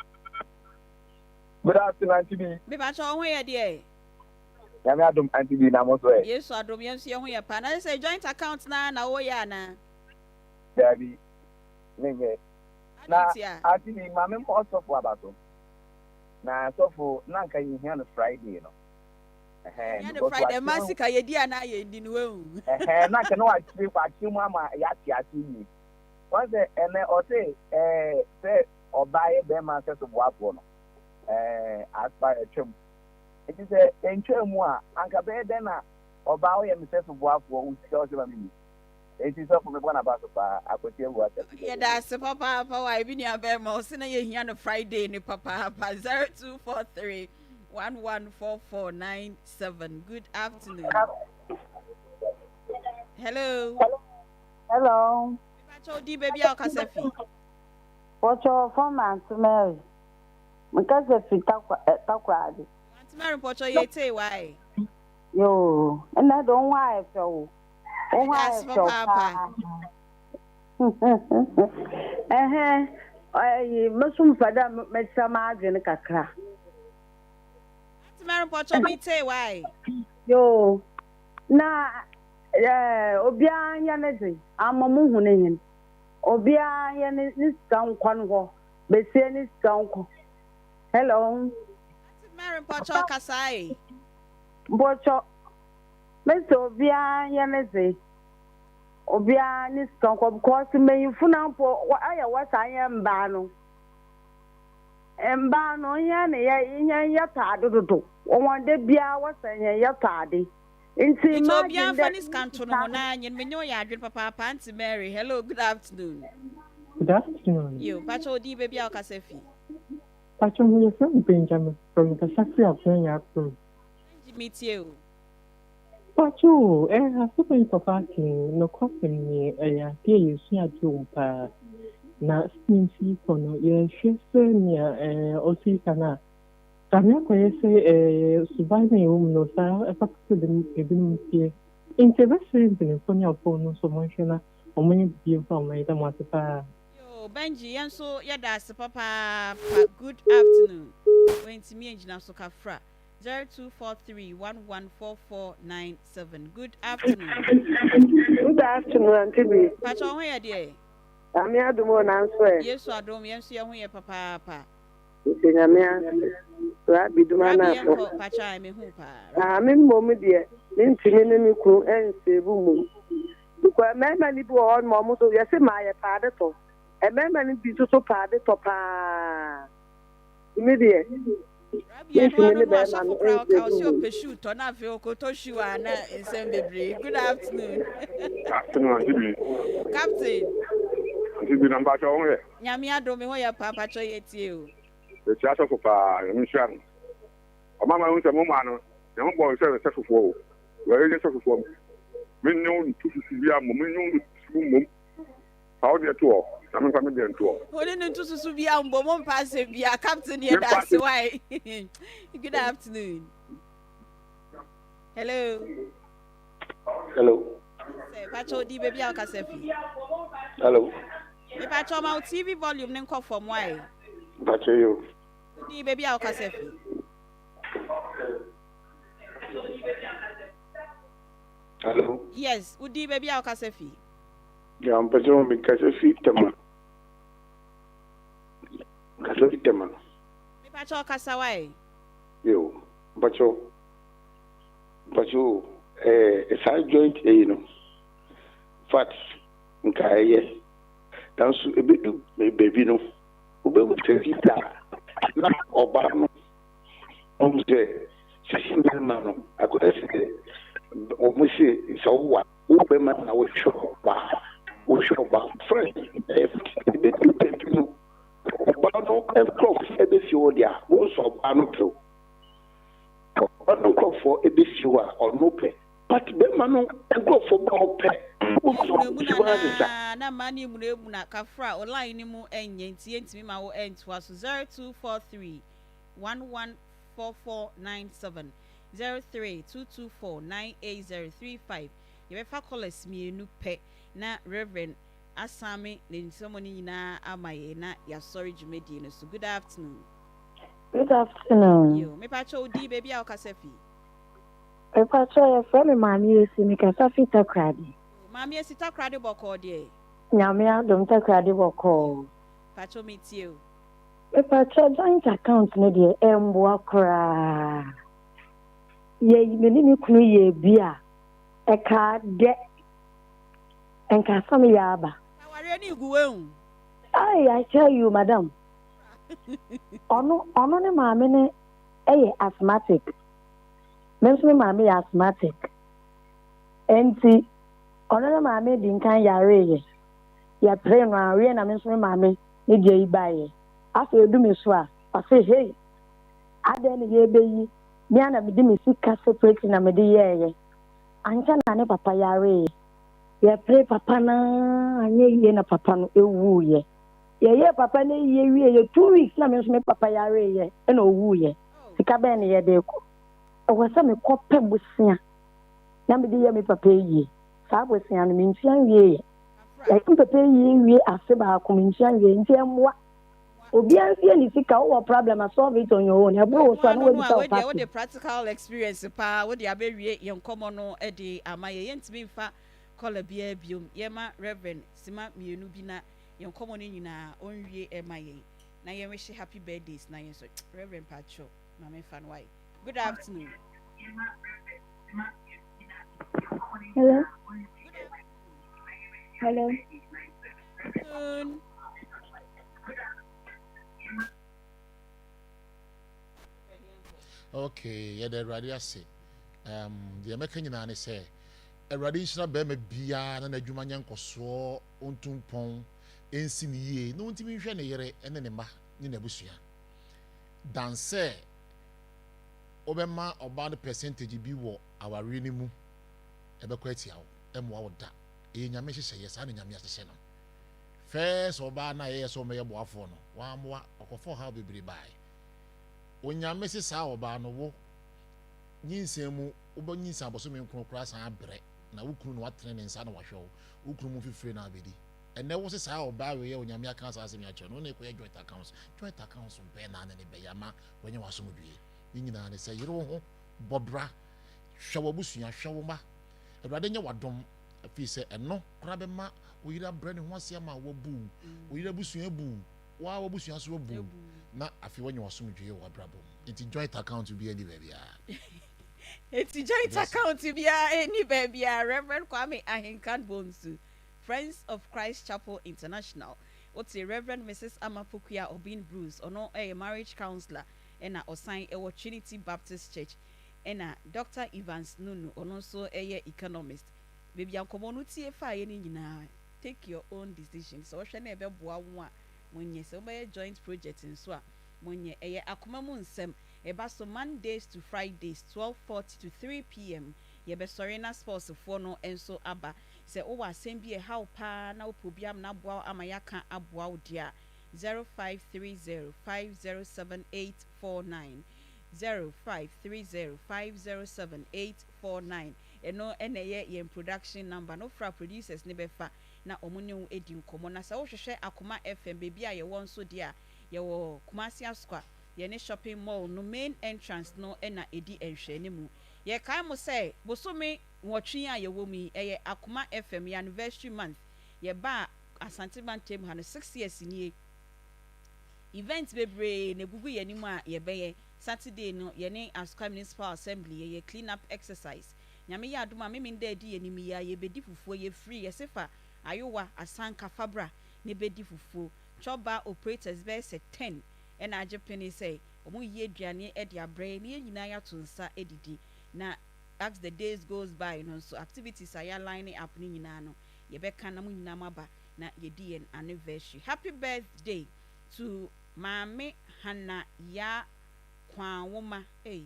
Good afternoon Auntie B. Mepakyɛ wo ho yɛ deɛ? Nyame adom Auntie B na mo nso ɛ? Yesu adom yɛn nso yɛn ho yɛ paa. Na sɛ joint account naa na woyɛ anaa? Daabi, menyɛ. Na Auntie B ma me mmɔ ɔsɔfo aba so. Na sɔfo na nka yɛhia no Friday no. Ɛhɛn, because Friday ma sika yɛdi anaa yɛndi no wahu. Ɛhɛn, na nka na wakyerɛ wakyerɛ mu ama yɛate ase yie. Wɔn sɛ ɛnɛ ɔse ɛɛ sɛ ɔbaa yɛ bɛrima sɛ so boafoɔ no ɛɛ aspa ɛtwam. Nti sɛ ɛntwa mu a anka bɛyɛ dɛn na ɔbaa ɔyɛ me sɛ so boafoɔ wo sika ɔsɛ ma me ni. Nti sɔfo mebɔ n'aba so paa Akwasi awu asɛm. Yɛda ase papaapa wa ebi nua bɛrima ɔse na yɛhia no Friday ne papaapa 0243 114497 good afternoon hello hello mepakyɛ wo din baabi a wokasa fi wɔkyɛ wɔfrɛ me Aunty Mary mekasa fi Takoradi Aunty Mary mpɔkyɛ yɛtee wae yoo ɛnɛ de wo ho ayɛ fɛ o wo ho ayɛ fɛ paa ɛhɛn ɛyi meso mepɛ dɛ mekyerɛ m'adwene kakra. Aunty Mary mpɔkyɛ mi tee wae. Yoo na ɛɛ obiara nyɛ ne dze ama mo hu ne hen obiara nyɛ ne ne sika nkɔ no hɔ besia ne sika nkɔ hello. Aunty Mary mpɔkyɛ ɔkasae. Mpɔkyɛ mese obiara nyɛ ne dze. Obiara ne sika nkɔ because mbanyinfo no mpo ayɛ wɔ saa yɛn mbaa no mbaa no yɛn ne yɛ yɛn yɛtɔ ade dodo wɔn da biara wɔsɛ yɛn yɛtɔ ade nti Nti imagine obiara dɛ nfa ne sika nto no ho na nyen menye wo yɛ adwene papaapa Aunty Mary hello good afternoon. Good afternoon. Yo, pakyɛ wo din baabi a wokasa fi. Pakyɛ me yɛfrɛ me Benjamin from mekasa firi Abranya Akrom. Benji metie o. Pacho o, eh, asɛm a yi papa aka yi, nokwasɛm nie, ɛyɛ adeɛ a yɛsua adeɛ wɔ mu paa. Na sɛnea nsi yi kɔ no, yɛhwɛ sɛ nea eh, ɔsi yi ka no a, kame akɔyɛ sɛ eh, suban no a ɛwɔ mu no, saa ɛpapa sɛ ebinom teɛ. Nti ɛbɛsrɛ mpanimfoɔ ne awofoɔ no nso wɔnhwɛ na wɔnyɛ biribi mfa wɔn yɛda mo ase paa. Yoo Benji yɛn nso yɛda ase papaapa good afternoon wantumi angyina so kafra. 0243114497 good afternoon. Good afternoon, Auntie B. Pacho ho yɛ deɛ. Nyame adom o, nanso ɛ? Yesu adom, yɛn nso yɛn ho yɛ papaapa. Mede Nyame ase. Rabi dum Rabi anafo. yɛnkɔ, pakyɛ ae, mehu wo paa. Rabi. Ah, me mmom deɛ, mentumi ne me kunu nsevu mmom. Because mmarima no bi wɔ hɔ nom a, wɔn nso, yɛse maa yɛpɛ ade tɔ. Mmarima no bi nso so pɛ ade tɔ paa. Nti me deɛ, Rabbi ɛno mentumi ano ne no barima asɔfo no koraa ɔka nsevu ɔsi mmom. ɔpɛ shoe tɔ na afei ɔkɔtɔ shoe a na nsɛm bebree. Good afternoon. Afternoon Auntie Bi. Captain. Auntie Bi na mpakyɛ wo ho yɛ? Nyame adom me ho yɛ paa mpakyɛ yɛ tie o. Mekyia sɔfo paa Nyame nhyira no. Ɔma mahu sɛ mo maa no Nyame bɔɔ no sɛ sɔfofoɔ o. Wei nyɛ sɔfofoɔ me ne wo nto susu biara mmom me ne wo nto susu mmom. Fa wo deɛ to hɔ na memfa me deɛ nto hɔ. Wo ne no nto susu biara mbom mo mpa asɛm biara Captain yɛ da ase why. Good afternoon. Hello. Hello. Sɛ pakyɛ odi baabi a wokasa fi. Hello. Mepakyɛ ɔma wo TV volume ne nkɔ fam why. Pakyɛ yo. Odi baabi a wokasa fi. Hello. Yes, wodi baabi a wokasa fi. Ya mpɛ sɛ me kasa fi Tema. Kasa fi Tema. Mepakyɛ ɔkasa wae. Yo, mpakyɛ mpakyɛ o eh saa joint eyi no. Fat nka ɛyɛ. Nanso ebedu baabi no wobɛhu sɛ bi da na ɔbaa no ɔhu sɛ sisi mmarima no akɔyɛ sɛ wɔn se sɛ wowa Wo bɛma na wohwɛ ɔbaa wohwɛ ɔbaa first ɛyɛ ebedu baabi no ɔbaa no nkorɔfoɔ ɛbɛfie hɔ deɛ a wɔn sɛ ɔbaa no pɛ o ɔbaa no nkorɔfoɔ ɛbɛfie hɔ a ɔno pɛ but bɛma no nkorɔfoɔ ba hɔ pɛ wɔn sɛ Emunamuna ɔbaa no asesa. na na mmaa no emunamuna kafra o line no mu ɛnyɛ nti yɛntumi ma wo ɛntoa so 0243 114497 03224 98035 Yɛbɛfa callers mienu pɛ na Rev. Asame ne nsɛmɔ no nyinaa ama yɛn na yɛasɔre dwumadie no so. Good afternoon. Good afternoon. Yo, mepakyɛ wo din, baabi a wokasa fi? Mepakyɛ yɛfrɛ me Maame Esi, mekasa fi Takoradi. Yo, Maame Esi, Takoradi bɔkɔɔ deɛ? Nyame adom, Takoradi bɔkɔɔ. Pakyɛ metie o. Mepakyɛ joint account no deɛ ɛmboa koraa. Yɛ me ne me kunu yɛɛ bi a, ɛkaa dɛ nka asɛm yɛ aba. Awareɛ no regu wahu. Ai I tell you madam ɔno ɔno ne maame no yɛ asthmatic me nso me maame yɛ asthmatic nti ɔno ne maame di nkan yareeɛ yɛpere no a wie na me nso me maame ne deɛ yi baeɛ afei edu me so a ɔse hei adɛn na yɛbɛyi me a na mede me sika separately na mede yɛɛyɛ Ankyɛ na ne papa yaree. Yɛperee papa no ara anyɛ yie na papa no wuiɛ. Yɛyɛɛ papa no ayie wieeɛ two weeks na me nso me papa yareeɛ na ɔwuiɛ. Sika bɛn na yɛde rekɔ? Ɛwɔ sɛ mekɔpɛ bosea na mede yɛ me papa ayie. Saa bosea no mentua nwieeɛ. Yɛayɛ me papa ayie wie afe baako mentua nwieeɛ nti ɛmmoa. Obiara nsie ne sika, wowɔ problem a solve it on your own, ɛboro wo so a na Ɛno ano no woabisa a wo wei deɛ pastor. wode practical experience paa wode abɛwie yɛn nkɔmmɔ no de ama yɛn. Yɛntumi mfa caller biara biom. Yɛma Rev. Sima mienu bi na yɛn nkɔmmɔ no nyinaa ɔnwie ma yɛn na yɛn wishe happy birthdays na yɛn nso Rev. Mpakyɛw ma memfa no wai. Good afternoon. Hello. Hello. Afternoon. Okay, yɛda Awurade ase. Um, deɛ mɛka nyinaa ne sɛ, Awurade nhyira bɛrima biara na n'adwuma nyɛ nkɔsoɔ, ɔntu mpɔn, ɛnsi ne yie, na ɔntumi nhwɛ ne yere ne ne mma ne n'abusua. Dan sɛ wobɛma ɔbaa no percentage bi wɔ awareɛ no mu, ɛbɛkɔ atia wo, ɛmmoa wo da. Ɛyɛ Nyame nhyehyɛeɛ, saa na Nyame ahyehyɛ no. First ɔbaa no a yɛyɛ sɛ ɔmmɛyɛ boafoɔ no, wammoa, ɔkɔfa ɔhaw bebree baeɛ. Onyame se saa ɔbaa no, wo, nyinsɛn mu, wobɛnyinsɛn abosome nkron koraa san abrɛ, na wo kunu na watene ne nsa na wahwɛ wo, wo kunu mu mfifire na abɛdi. Ɛnnɛ wo se saa ɔbaa wei a Onyame aka saa asɛm yi akyerɛ no, wo ne no kɔyɛ joint accounts. Joint accounts bɛn na ne ne bɛyɛ ama wanya w'asomdwie? Ne nyinaa ne sɛ, yere wo ho, bɔ bra, hwɛ w'abusua, hwɛ wo mma. Awurade nyɛ w'adom. Ɛfiri sɛ ɛno koraa bɛma wo yere abrɛ ne ho ase ama wabu wo, wo yere abusua abu wo, wo ara w'abusua nso abu wo, na afei woanya w'asomdwoeɛ wɔ w'abrabɔ mu. Nti joint account biara nni baabiara. Nti joint account biara nni baabiara. Rev. Kwame Ahenkan Bonsu, Friends of Christ Chapel International. Wote Rev. Mrs. Ama Pokuya Obin Bruce, ɔno yɛ marriage counsellor ɛna ɔsan wɔ Trinity Baptist Church. Ɛna Doctor Evans Nunu, ɔno nso yɛ economist. Baabi a nkɔmmɔ no tie faeɛ no nyinaa, take your own decision. Sɛ wohwɛ na ɛbɛboa wo a, monyɛ. Sɛ mobɛyɛ joint project nso a, monyɛ. Ɛyɛ akoma mu nsɛm. Ɛba so Mondays to Fridays, 12:40 to 3 p.m. Yɛbɛsɔre na sports foɔ no nso aba. Sɛ wowɔ asɛm bi a ɛha wo paa na wopɛ obi amena aboa wo ama yɛaka aboa wo deɛ a, 0530 507 849, 0530 507 849. Ɛno na ɛyɛ yɛn production number no. Wofrɛ a, producers no bɛfa na wɔn ne wo adi nkɔmmɔ. Na sɛ wohwehwɛ Akoma FM baabi a yɛwɔ nso deɛ a, yɛwɔ Kumasi Asokwa, yɛne shopping mall no main entrance no na ɛdi nhwɛanimu. Yɛkae mo sɛ bosome 8 a yɛwɔ mu yi, ɛyɛ Akoma FM yɛ anniversary month. Yɛbaa Asante mantam ha no, 6 years nie. Event bebree na egugu yɛn anim a yɛbɛyɛ. Saturday no, yɛne Asokwa Municipal Assembly yɛyɛ clean up exercise. Nyame yɛ adom a, Memenda adi yɛn anim yi a, yɛbɛdi fufuo. Yɛfiri yɛse fa ayowa, asanka, fa bra na ɛbɛdi fufuo. Chop bar operators bɛyɛ sɛ 10 ɛna agye pene sɛ wɔn yi aduane de abrɛ yɛn na yɛn nyinaa yɛato nsa adidi. Na as the days goes by no nso, activities a yɛ line up no nyinaa no, yɛbɛka na mo nyinaa mo aba na yɛdi yɛn anniversary. Happy birthday to Maame Hannah Yaa Kwanwoma, hey,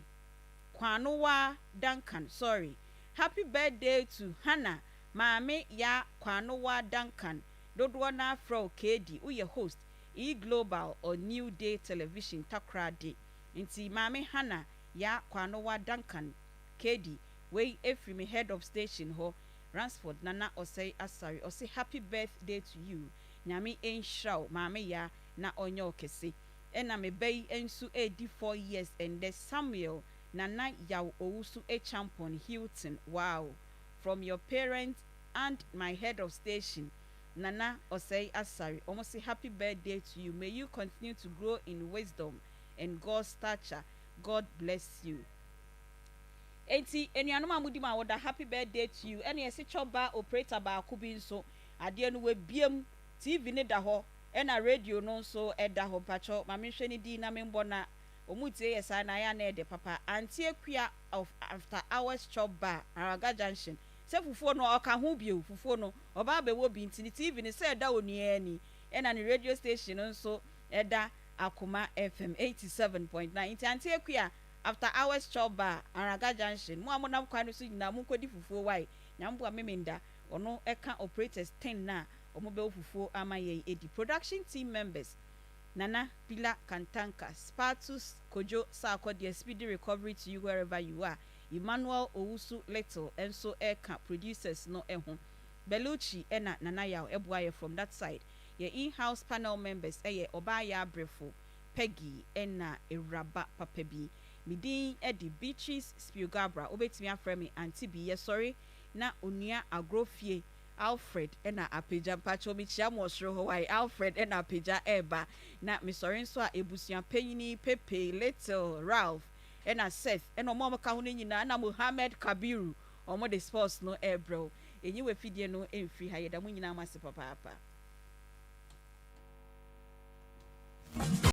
Kwanowa Duncan, sorry. Happy birthday to Hannah Maame Yaa Kwanowa Duncan. Dodoɔ no afrɛ wo KD, woyɛ host E Global on New Day Television Takoradi. Nti Maame Hannah Yaa Kwanowa Duncan, KD, wei efiri me head of station hɔ, Ransford Nana Osei Asare. Ɔse happy birthday to you. Nyame nhyira wo, Maame Yaa, na ɔnyɛ wo kɛse. Ɛna me ba yi nso edi 4 years ɛndɛ, Samuel Nana Yaw Owusu Echampon Hilton. Wow, from your parents and my head of station, Nana Osei Asare. Ɔmo se happy birthday to you. May you continue to grow in wisdom and God's stature. God bless you. Enti enuanom a mudi mu a wɔda, happy birthday to you. Ɛna yɛsi chop bar operator baako bi nso, adeɛ no wabiem, TV ne da hɔ ɛna radio no nso ɛda hɔ. Mpakyɛw, maame, nhwɛ ne din na membɔ na wɔn tie yɛ saa na ayɛ ana ɛdɛ papa. Auntie Akua of After Hours Chop Bar, Araga Junction, sɛ fufuo no ɔka ho bio. Fufuo no ɔbaa bɛwɔ bi, nti ne TV no sɛ ɛda onua ani ɛna ne radio station no nso ɛda Akoma FM 87.9. Nti Auntie Akua, After Hours Chop Bar, Araga Junction, mo a monam kwan no so nyinaa, monkɔdi fufuo wae. Nyamboa Memenda, ɔno ɛka operators 10 na ɔmo bɛwɔ fufuo ama yɛn edi. Production team members, Nana Pila Kantanka, Spatus Kojo Sarkodie, speedy recovery to you wherever you are. Emmanuel Owusu Little nso ɛka producers no ɛho. Belucci ɛna Nana Yaw ɛboa yɛ from that side. Yɛ in-house panel members ɛyɛ Ɔbaa Yaa Brefo, Peggy, ɛna Ewuraba papa bi. Me din ɛde Beatrice Spiogabra, wobɛtumi afrɛ me Auntie B. Yɛsɔre na Onua Agorɔfie Alfred ɛna Apagya. Mpakyɛw, mekyia mo wɔ soro hɔ wae. Alfred ɛna Apagya ɛɛba na mesɔre nso a, ebusua panyini Pepe, Little, Ralph ɛna Seth ɛna ɔmo a ɔmo ka ho no nyinaa ɛna Mohammed Kabiru, ɔmo de sports no ɛɛbrɛw. Enyi wɔ afidie no mfiri ha. Yɛda mo nyinaa mo ase papaapa.